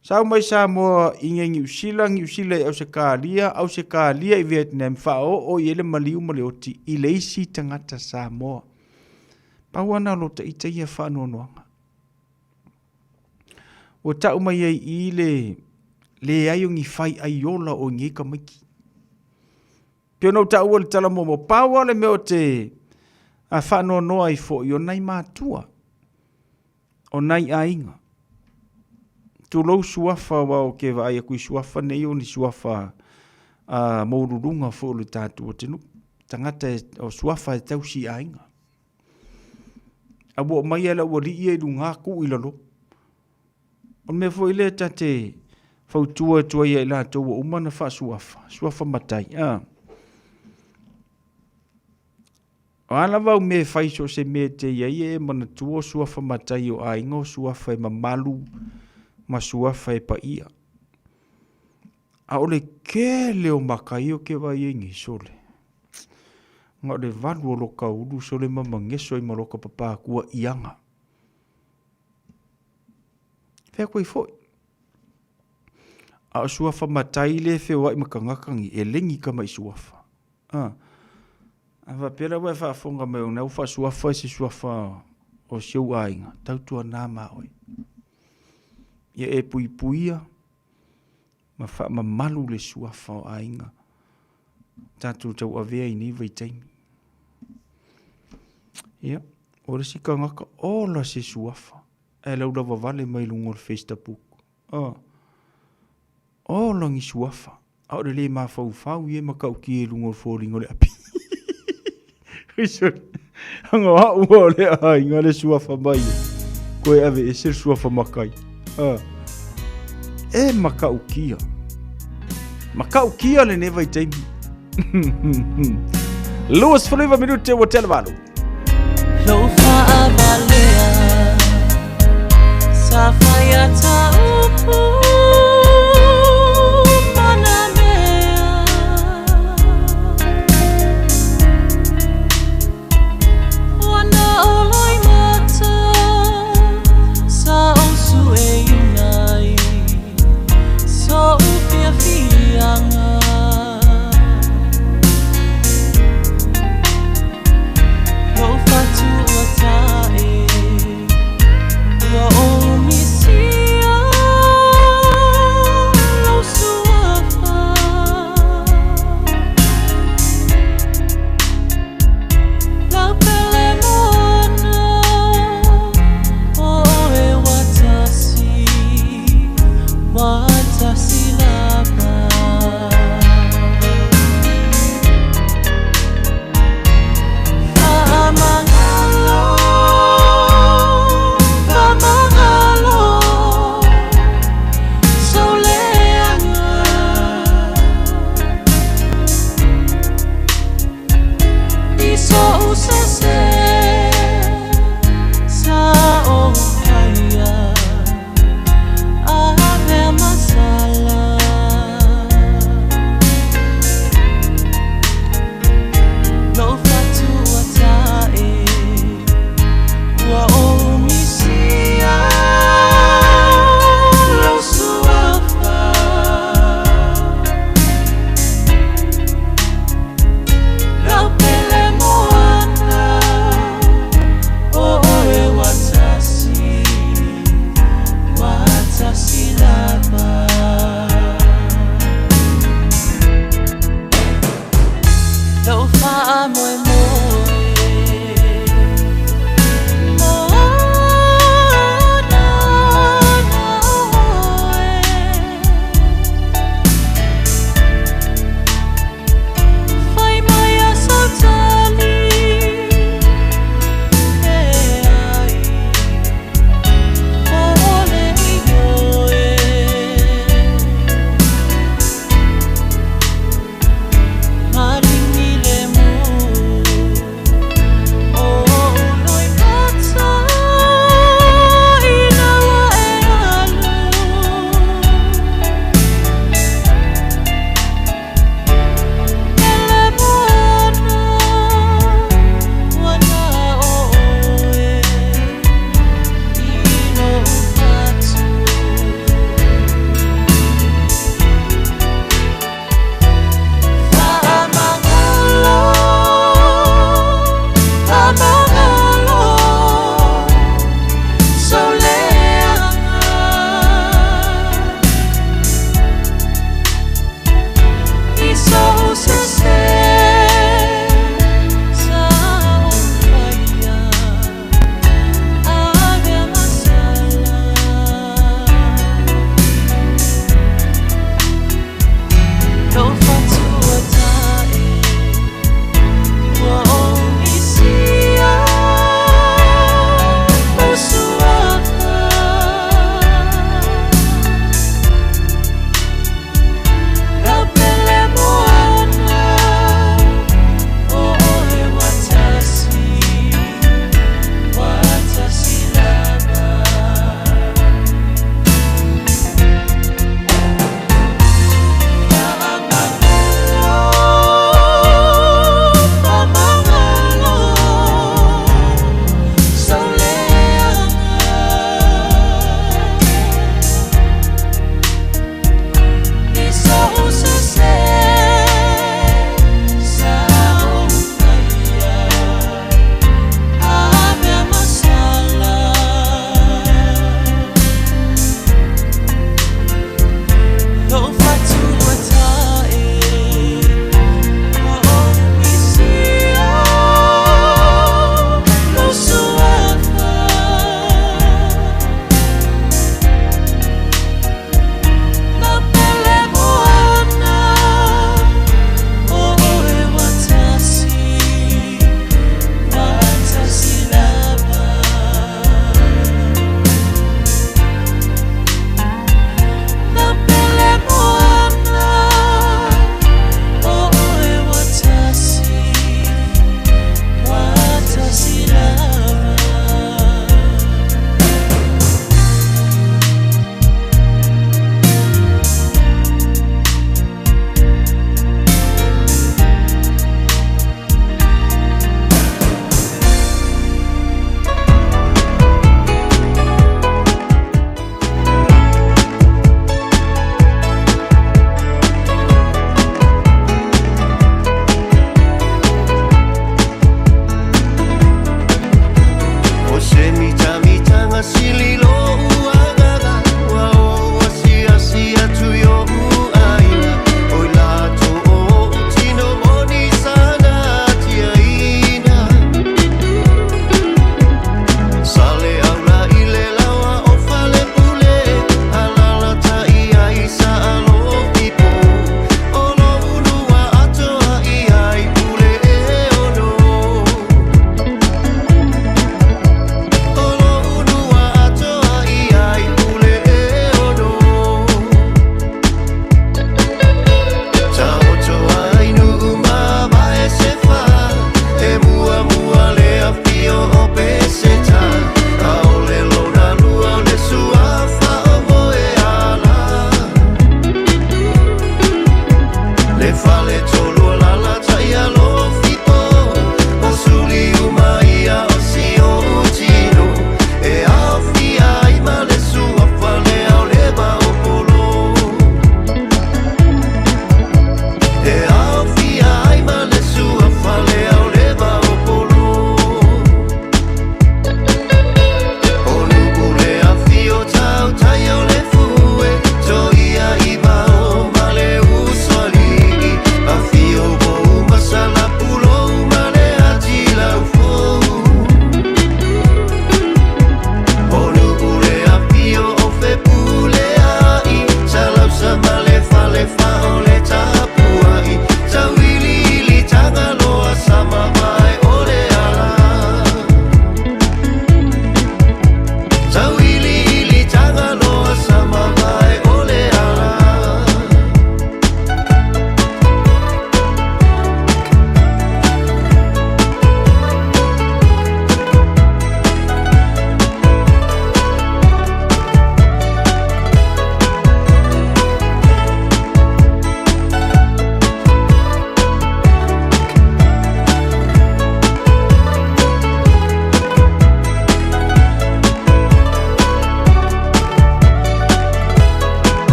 Sau mai Samoa i nei Niu Sila, Niu Sila i Ausetalia, Ausetalia i Vietnam, faaoo i ai le maliu ma le oti i le isi tagata Samoa. Pau lava na o lo ta ita ia faanoanoaga. Ua tau mai ai i le leai o ni fai aiola o nei tamaiti. Pei ona ou taua i le tala muamua, pau lava le mea ou te faanoanoa ai foi o nai matua. O nai aiga. Tulou suafa aua ou te vaai atu i suafa nei o ni suafa a maualuluga foi o le tatou atunuu. Tagata e, o suafa e tausi i aiga. A ua omai lava le aualii ia i luga tuu i lalo. O le mea foi lea ta te fautua atu ai ia i latou ua uma ona faasuafa, suafa matai, a. O a lava au mea e fai so o se mea e te i ai e manatua o suafa matai o aiga o suafa e mamalu ma suafa e paia. A o le kele o maka ia ou te vaai ai nei, sole. Na o le valu o loka ulu sole ma mageso ai ma loka papakua i aga. Fea koe foi. A o suafa matai le feoai ma tagata nei, e leni ka mai suafa. A, a faapea la ua e faafofoga mai o lena ua faasuafa i se suafa o si ou aiga, tautuana ma oe. Ia e puipuia ma faamamalu le suafa o aiga tatou tauavea i nei vaitaimi. Ia, o le isi tagata ola se suafa ae laulavavale mai luga o le Facebook. Ah. Ola ni suafa, a o le lē mafaufau ia e matautia i luga o le foliga o le api. Aga o a'u o le aiga le suafa mai e, koe aveese le suafa matai. Ah. E matautia. Matautia lenei vaitaimi. 29 minute ua tea le valu. Lou faavalea sa faia ta upu mana mea Ua na o loi mata sa ou sueina ai So'u fiafiaga. Lou fatu ua tae, ua ou misia.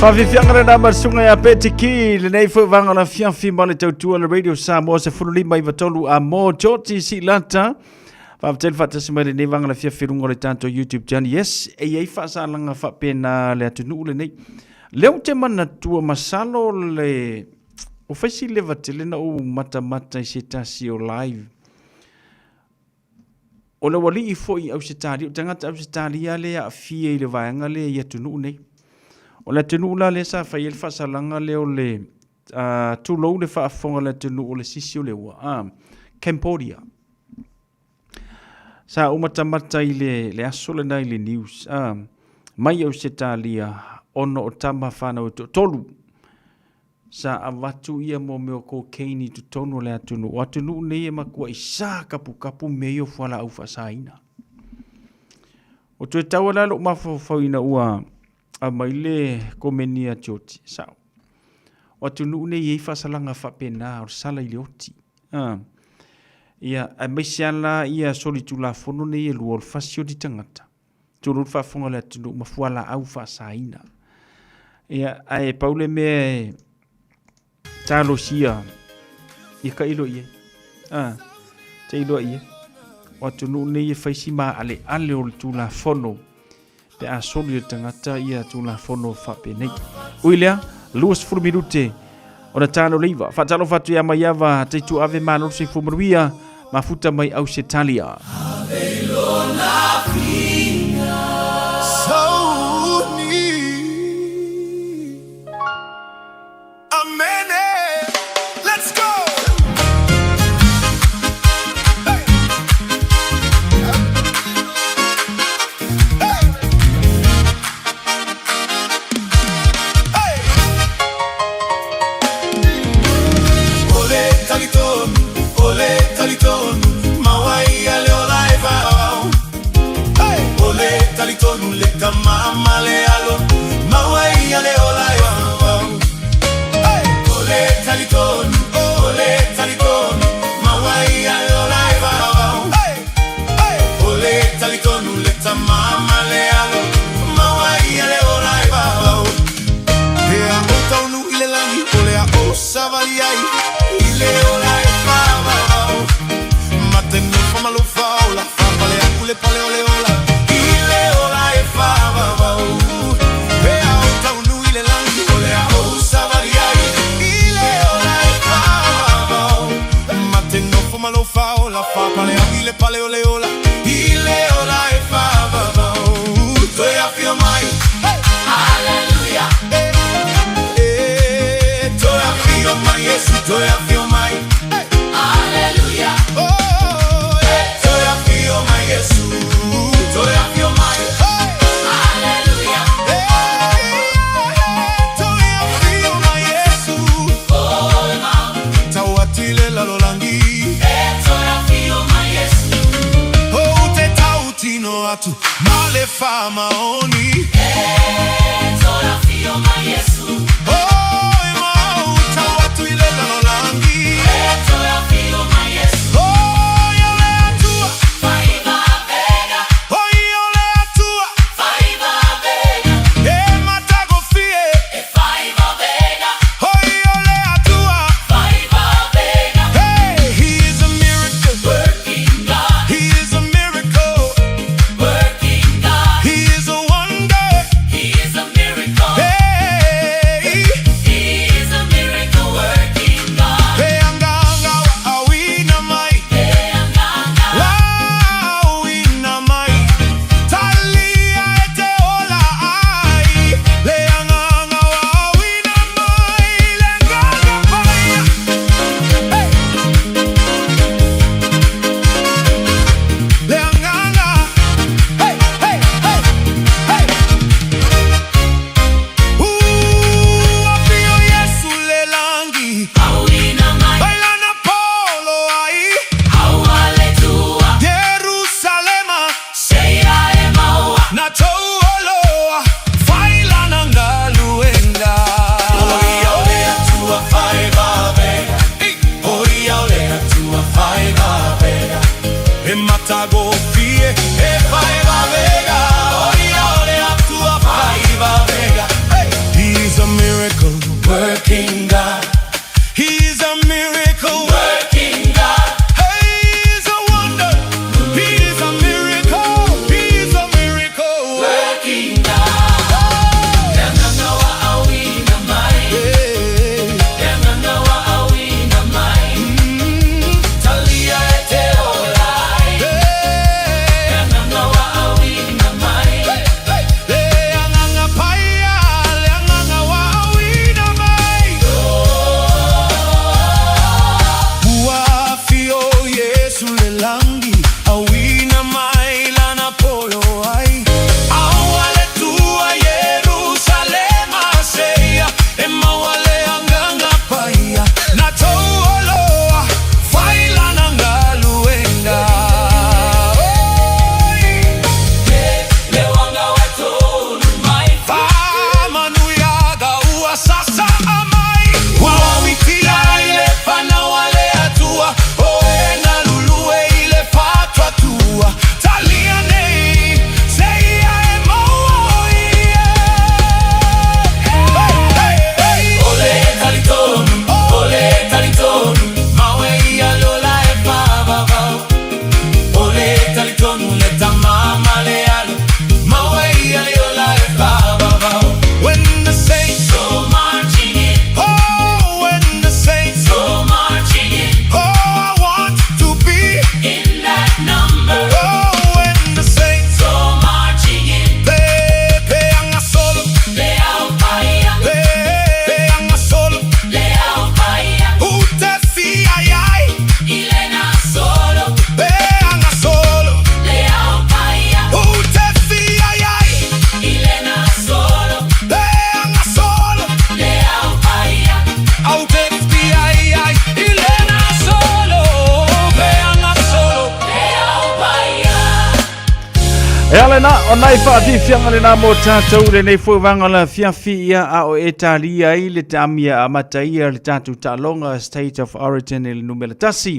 Faafiafiaga lena ma le susuga ia Petiki, lenei foi vaega o le afiafi ma le tautua le Radio Samoa 15 93 a mo Georgie Silata. Faafetai le faatasi mai lenei vaega o le afiafi i luga o le tatou YouTube channel. Yes, e i ai faasalaga faapena le atunuu lenei. Lea ou te manatua masalo le o fai si leva tele na ou matamata i se tasi o live. O le aualii foi i Ausetalia, o tagata Ausetalia lea e aafia i le vaega lea i atunuu nei. O le atunuu la lea sa fai ai le faasalaga lea o le tulou le faafofoga a le atunuu o le sisi o le ua, Cambodia. Sa ou matamata i le, le aso lena i le news, mai Ausetalia ona o tama fanau e toatolu Sa avatu ia mo mea o cocaine i totonu o le atunuu. O atunuu nei e matuai sa kapukapu mea ia o fualaau faasaina. O toe tau la lou mafaufau ina ua aumai le komeni a George, sao. O atunuu nei e i ai faasalaga faapena o le sala i le oti. Ah. Ia, aemaise lava la ia solitulafono nei e lua o le fasi o ni tagata. Tulou le faafofoga a le atunuu ma fualaau faasaina. Ia, ae pau le mea e talosia, ia tailo i ai. Ah, tailo i ai. O atunuu nei e fai si maaleale o le Tulafono pe a soli e le tagata ia Tulafono faapenei. Ui lea, 20 minute ona talo leiva. Faatalofa atu ia Maiava, Taituave Malo le soifua manuia, mafuta mai Ausetalia. lena, o nai whaafifianga lena mo tātou le nei fue vanga la fiafi ia a o e tālia ai le tāmia a mata ia le tātou tālonga State of Origin i le numera tasi.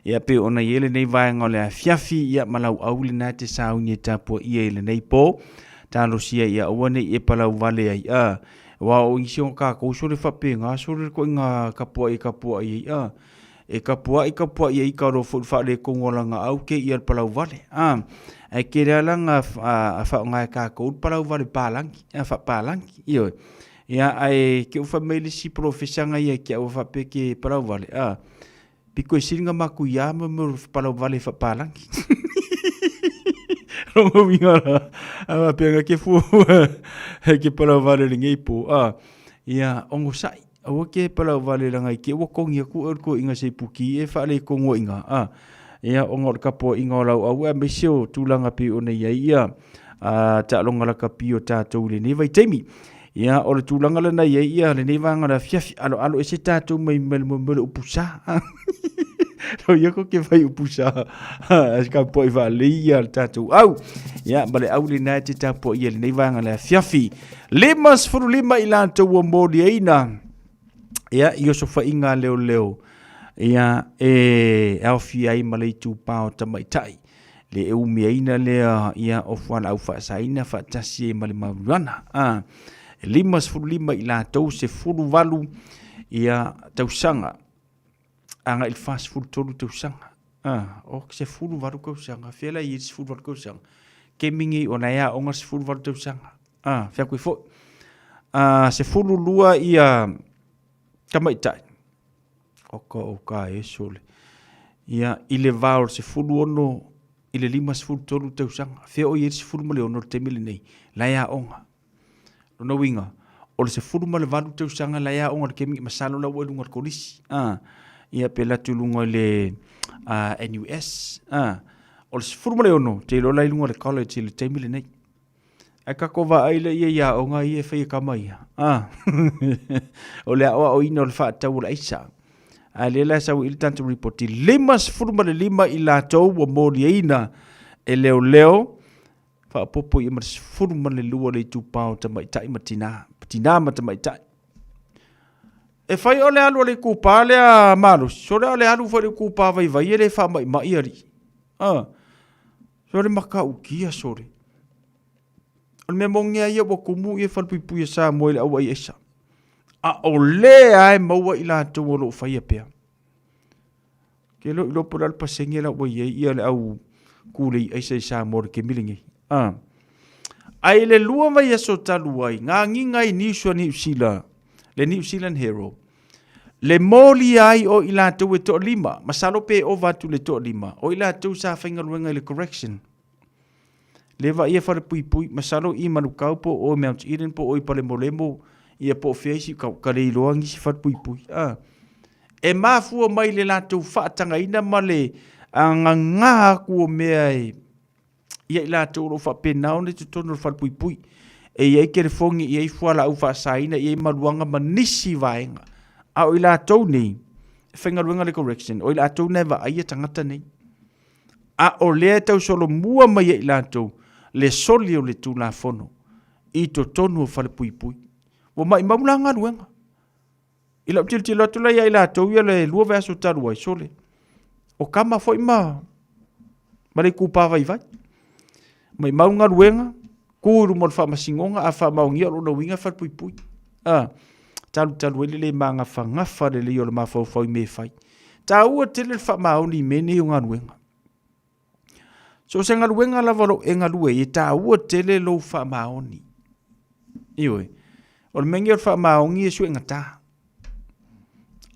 Ia pe ona i ele nei vaenga o le afiafi ia malau au le nā te sauni e tāpua ia i le nei pō. Talosia ia aua nei e palau vale ai a. Wa o isi o kākou sole whapenga sole ko inga kapua i kapua i a. E kapuaʻi kapuaʻi ai ka roa foʻi faalekogo o lana au ke ia le palau vale. A, ae kele a lana a faaaoga e kākou le palau vale palagi, a faapalagi, ioe. Ia, ae ke ou fai mai le isi polofesaga ia ki au faapea ke palau vale, a, piko e sili na maku iā mo mea o le palau vale faapalagi. Lona uiga la, a faapea na ke fua ke palau vale lenei po, a, ia, onosai. Aua ke palau vale langa i ke ua kongi aku e ko inga se puki e whaale kongo inga. A, ia o ngā kapoa inga o lau au e me o tūlanga pe o nei ai ia a ta longa la kapi o tātou le nei vai taimi. Ia o le tūlanga le nei ai ia le nei vanga la fiafi alo alo e se tātou mai mele mo mele upusa. Lo ia ko ke vai upusa. As ka po i whaale ia le tātou au. Ia ma le au le nei te tāpo ia le nei vanga la fiafi. 55 i latou ua moliaina ia i osofaiga leoleo ia e aofia ai ma le itupa o tamaitai le e umiaina lea ia o fualaau faasaina faatasi ai ma le marijuana. A, e 55 i latou 18 ia tausaga agai i le 43 tausaga. A, o 18 tausaga, fea la i ai le 18 tausaga? Kemi nei o la e aoga le 18 tausaga. A, fea koe foi. A, 12 ia tamaitai. O ka o ka e sole. Ia, i le vā o le 16 i le 53 tausaga. Fea o i ai le 16 le taimi lenei. La e aoga. Lona uiga, o le 18 tausaga la e aoga le kemi masalo la ua i luga o le kolisi. A, ia pe alu atu i luga i le NUS. A, o le 16, te iloa la i luga o le college i le taimi lenei. Ae kako vaai le ia i aoga ia e fai e kama ia. A, o le aoaoina o le faatau o le aisa. Ae lea la e sau i le tatou ripoti, 55 i latou ua moliaina e leoleo faaopoopo ia ma le 12 le itupa o tamaitai ma tinā, tinā ma tamaitai. E fai o le alu a le itupa lea malosi, sole o le alu foi le itupa vaivai e le faamaimai alii. Ah, sole matautia sole. O le mea moni lava ia ua tumu ia falepuipui a Samoa i le auai aisa. A o lea e maua i latou o lo o faia pea. Ke lo iloa po o le a le pasene la ua i ai ia le au kūlei aisa i Samoa i le taimi lenei. Ah. Ae i le lua vaiaso talu ai, ngā agiga i niusi o Niu Sila, le New Zealand Herald, le molia ai o i latou e toalima, masalo pe ova atu le toalima, o i latou sa faigaluega i le correction. Le vaaia falepuipui, masalo i Manukau po o Mount Eden po o i Palemolemo, ia po o fea isi, ka, ka le iloa nisi falepuipui. Ah. E mafua mai le latou faatagaina ma le agagā aku o mea e ia i latou o lo o faapena ona i totonu o le falepuipui. E i ai telefoni, e i ai fualaau faasaina, e i ai maluaga ma nisi vaega. A o i latou nei, e faigaluega le correction, o i latou na e vaaia tagata nei. A o lea e tausolomua mai e i latou le soli o le Tulafono i totonu o falepuipui. Ua maimau la galuega. I lau tilotilo atu la ia i latou ia le lua vaiaso talu ai, sole, o kama foi ma, ma le itupa vaivai. Maimau galuega, tu i luma o le faamasinoga, a faamaonia o lona uiga e falepuipui. A, talutalu ai le le magafagafa lelei o le mafaufau i mea e fai. Taua tele le faamaoni i mea nei o galuega. So o se galuega lava o lo o e galue ai, e taua tele lou faamaoni. Ioe. O le mea lenei o le faamaoni e suegata.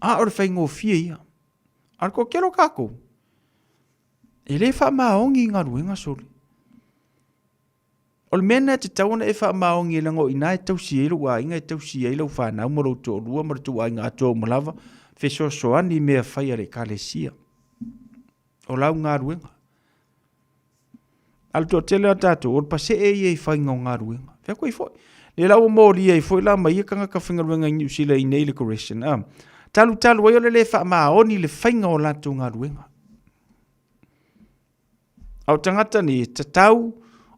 A o le faigofie ia. A o le toatele o tatou, e le faamaoni i galuega sole. O le mea lena e tatau ona e faamaoni leaga o i ina e tausi ai lou aiga, e tausi ai lau fanau ma lou toalua ma le tou aiga atoa uma lava, fesoasoani i mea fai a le Ekalesia. O lau galuega. A o le toatele o tatou, o le pasee ia i faiga o galuega. Fai atu ai foi. Lea la ua molia ai foi la ma ia tagata faigaluega i Niu Sila i nei le correction. Ah. Talu talu ai o le le faamaoni le faiga o latou galuega. A o tagata nei e tatau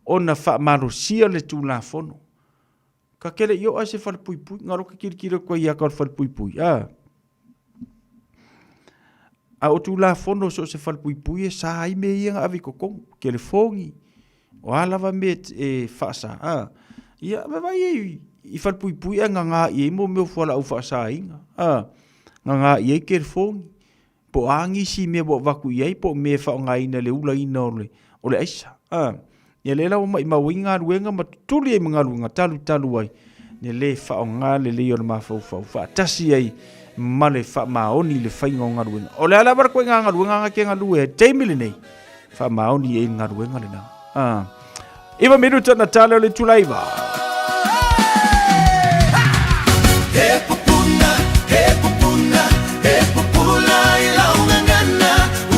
ona faamalosia le Tulafono. Ka kele i o ai se falepuipui, ngaro ke kilikili koe ia ka o le falepuipui, a. A o Tulafono so o se falepuipui e sa ai mea ia nga ave i totonu, kelefogi, o a lava mea e faasa, a. Ia, vaai ai i falepuipui ae gaga i ai mo mea o fualaau faasaina, a. Gaga i ai kelefogi, po o a nisi mea ua avatu i ai po o mea e faaaogaina i le ulaina o le, o le aisa. A, ia lea la ua maimau ai galuega ma tutuli ai ma galuega talutalu ai le lē faaaoga lelei o le mafaufau faatasi ai ma le faamaoni i le faiga o galuega. O le a lava le koiga galuega na ke galue ai taimi lenei, faamaoni i ai le galuega lena. A, 9 minuta na tale o le itula 9. He pupuna, he pupuna, he pupula i lau gagana,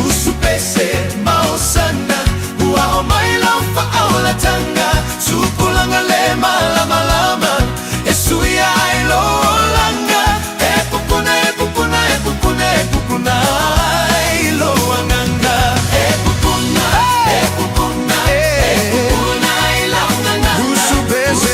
usu pese maosana, ua o mai lau faaolatanga, tupulaga le malamalama, e suia ai lou olaga. He pupuna, he pupuna, he pupuna, he pupuna i lou agaga. He pupuna, he pupuna, he pupuna i lau gagana. Usu pese.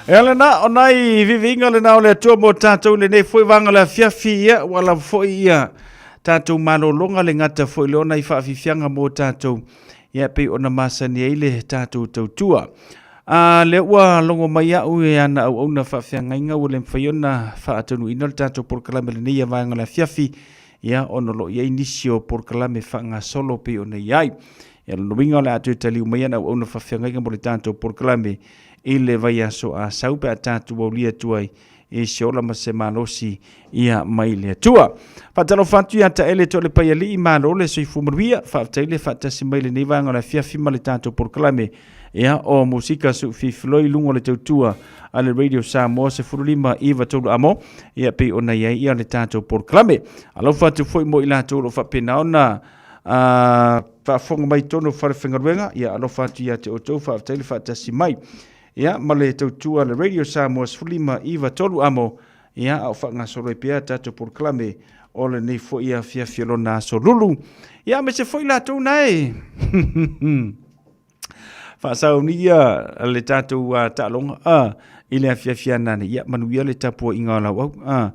E ala na, o nai viviinga le na o le atua mo tātou lenei foi vanga le afiafi ia, ua lava foi ia tātou malologa le gata foi le ona i faafiafiaga mo tātou, ia pei ona masani ai le tātou tautua. A lea ua logo mai au e ana auauna faafeagaiga ua le mafai ona faataunuuina le tatou polokalame lenei ia vaega o le afiafi, ia ona o lo o i ai nisi o polokalame faagasolo pei ona i ai. Ia lona uiga o le a toe taliu mai ana auauna faafeagaiga mo le tatou polokalame i le vaiaso a sau pe a tatou aulia atu ai i se ola ma se malosi ia mai le Atua. Faatalofa atu ia Taele Toalepaialii, malo le soifua manuia, faafetai le faatasi mai lenei vaega o le afiafi ma le tatou polokalame ia o Musika Suufifiloi luga o le tautua a le Radio Samoa 15 9 3 amo ia pei ona i ai ia le tatou polokalame. Alofa atu foi mo i latou o lo o faapena ona faafofoga mai totonu o falefaigaluega, ia alofa atu ia te outou, faafetai le faatasi mai. Ia, ma le tautua a le Radio Samoa 15 9 3 amo, ia, a o faagasolo ai pea tatou polokalame o lenei foi afiafi o lona aso lulu. Ia, aemaise foi latou na e faasaunia le tatou taaloga i le afiafi anane. Ia, manuia le tapuaiga o lau au.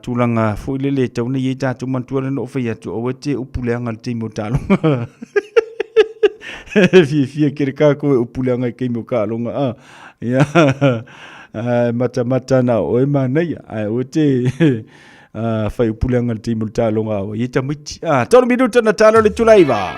Tulaga foi lele e tau nei ai tatou manatua le na ou fai atu, aua e te upu leaga i le taimi o taaloga. Fiafia tele kākou e upu leaga i taimi o taaloga. Ia, matamata na o oe manaia, ae aua e te fai upu leaga i le taimi o le taaloga a oe. Ia tamaiti. 3 minuta na talo le tulaiva.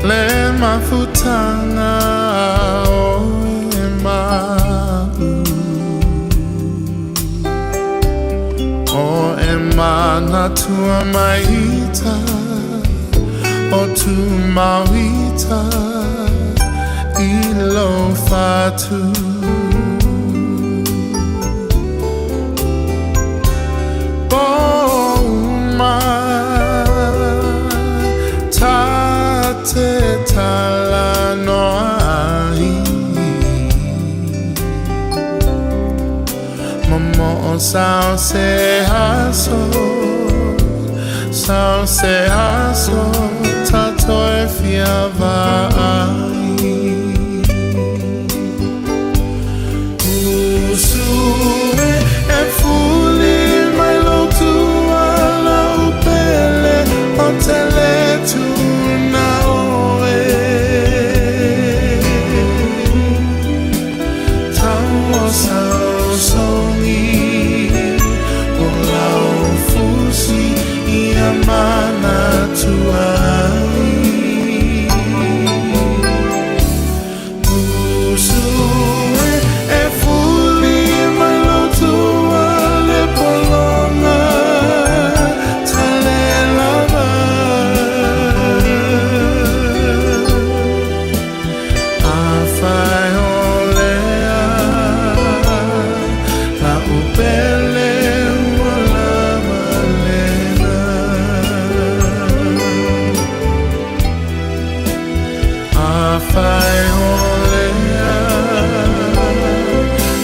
Le mafutanga o e mau O e manatua maita O tu mauita I lo fatu Pouma Ta te talanoa ai Momo'o sao se aso Sao se aso Tatou e fia vaai Usu e e fuli mai lou tuala o pele o te le tuna oe Tau o sao songi o lau fusi ia manatua ai Usu e e fuli mai lou tua le pologa tale lava Afai o lea la'u pele ua lava lena Afai o lea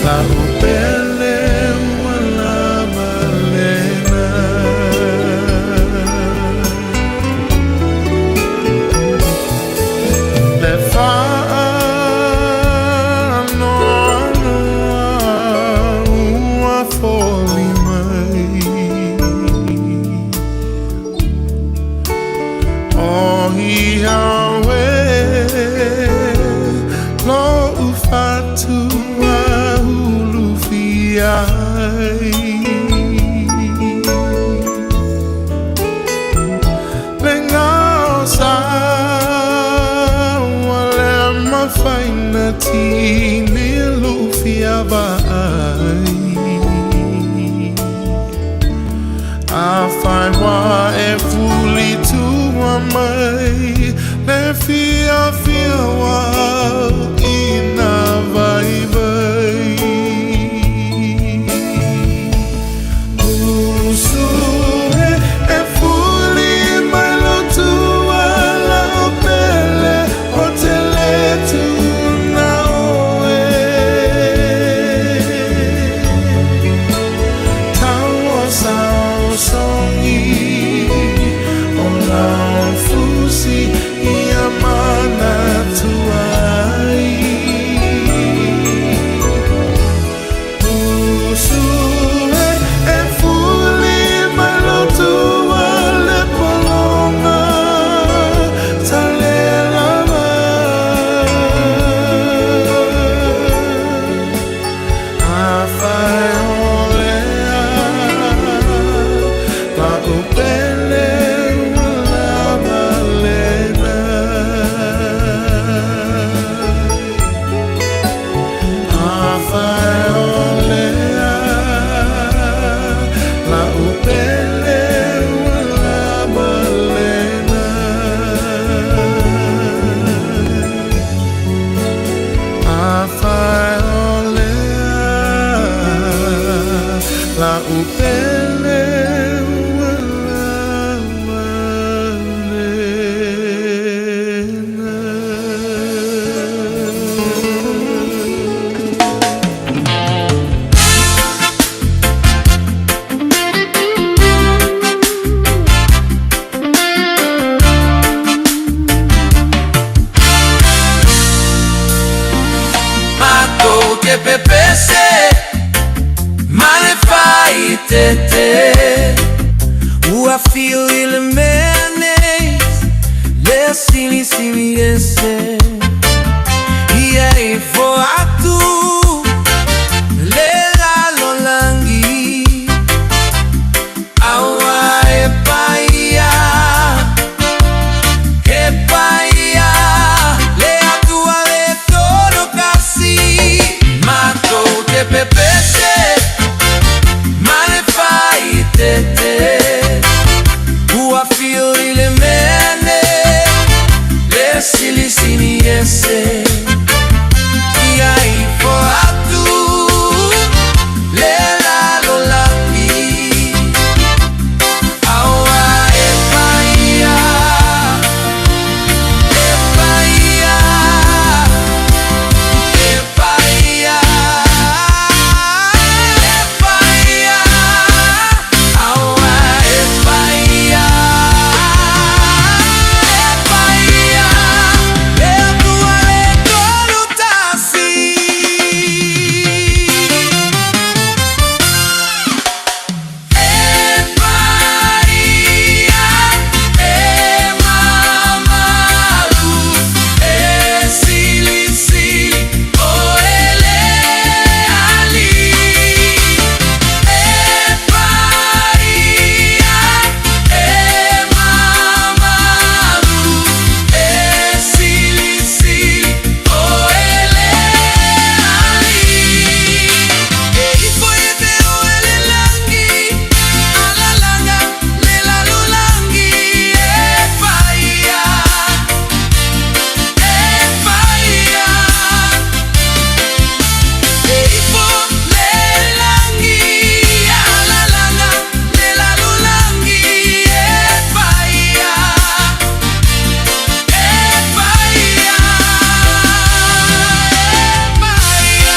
la'u pele ua lava lena Le faanoanoa ua foli mai O ia oe lo'u fatu ulufia ai Le gaosa ua le mafai ona tini lo'u fia vaai Afai ua e fuli tua mai le fiafia ua au ina vaivai Usu e e fuli mai lou tua la'u pele o te le tuuna oe Tau o saosaogi o lau fusi ia manatua ai Usu e e fuli mai lou tua le pologa tale lava Afai o lea la'u pele ua lava lena Afai o lea la'u pele ua lava lena Afai o lea la'u pele ua lava lena. Matou te pepese Ma le faaeteete Ua afio i le mea nei Le silisili ese Ia ifo atu Le lalolagi Aua e paia E paia Silisili ese Ia ifo atu Le lalo langi Aua e paia E paia E paia E paia Aua e paia E paia Le atua le tolu tasi E paia e mamalu E silisili o ele ali E paia e mamalu E silisili o ele ali E ifo e te o ele langi Alalanga le lalo langi E paia E paia E ifo le langi Alalanga le lalo langi E paia E paia E paia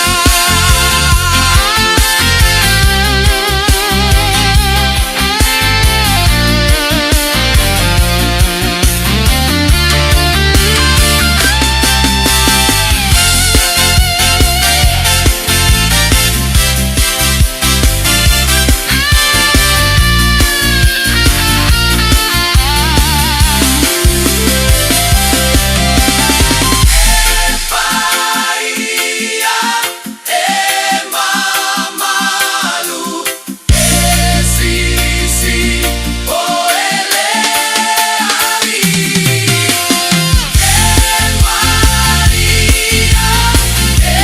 E paia e mamalu E silisili o ele ali E paia e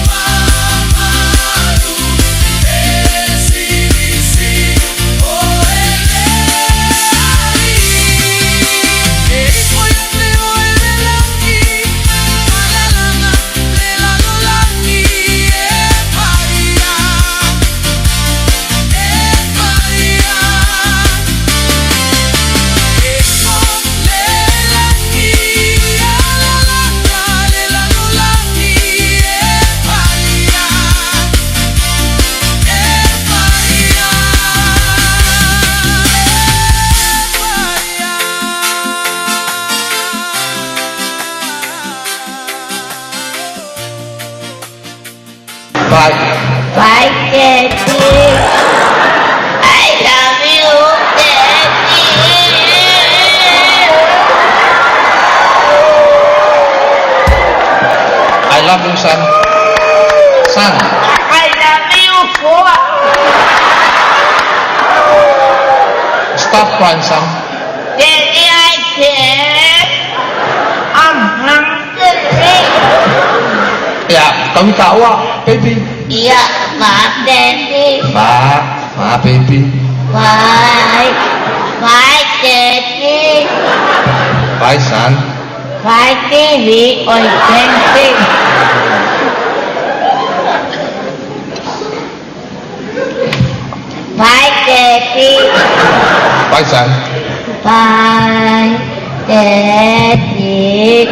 mamalu E silisili o ele ali E ifo ia te o ele langi Alalanga le lalo langi E paia E paia E ifo le langi Alalanga le lalo langi E paia E paia E paia Bye. Bye, Daddy. I love you, Daddy. I love you, son. Son. I love you, four. Stop crying, son. Daddy, I can't. I'm hungry. Ya, kau tahu ah, baby. Iya, maaf, Daddy. Maaf, maaf, baby. Bye. Bye, Daddy. Bye, son. Bye, TV. Oi, dancing. Bye, Daddy. Bye, son. Bye, Daddy.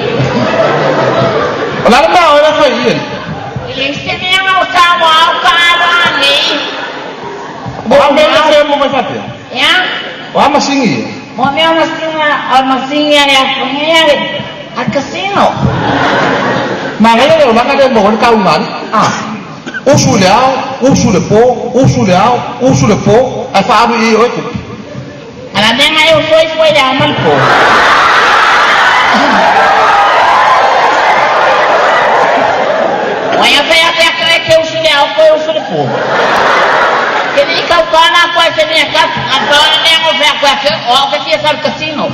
O la ma o la fai yin. Listening sa wow karani. O me la fai mo mai fatia. Ya, O ama singi. mo me masinga masinga ya funga a casino. Ma ga le o la ga le mo ka unga. Ah. O su le ao, o su le po, o su le ao, o su le po, a fa alu i o ku. Ala menga eu foi foi da malpo. Waya pe pe que eu sou leal foi eu sou po. Que ni ka kana ko se ni ka a pa ne ngo fe ko fe o que ti sal casino.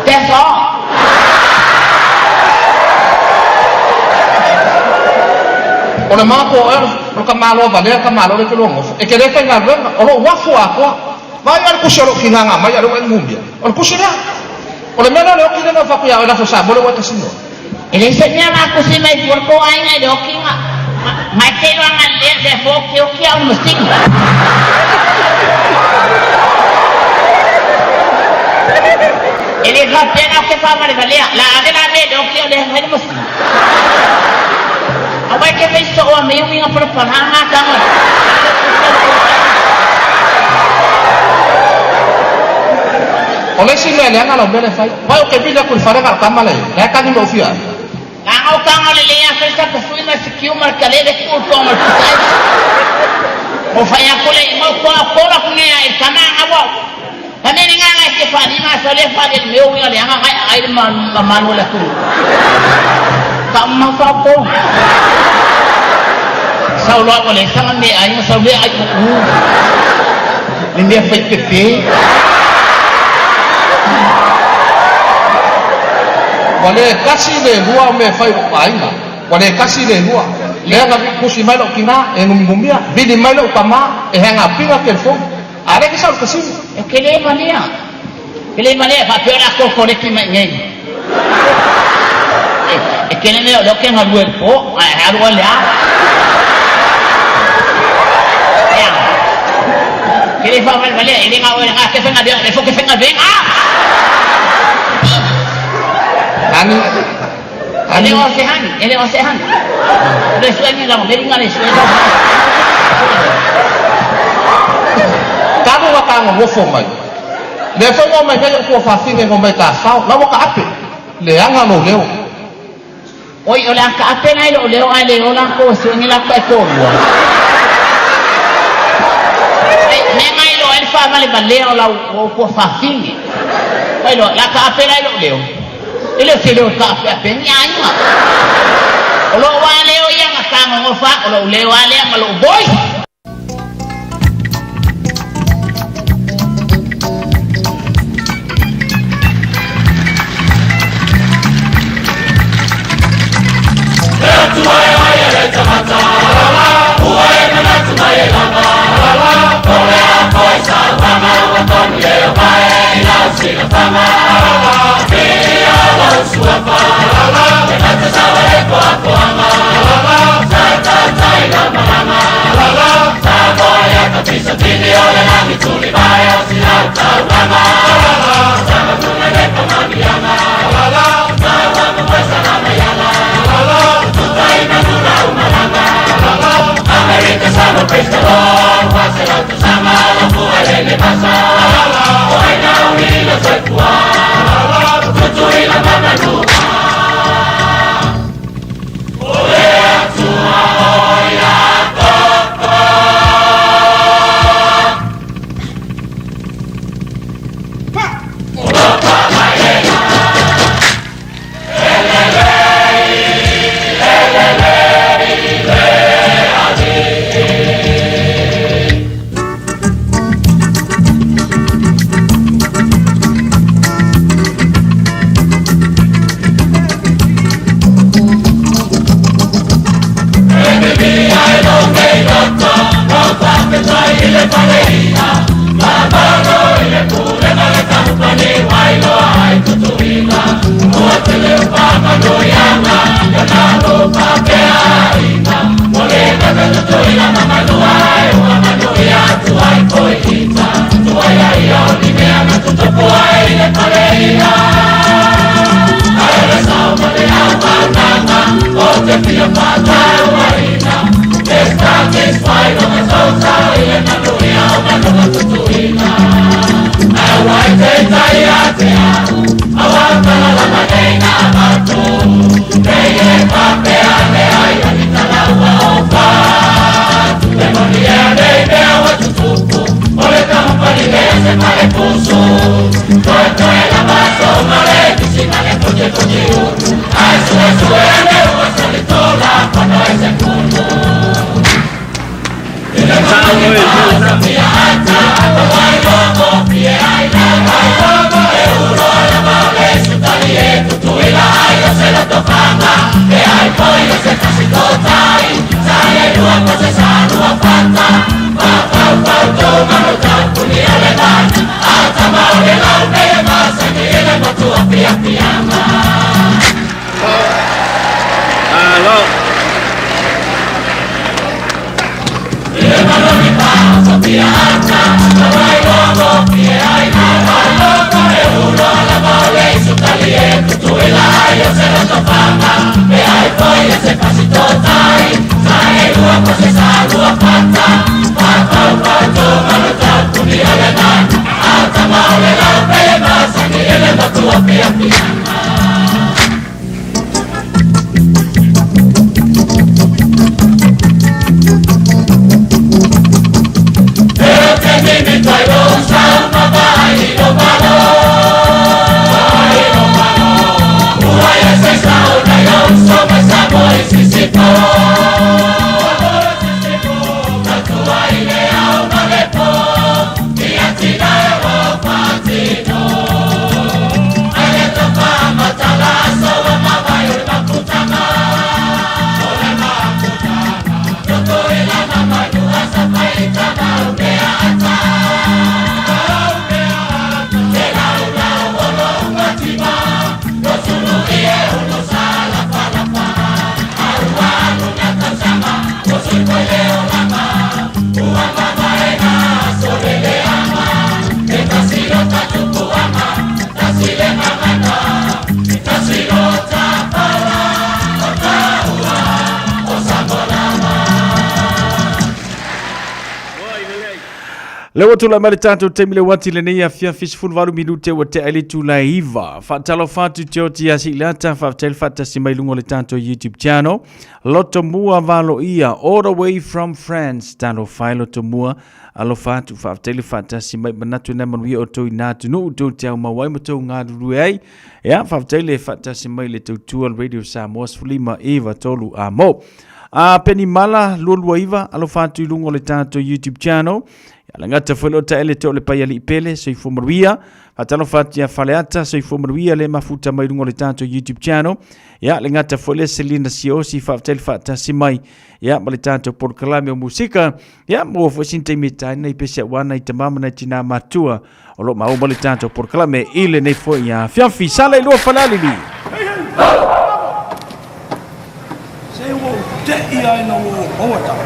That's all. O le mapo e o ka malo va le ka malo le ke longo. E ke le ka nga o lo wafu a ko. Vai al kusi o lo kinga mai al o mumia. O le kusi lea. O le mea lea o le oki lea na ou fai atu ia oe le Aso Samoa lea ua e kasino. E le se mea la kusi mai fua ko ai ngai le oki nga ngai te loa nga le le fo ki oki au masini. E le fa pena ke fa male valea la ave la me le oki o le ngai le masini. A wai ke fei so o me umi nga pala pala nga tanga. O le isi mea leaga lau mea lea e fai, vai ou te vili atu i le fale na o le tama lea, la e tagi lou fia. La ngau kanga le lea fai sa ka sui ma sikiu ma le kale le ku to ma le putai. O fai aku le mau ko ko la ku ne ai tama nga wa. Ka ne nga nga ke fa ni ma so le fa le meu nga le nga ai ai ma ma ma le ku. Ka ma fa ko. Sau lo ko le sanga me ai ma sau le ai ku. Le mea fai pepe. Ua le tasi le lua o mea e fai i lou aiga. Ua le tasi le lua. Lea na tusi mai lou tina e numigumia, vili mai lou tama e hagapiga telefoni. A lea ke sau i le kasino. E ke le valea. Ke le valea faapea o le a kokoleki mai iinei. E tele mea o lea ou te galue i le po, ae alu oe i le ao. Ea. Ke le faavalevalea, e le na o oe ke faigaluega, o lea foi ou te faigaluega. Hani. E le o se hani, e le o se hani. O le sue ni lava, meri nga le sue lava. Talu na ta nonofo mai. Lea foi na omai nei ou tuafafine na omai tafao, la ua taape. Leaga lou leo. Oi, o le a taape la i lou leo ae le o latou e sue ni latou taitoalua. Ai, mea na iloa ai le faavalevalea o lau o tuafafine. Ua iloa, o le a taape la i lou leo. E le o se leo e taapeape ai ni aiga. O lou lava leo ia na ta nonofa, o lou leo lava lea ma lou voice. Le ua tulai mai le tatou taimi le uati lenei afiafi 18 minute ua tea i le itula e 9. Faatalofa atu te oti ia Siilata, faafetai le faatasi mai luga o le tatou YouTube channel. Lotomua Valoia, all the way from France. Talofa e Lotomua, alofa atu, faafetai le faatasi mai manatu na manuia o tou ina atunuu, tou te au mau ai ma tou galulue ai. Ia, faafetai le faatasi mai le tautua Radio Samoa 15 9 3 a mo. A Penny Mala 229 alofa atu i luga o le tatou YouTube channel. Ia le gata foi leo taele te o le pai alii pele, soifua manuia. Faatalofa atu ia Faleata, soifua manuia le mafuta mai luga o le tatou YouTube channel. Ia le gata foi le Selina Siosi, faafetai le faatasi mai. Ia ma le tatou polokalame o musika. Ia maua foi sina taimi e taina i pese aua nai tama ma nai tina matua o lo o maua ma le tatou polokalame i lenei foi afiafi. Sala i lua Falealili. Se ua ou te'i ai ina ua ou maua tala.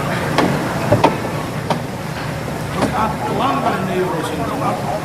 O le atoaga lenei o lou finagalo.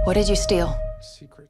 What did you steal? Secrets.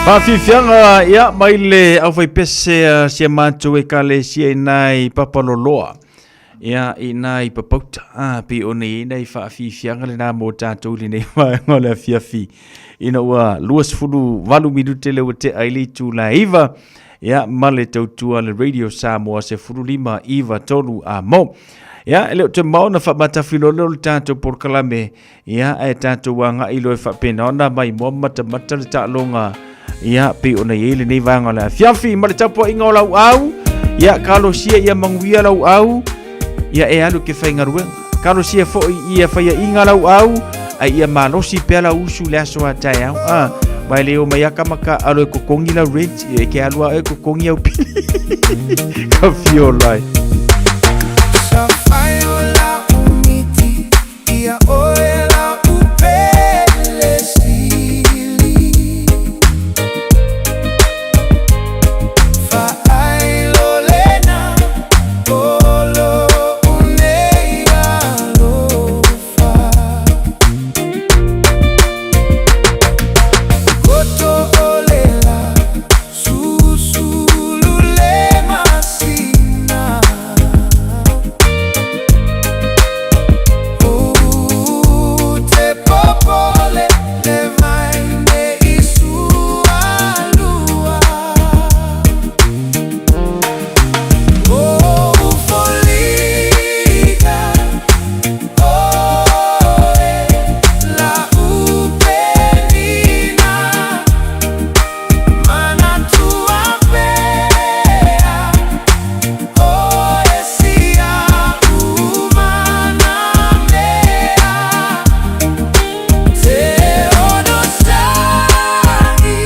Faafiafiaga ia mai le aufaipese a si a matou ekalesia i nai Papaloloa ia i nai Papauta a pei ona i ai nai faafiafiaga lena mo tatou i lenei vaega o le afiafi ina ua 28 minute le ua tea i le itula e 9 ia ma le tautua le Radio Samoa 15 9 3 a mo. Ia, e le o toe mamao ona faamatafi loa lea o le tatou polokalame, ia, ae tatou agai loa e faapena ona maimoa ma matamata le taaloga, ia, pei ona i ai lenei vaega o le afiafi ma le tapuaiga o lauau, ia, kalosia ia manuia lauau, ia e alu ke faigaluega. Kalosia foi ia faiaʻiga lauau, ae ia malosi pea lau usu i le aso a taeao. Ah, mai le o mai aka ma ka alo e kokongi lau rent, e ke alu a e kokongi au pili. Ka fio lai. Sa fai o la umiti ia oe la upele sili. Fa'ai lo lena o lo unei alofa. Goto o le la susulu le masina. O te popole le mai ne i sualua. O foliga oe la upenina manatua pea oe sia umana mea. Te ono sa'i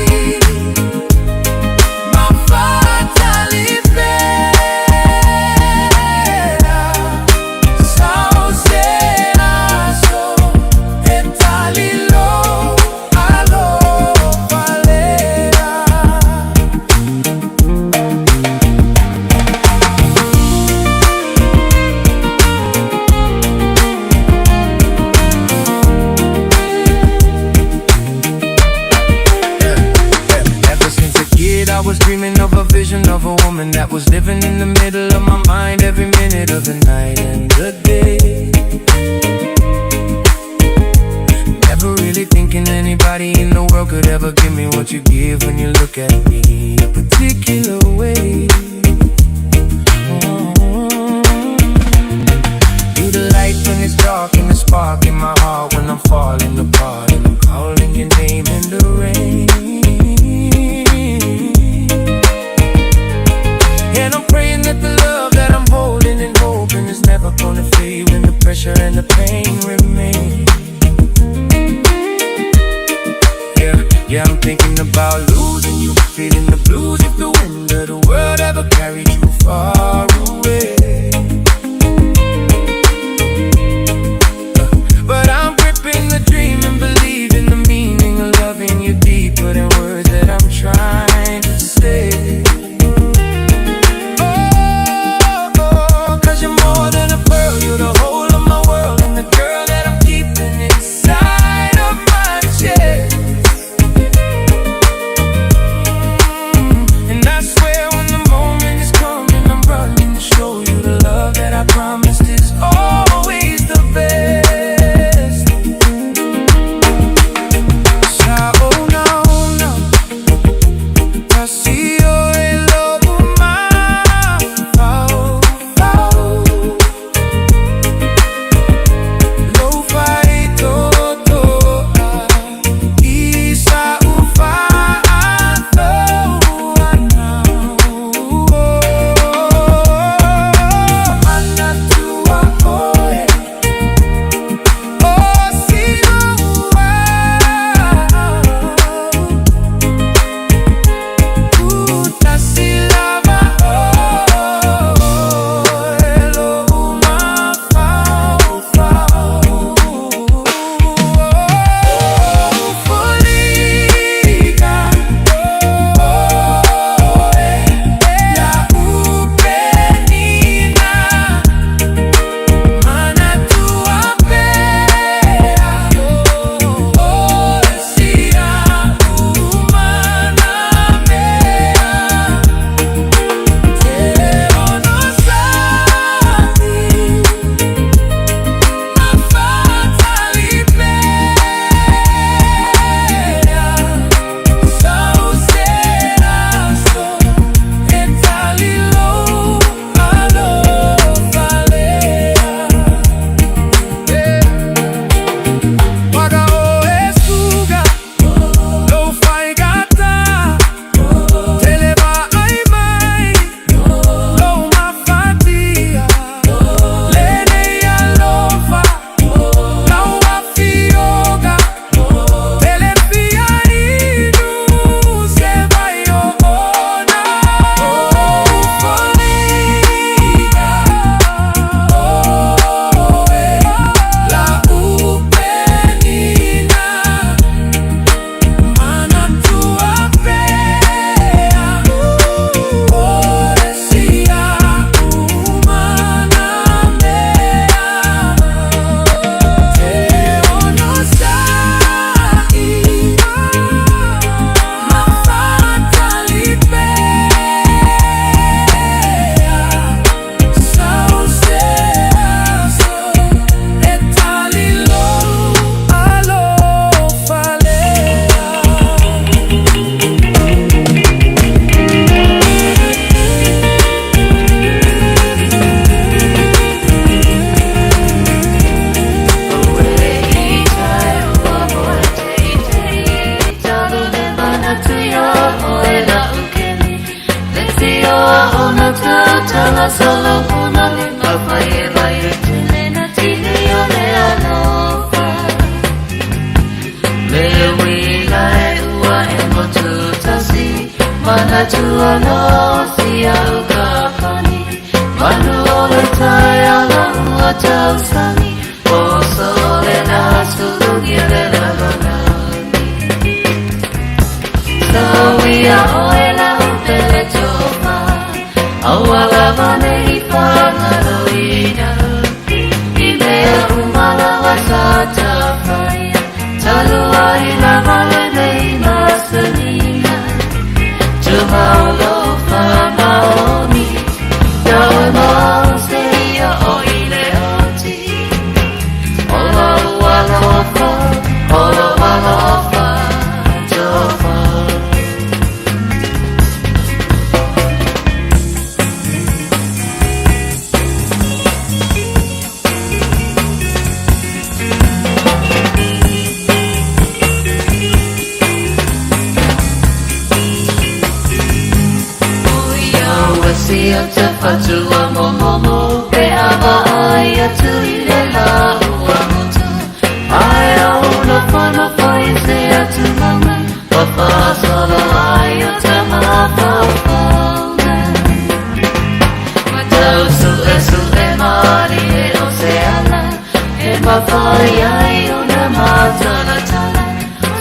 ma fatali pea sao se aso e tali lo alofa lea. Ever since a kid, I was dreaming of a vision of a woman that was living in the middle of my mind every minute of the night and the day. Never really thinking anybody in the world could ever give me what you give when you look at me a particular way. You the light when it's dark and the spark in my heart when I'm falling apart and I'm calling your name in the rain. And I'm praying that the love that I'm holding and hoping is never gonna fade when the pressure and the pain remain. Yeah, yeah, I'm thinking about losing you, feeling the blues if the wind of the world ever carried you far away. But I'm gripping the dream and believing the meaning of loving you deeper than words that I'm trying to say. Oh, oh, 'cause you're more than a pearl, you're the whole of my world, and the girl that I'm keeping inside of my chest. And I swear when the moment is coming, I'm running to show you. loa ona tautala Solomona le mafai e vai e tele na tini o le alofa. Le uila e ua e motu tasi, manatua loa si au ka pani. Manu o le tai ala ua tausani, o sole na sulugi le lalolagi. Sawia oe la upele tofa, aua lava nei whangaloina. I mea umalawa sa tawhaia, talua i lava le nei masanina. Tumaulo whamaoni, Yahweh mause ia o i le oti. Ola ualofa, ola ualofa, tofa. Ua te whatua momomo Pe awa ai atu i le la ua motu Ai au na whana whai se atu manga Wa whasolo ai o te mawhawhaunga Wa tau su e su e mari e o se ala E mawhai ai o na mātala tala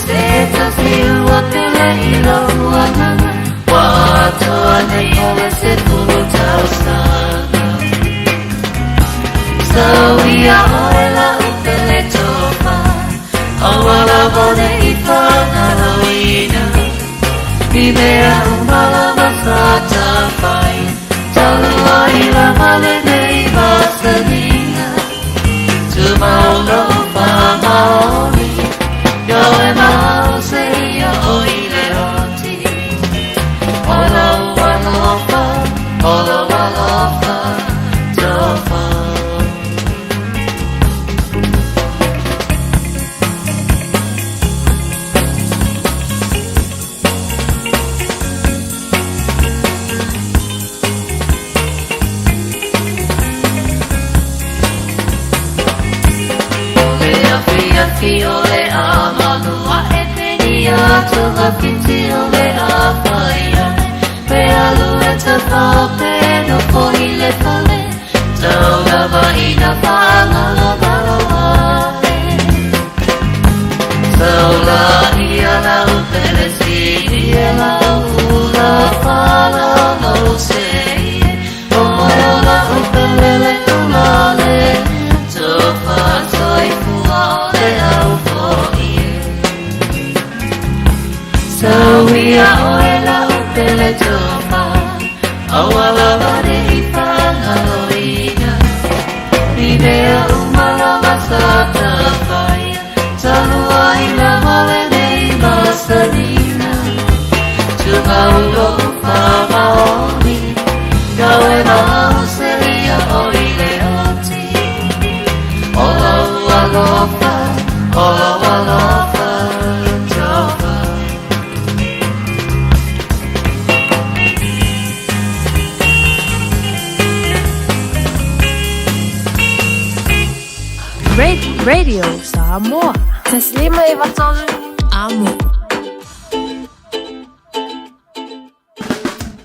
Se tasi ua pele i lo ua nganga Wa atoa nei o le se pulu tausaga Sawia oe la upele tofa Aua lava nei whangaloina I mea umalawa sa tawhai Talua i lava le nei masanina Tumaulo whamaoni Yahweh mause ia o i le oti Ola ualofa, ola ualofa, tofa. Le awhi awhi o le amalua e peni atu whiti o le awhai ane. Pe alu e te whape no po i le fale, tau lava i na whangalo malo ane. Tau la ia la upele si ia la ula whala lo se ie. O la upele le ula le, tofa toi fua o le au fo ie. Sawia oe la upele tofa, aua lava nei whangaloina. I mea umalawa sa tawhaia, talua i lava le nei masanina. Tumaulo whamaoni, Yahweh mause ia o i le oti. Ola ualofa, ola ualofa, tofa. Radio Samoa. Taslima e vatolu. Amo.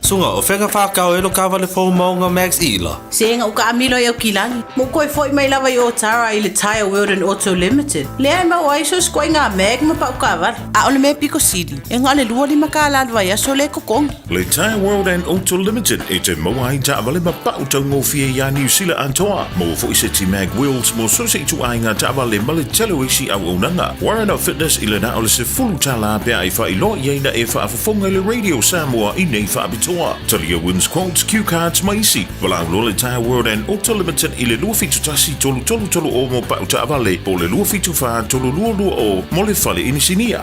Sunga o whenga whakao e lo kawale fō maunga Max Ila. Se nga uka amilo i au kilagi. Mo koe foi mai lava i o tara i le Tire World and Auto Limited. Le ai mau ai so skoi ngā mag ma pau kawara. A ole me piko sili. E ngā le lua lima ka la vai aso le kokongi. Le Tire World and Auto Limited e te maua ai taavale ma pau taugofie iā Niu Sila atoa. Maua fo'i seti mag wheels mo so se ituaiga taavale ma le tele o isi auaunaga. Warren Fitness i le na o le sefulu tālā pe a e faailoa i ai na e faafofoga i le Radio Samoa i nei faapitoa. Talia wins quotes, cue cards ma isi. Valaau loa le Tire World and Auto Limited i le 271 3330 mo pau taavale po o le 274 3220 mo le fale inisinia.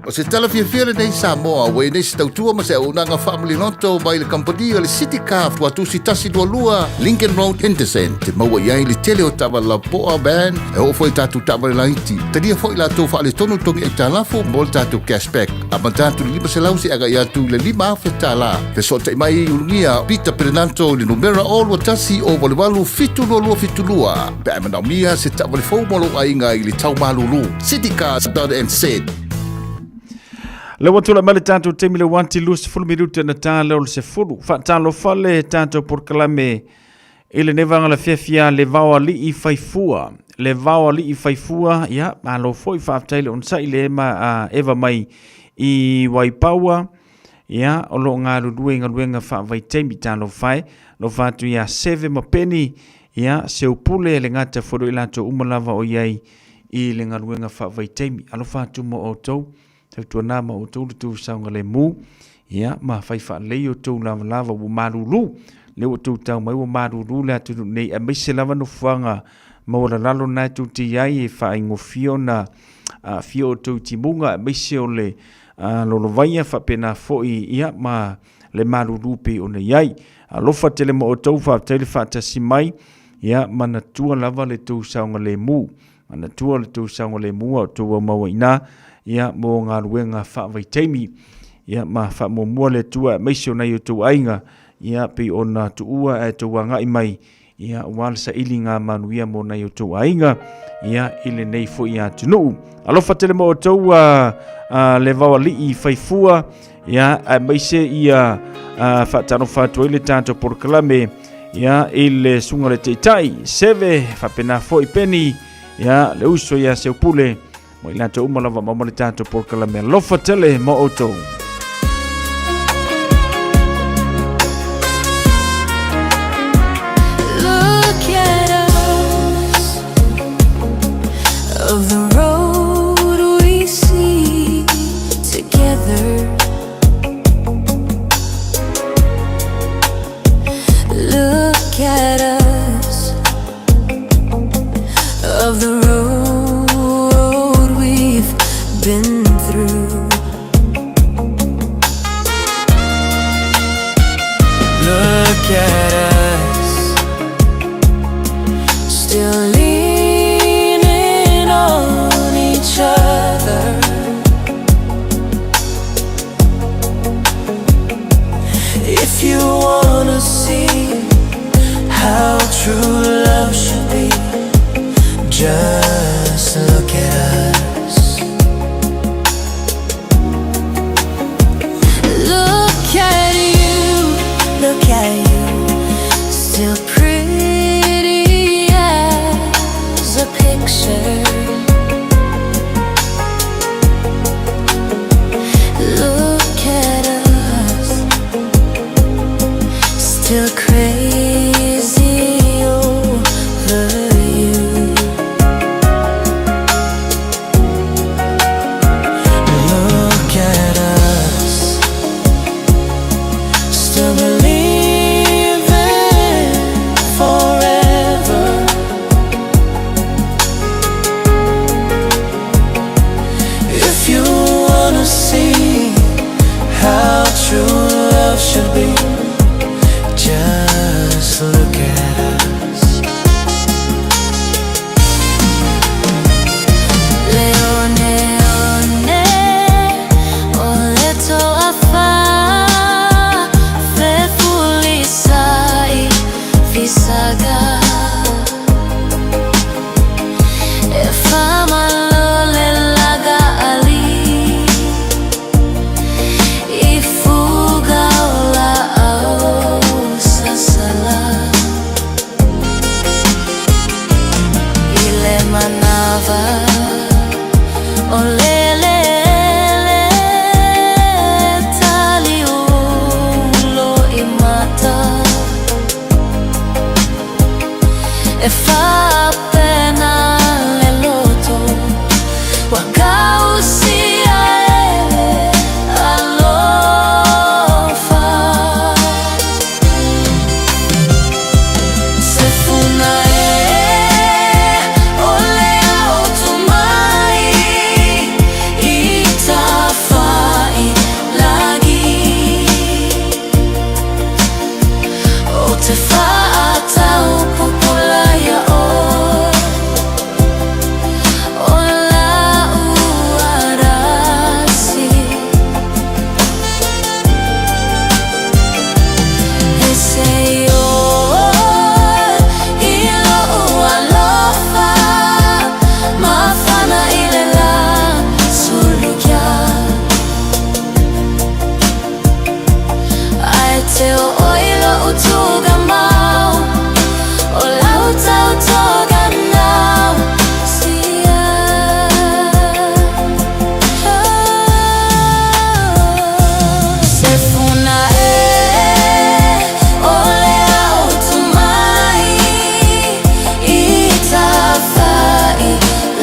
O se tala fiafia lenei Samoa, ua i ai nei se tautua ma se auaunaga faamaliloto mai le kamupani o le City Car Tuatusi 122 Lincoln Road, Henderson. E te maua i ai le tele o taavale lapopoa, van, e oo foi i tatou taavale laiti. Talia foi latou faaletonu togi aitalafu mo le tatou cashback. Amata atu i le 500 seia agai atu i le $5,000. Fesootai mai i Ulugia Peter Perenanto i le numera 0 21 088 72272 pe a e manaomia se taavale fou mo lou aiga i le tau malulu. Citycars.nz. Le ua tulai mai le tatou taimi le uati 20 minute na tā leo le sefulu. Faatalofa le tatou polokalame i lenei vaega le fiafia le vao alii faifua. Le vao alii faifua, ia, malo foi faafetai le onosai le ema a Eva mai i Waipaua. Ia, o lo o galulue i galuega faavaitaimi talofa e. Alofa atu ia Seve ma Peni, ia, Seupule le gata foi i latou uma lava o i ai i le galuega faavaitaimi. Alofa atu mo outou, tautuana ma outou le tou saogalemu, ia, ma fai faalelei outou lavalava ua malulu. Lea ua outou tau mai ua malulu le atunuu nei, aemaise lava nofoaga maualalalo na e tou te i ai e faaigofie ona aafia outou i timuga, aemaise o le lolovaia faapena foi, ia, ma le malulu pei ona i ai. Alofa tele ma outou, faafetai le faatasi mai, ia, manatua lava le tou saogalemu. Manatua le tou saogalemu a o outou aumau ai i ina, ia, mo galuega faavaitaimi. Ia, ma faamuamua le Atua aemaise o nai o outou aiga, ia, pei ona tuua ae tou agai mai, ia, aua le sailiga manuia mo nai o outou aiga, ia, i lenei foi atunuu. Alofa tele ma outou le vaoalii faifua, ia, aemaise ia faatalofa atu ai le tatou polokalame, ia, i le susuga le taitai Seve, faapena foi Peni, ia, le uso ia Seupule, ma i latou uma lava ma le tatou polokalame. Alofa tele ma outou. Look at us, of the road we see together. Look at us, of the road we've been through. Look at us, still leaning on each other. If you wanna see how true love should be, just look at us. Look at you, look at you, still pretty as a picture. Look at us, still crazy over you. Look at us, still believing forever. If you wanna see how true love should be, just look at us. Le oneone o le toafa fefulisai fisaga e faamalo le laga ali i fuga o laau sasala i le manava o le eleele taliulo i mata e faapena le loto ua kausia e le alofa. Se funa e o le ao tomai i tafea. te fa'atau pupula ia oe O la'u arasi E se i oe i lo'u alofa Mafana i le lā sulukia Ae te o oi lo'u tugamau O lau tautoga nau sia Se funa e o le au tumai i tafai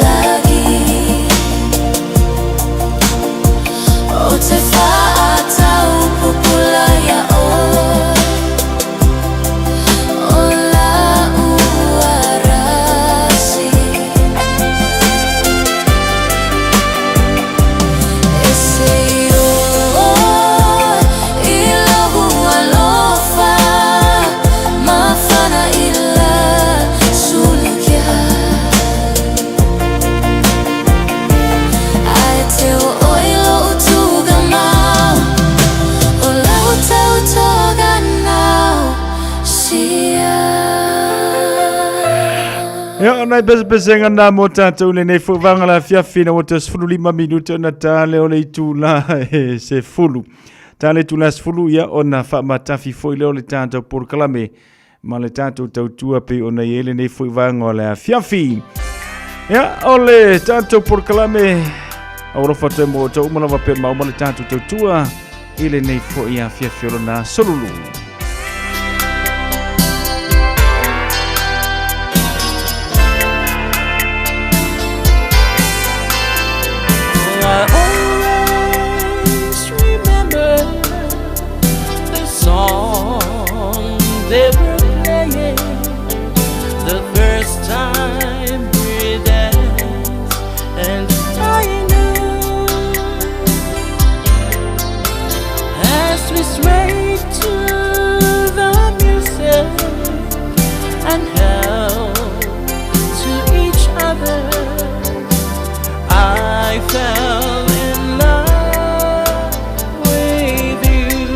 lagi O te fa'atau pupula ia oe O la'u arasi E se i oe i lo'u alofa Mafana i la sulukia Ae te o oi lo'u tugamau O lau tautoga nau sia Ia, o nai pesepesega na mo tātou lenei foʻivaga le afiafi ina ua toe 15 minute ona ta lea o le itulā e 10. Ta le itulā 10, ia, ona faamatafi foʻi lea o le tatou polokalame ma le tatou tautua pei ona i ai lenei foʻivaga o le afiafi. Ia, o le tatou polokalame aualofa toe mo outou uma lava pea ma uma le tatou tautua i lenei foʻi afiafi o lona aso lulu. I always remember the song they were playing the first time we danced, and I knew as we swayed to the music and held to each other. I fell in love with you.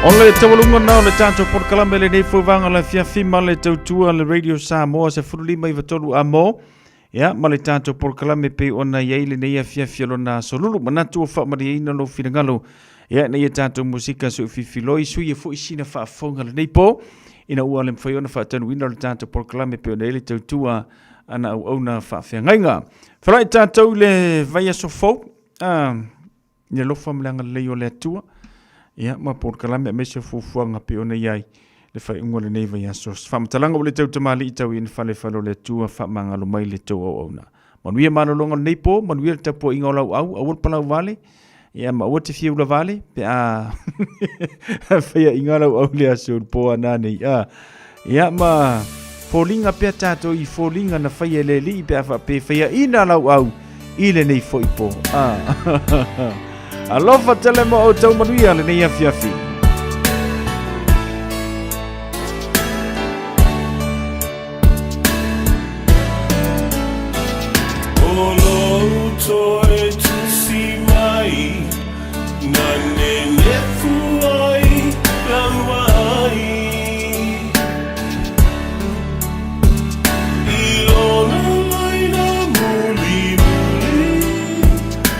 O le taualuga na o le tatou polokalame lenei fauvaga le afiafi ma le tautua le Radio Samoa 15 i a mo. Ia, ma le tatou polokalame pei ona i ai lenei afiafi o lona aso lulu. Manatu ua faamalieina lou finagalo. Ia, ina ia tatou musika suififiloi, sui e foi sina faafofoga lenei po, ina ua le mafai ona faataunuuina le tatou polokalame pei ona i ai le tautua a na auauna faafeagaiga. Felai tatou i le vaiaso fou. Ah, i le alofa ma le agalelei o le Atua, ia, ma polokalame aemaise o fuafuaga pei ona i ai le faaiuga o lenei vaiaso. Se faamatalaga ua le tau tamalii tau i fale fale o le Atua, faamagalo mai le tou auauna. Manuia malologa o lenei po, manuia le tapuaiga o lau au, aua le palau vale, ia ma aua te fia ula vale, pe a faiaina lau au le aso i le po a nanei. Ah, ia ma foliga pea tatou i foliga na faia e le Alii pe a faapea e faiaina lau au i lenei foi po. Ah. Alofa tele mo outou manuia lenei afiafi.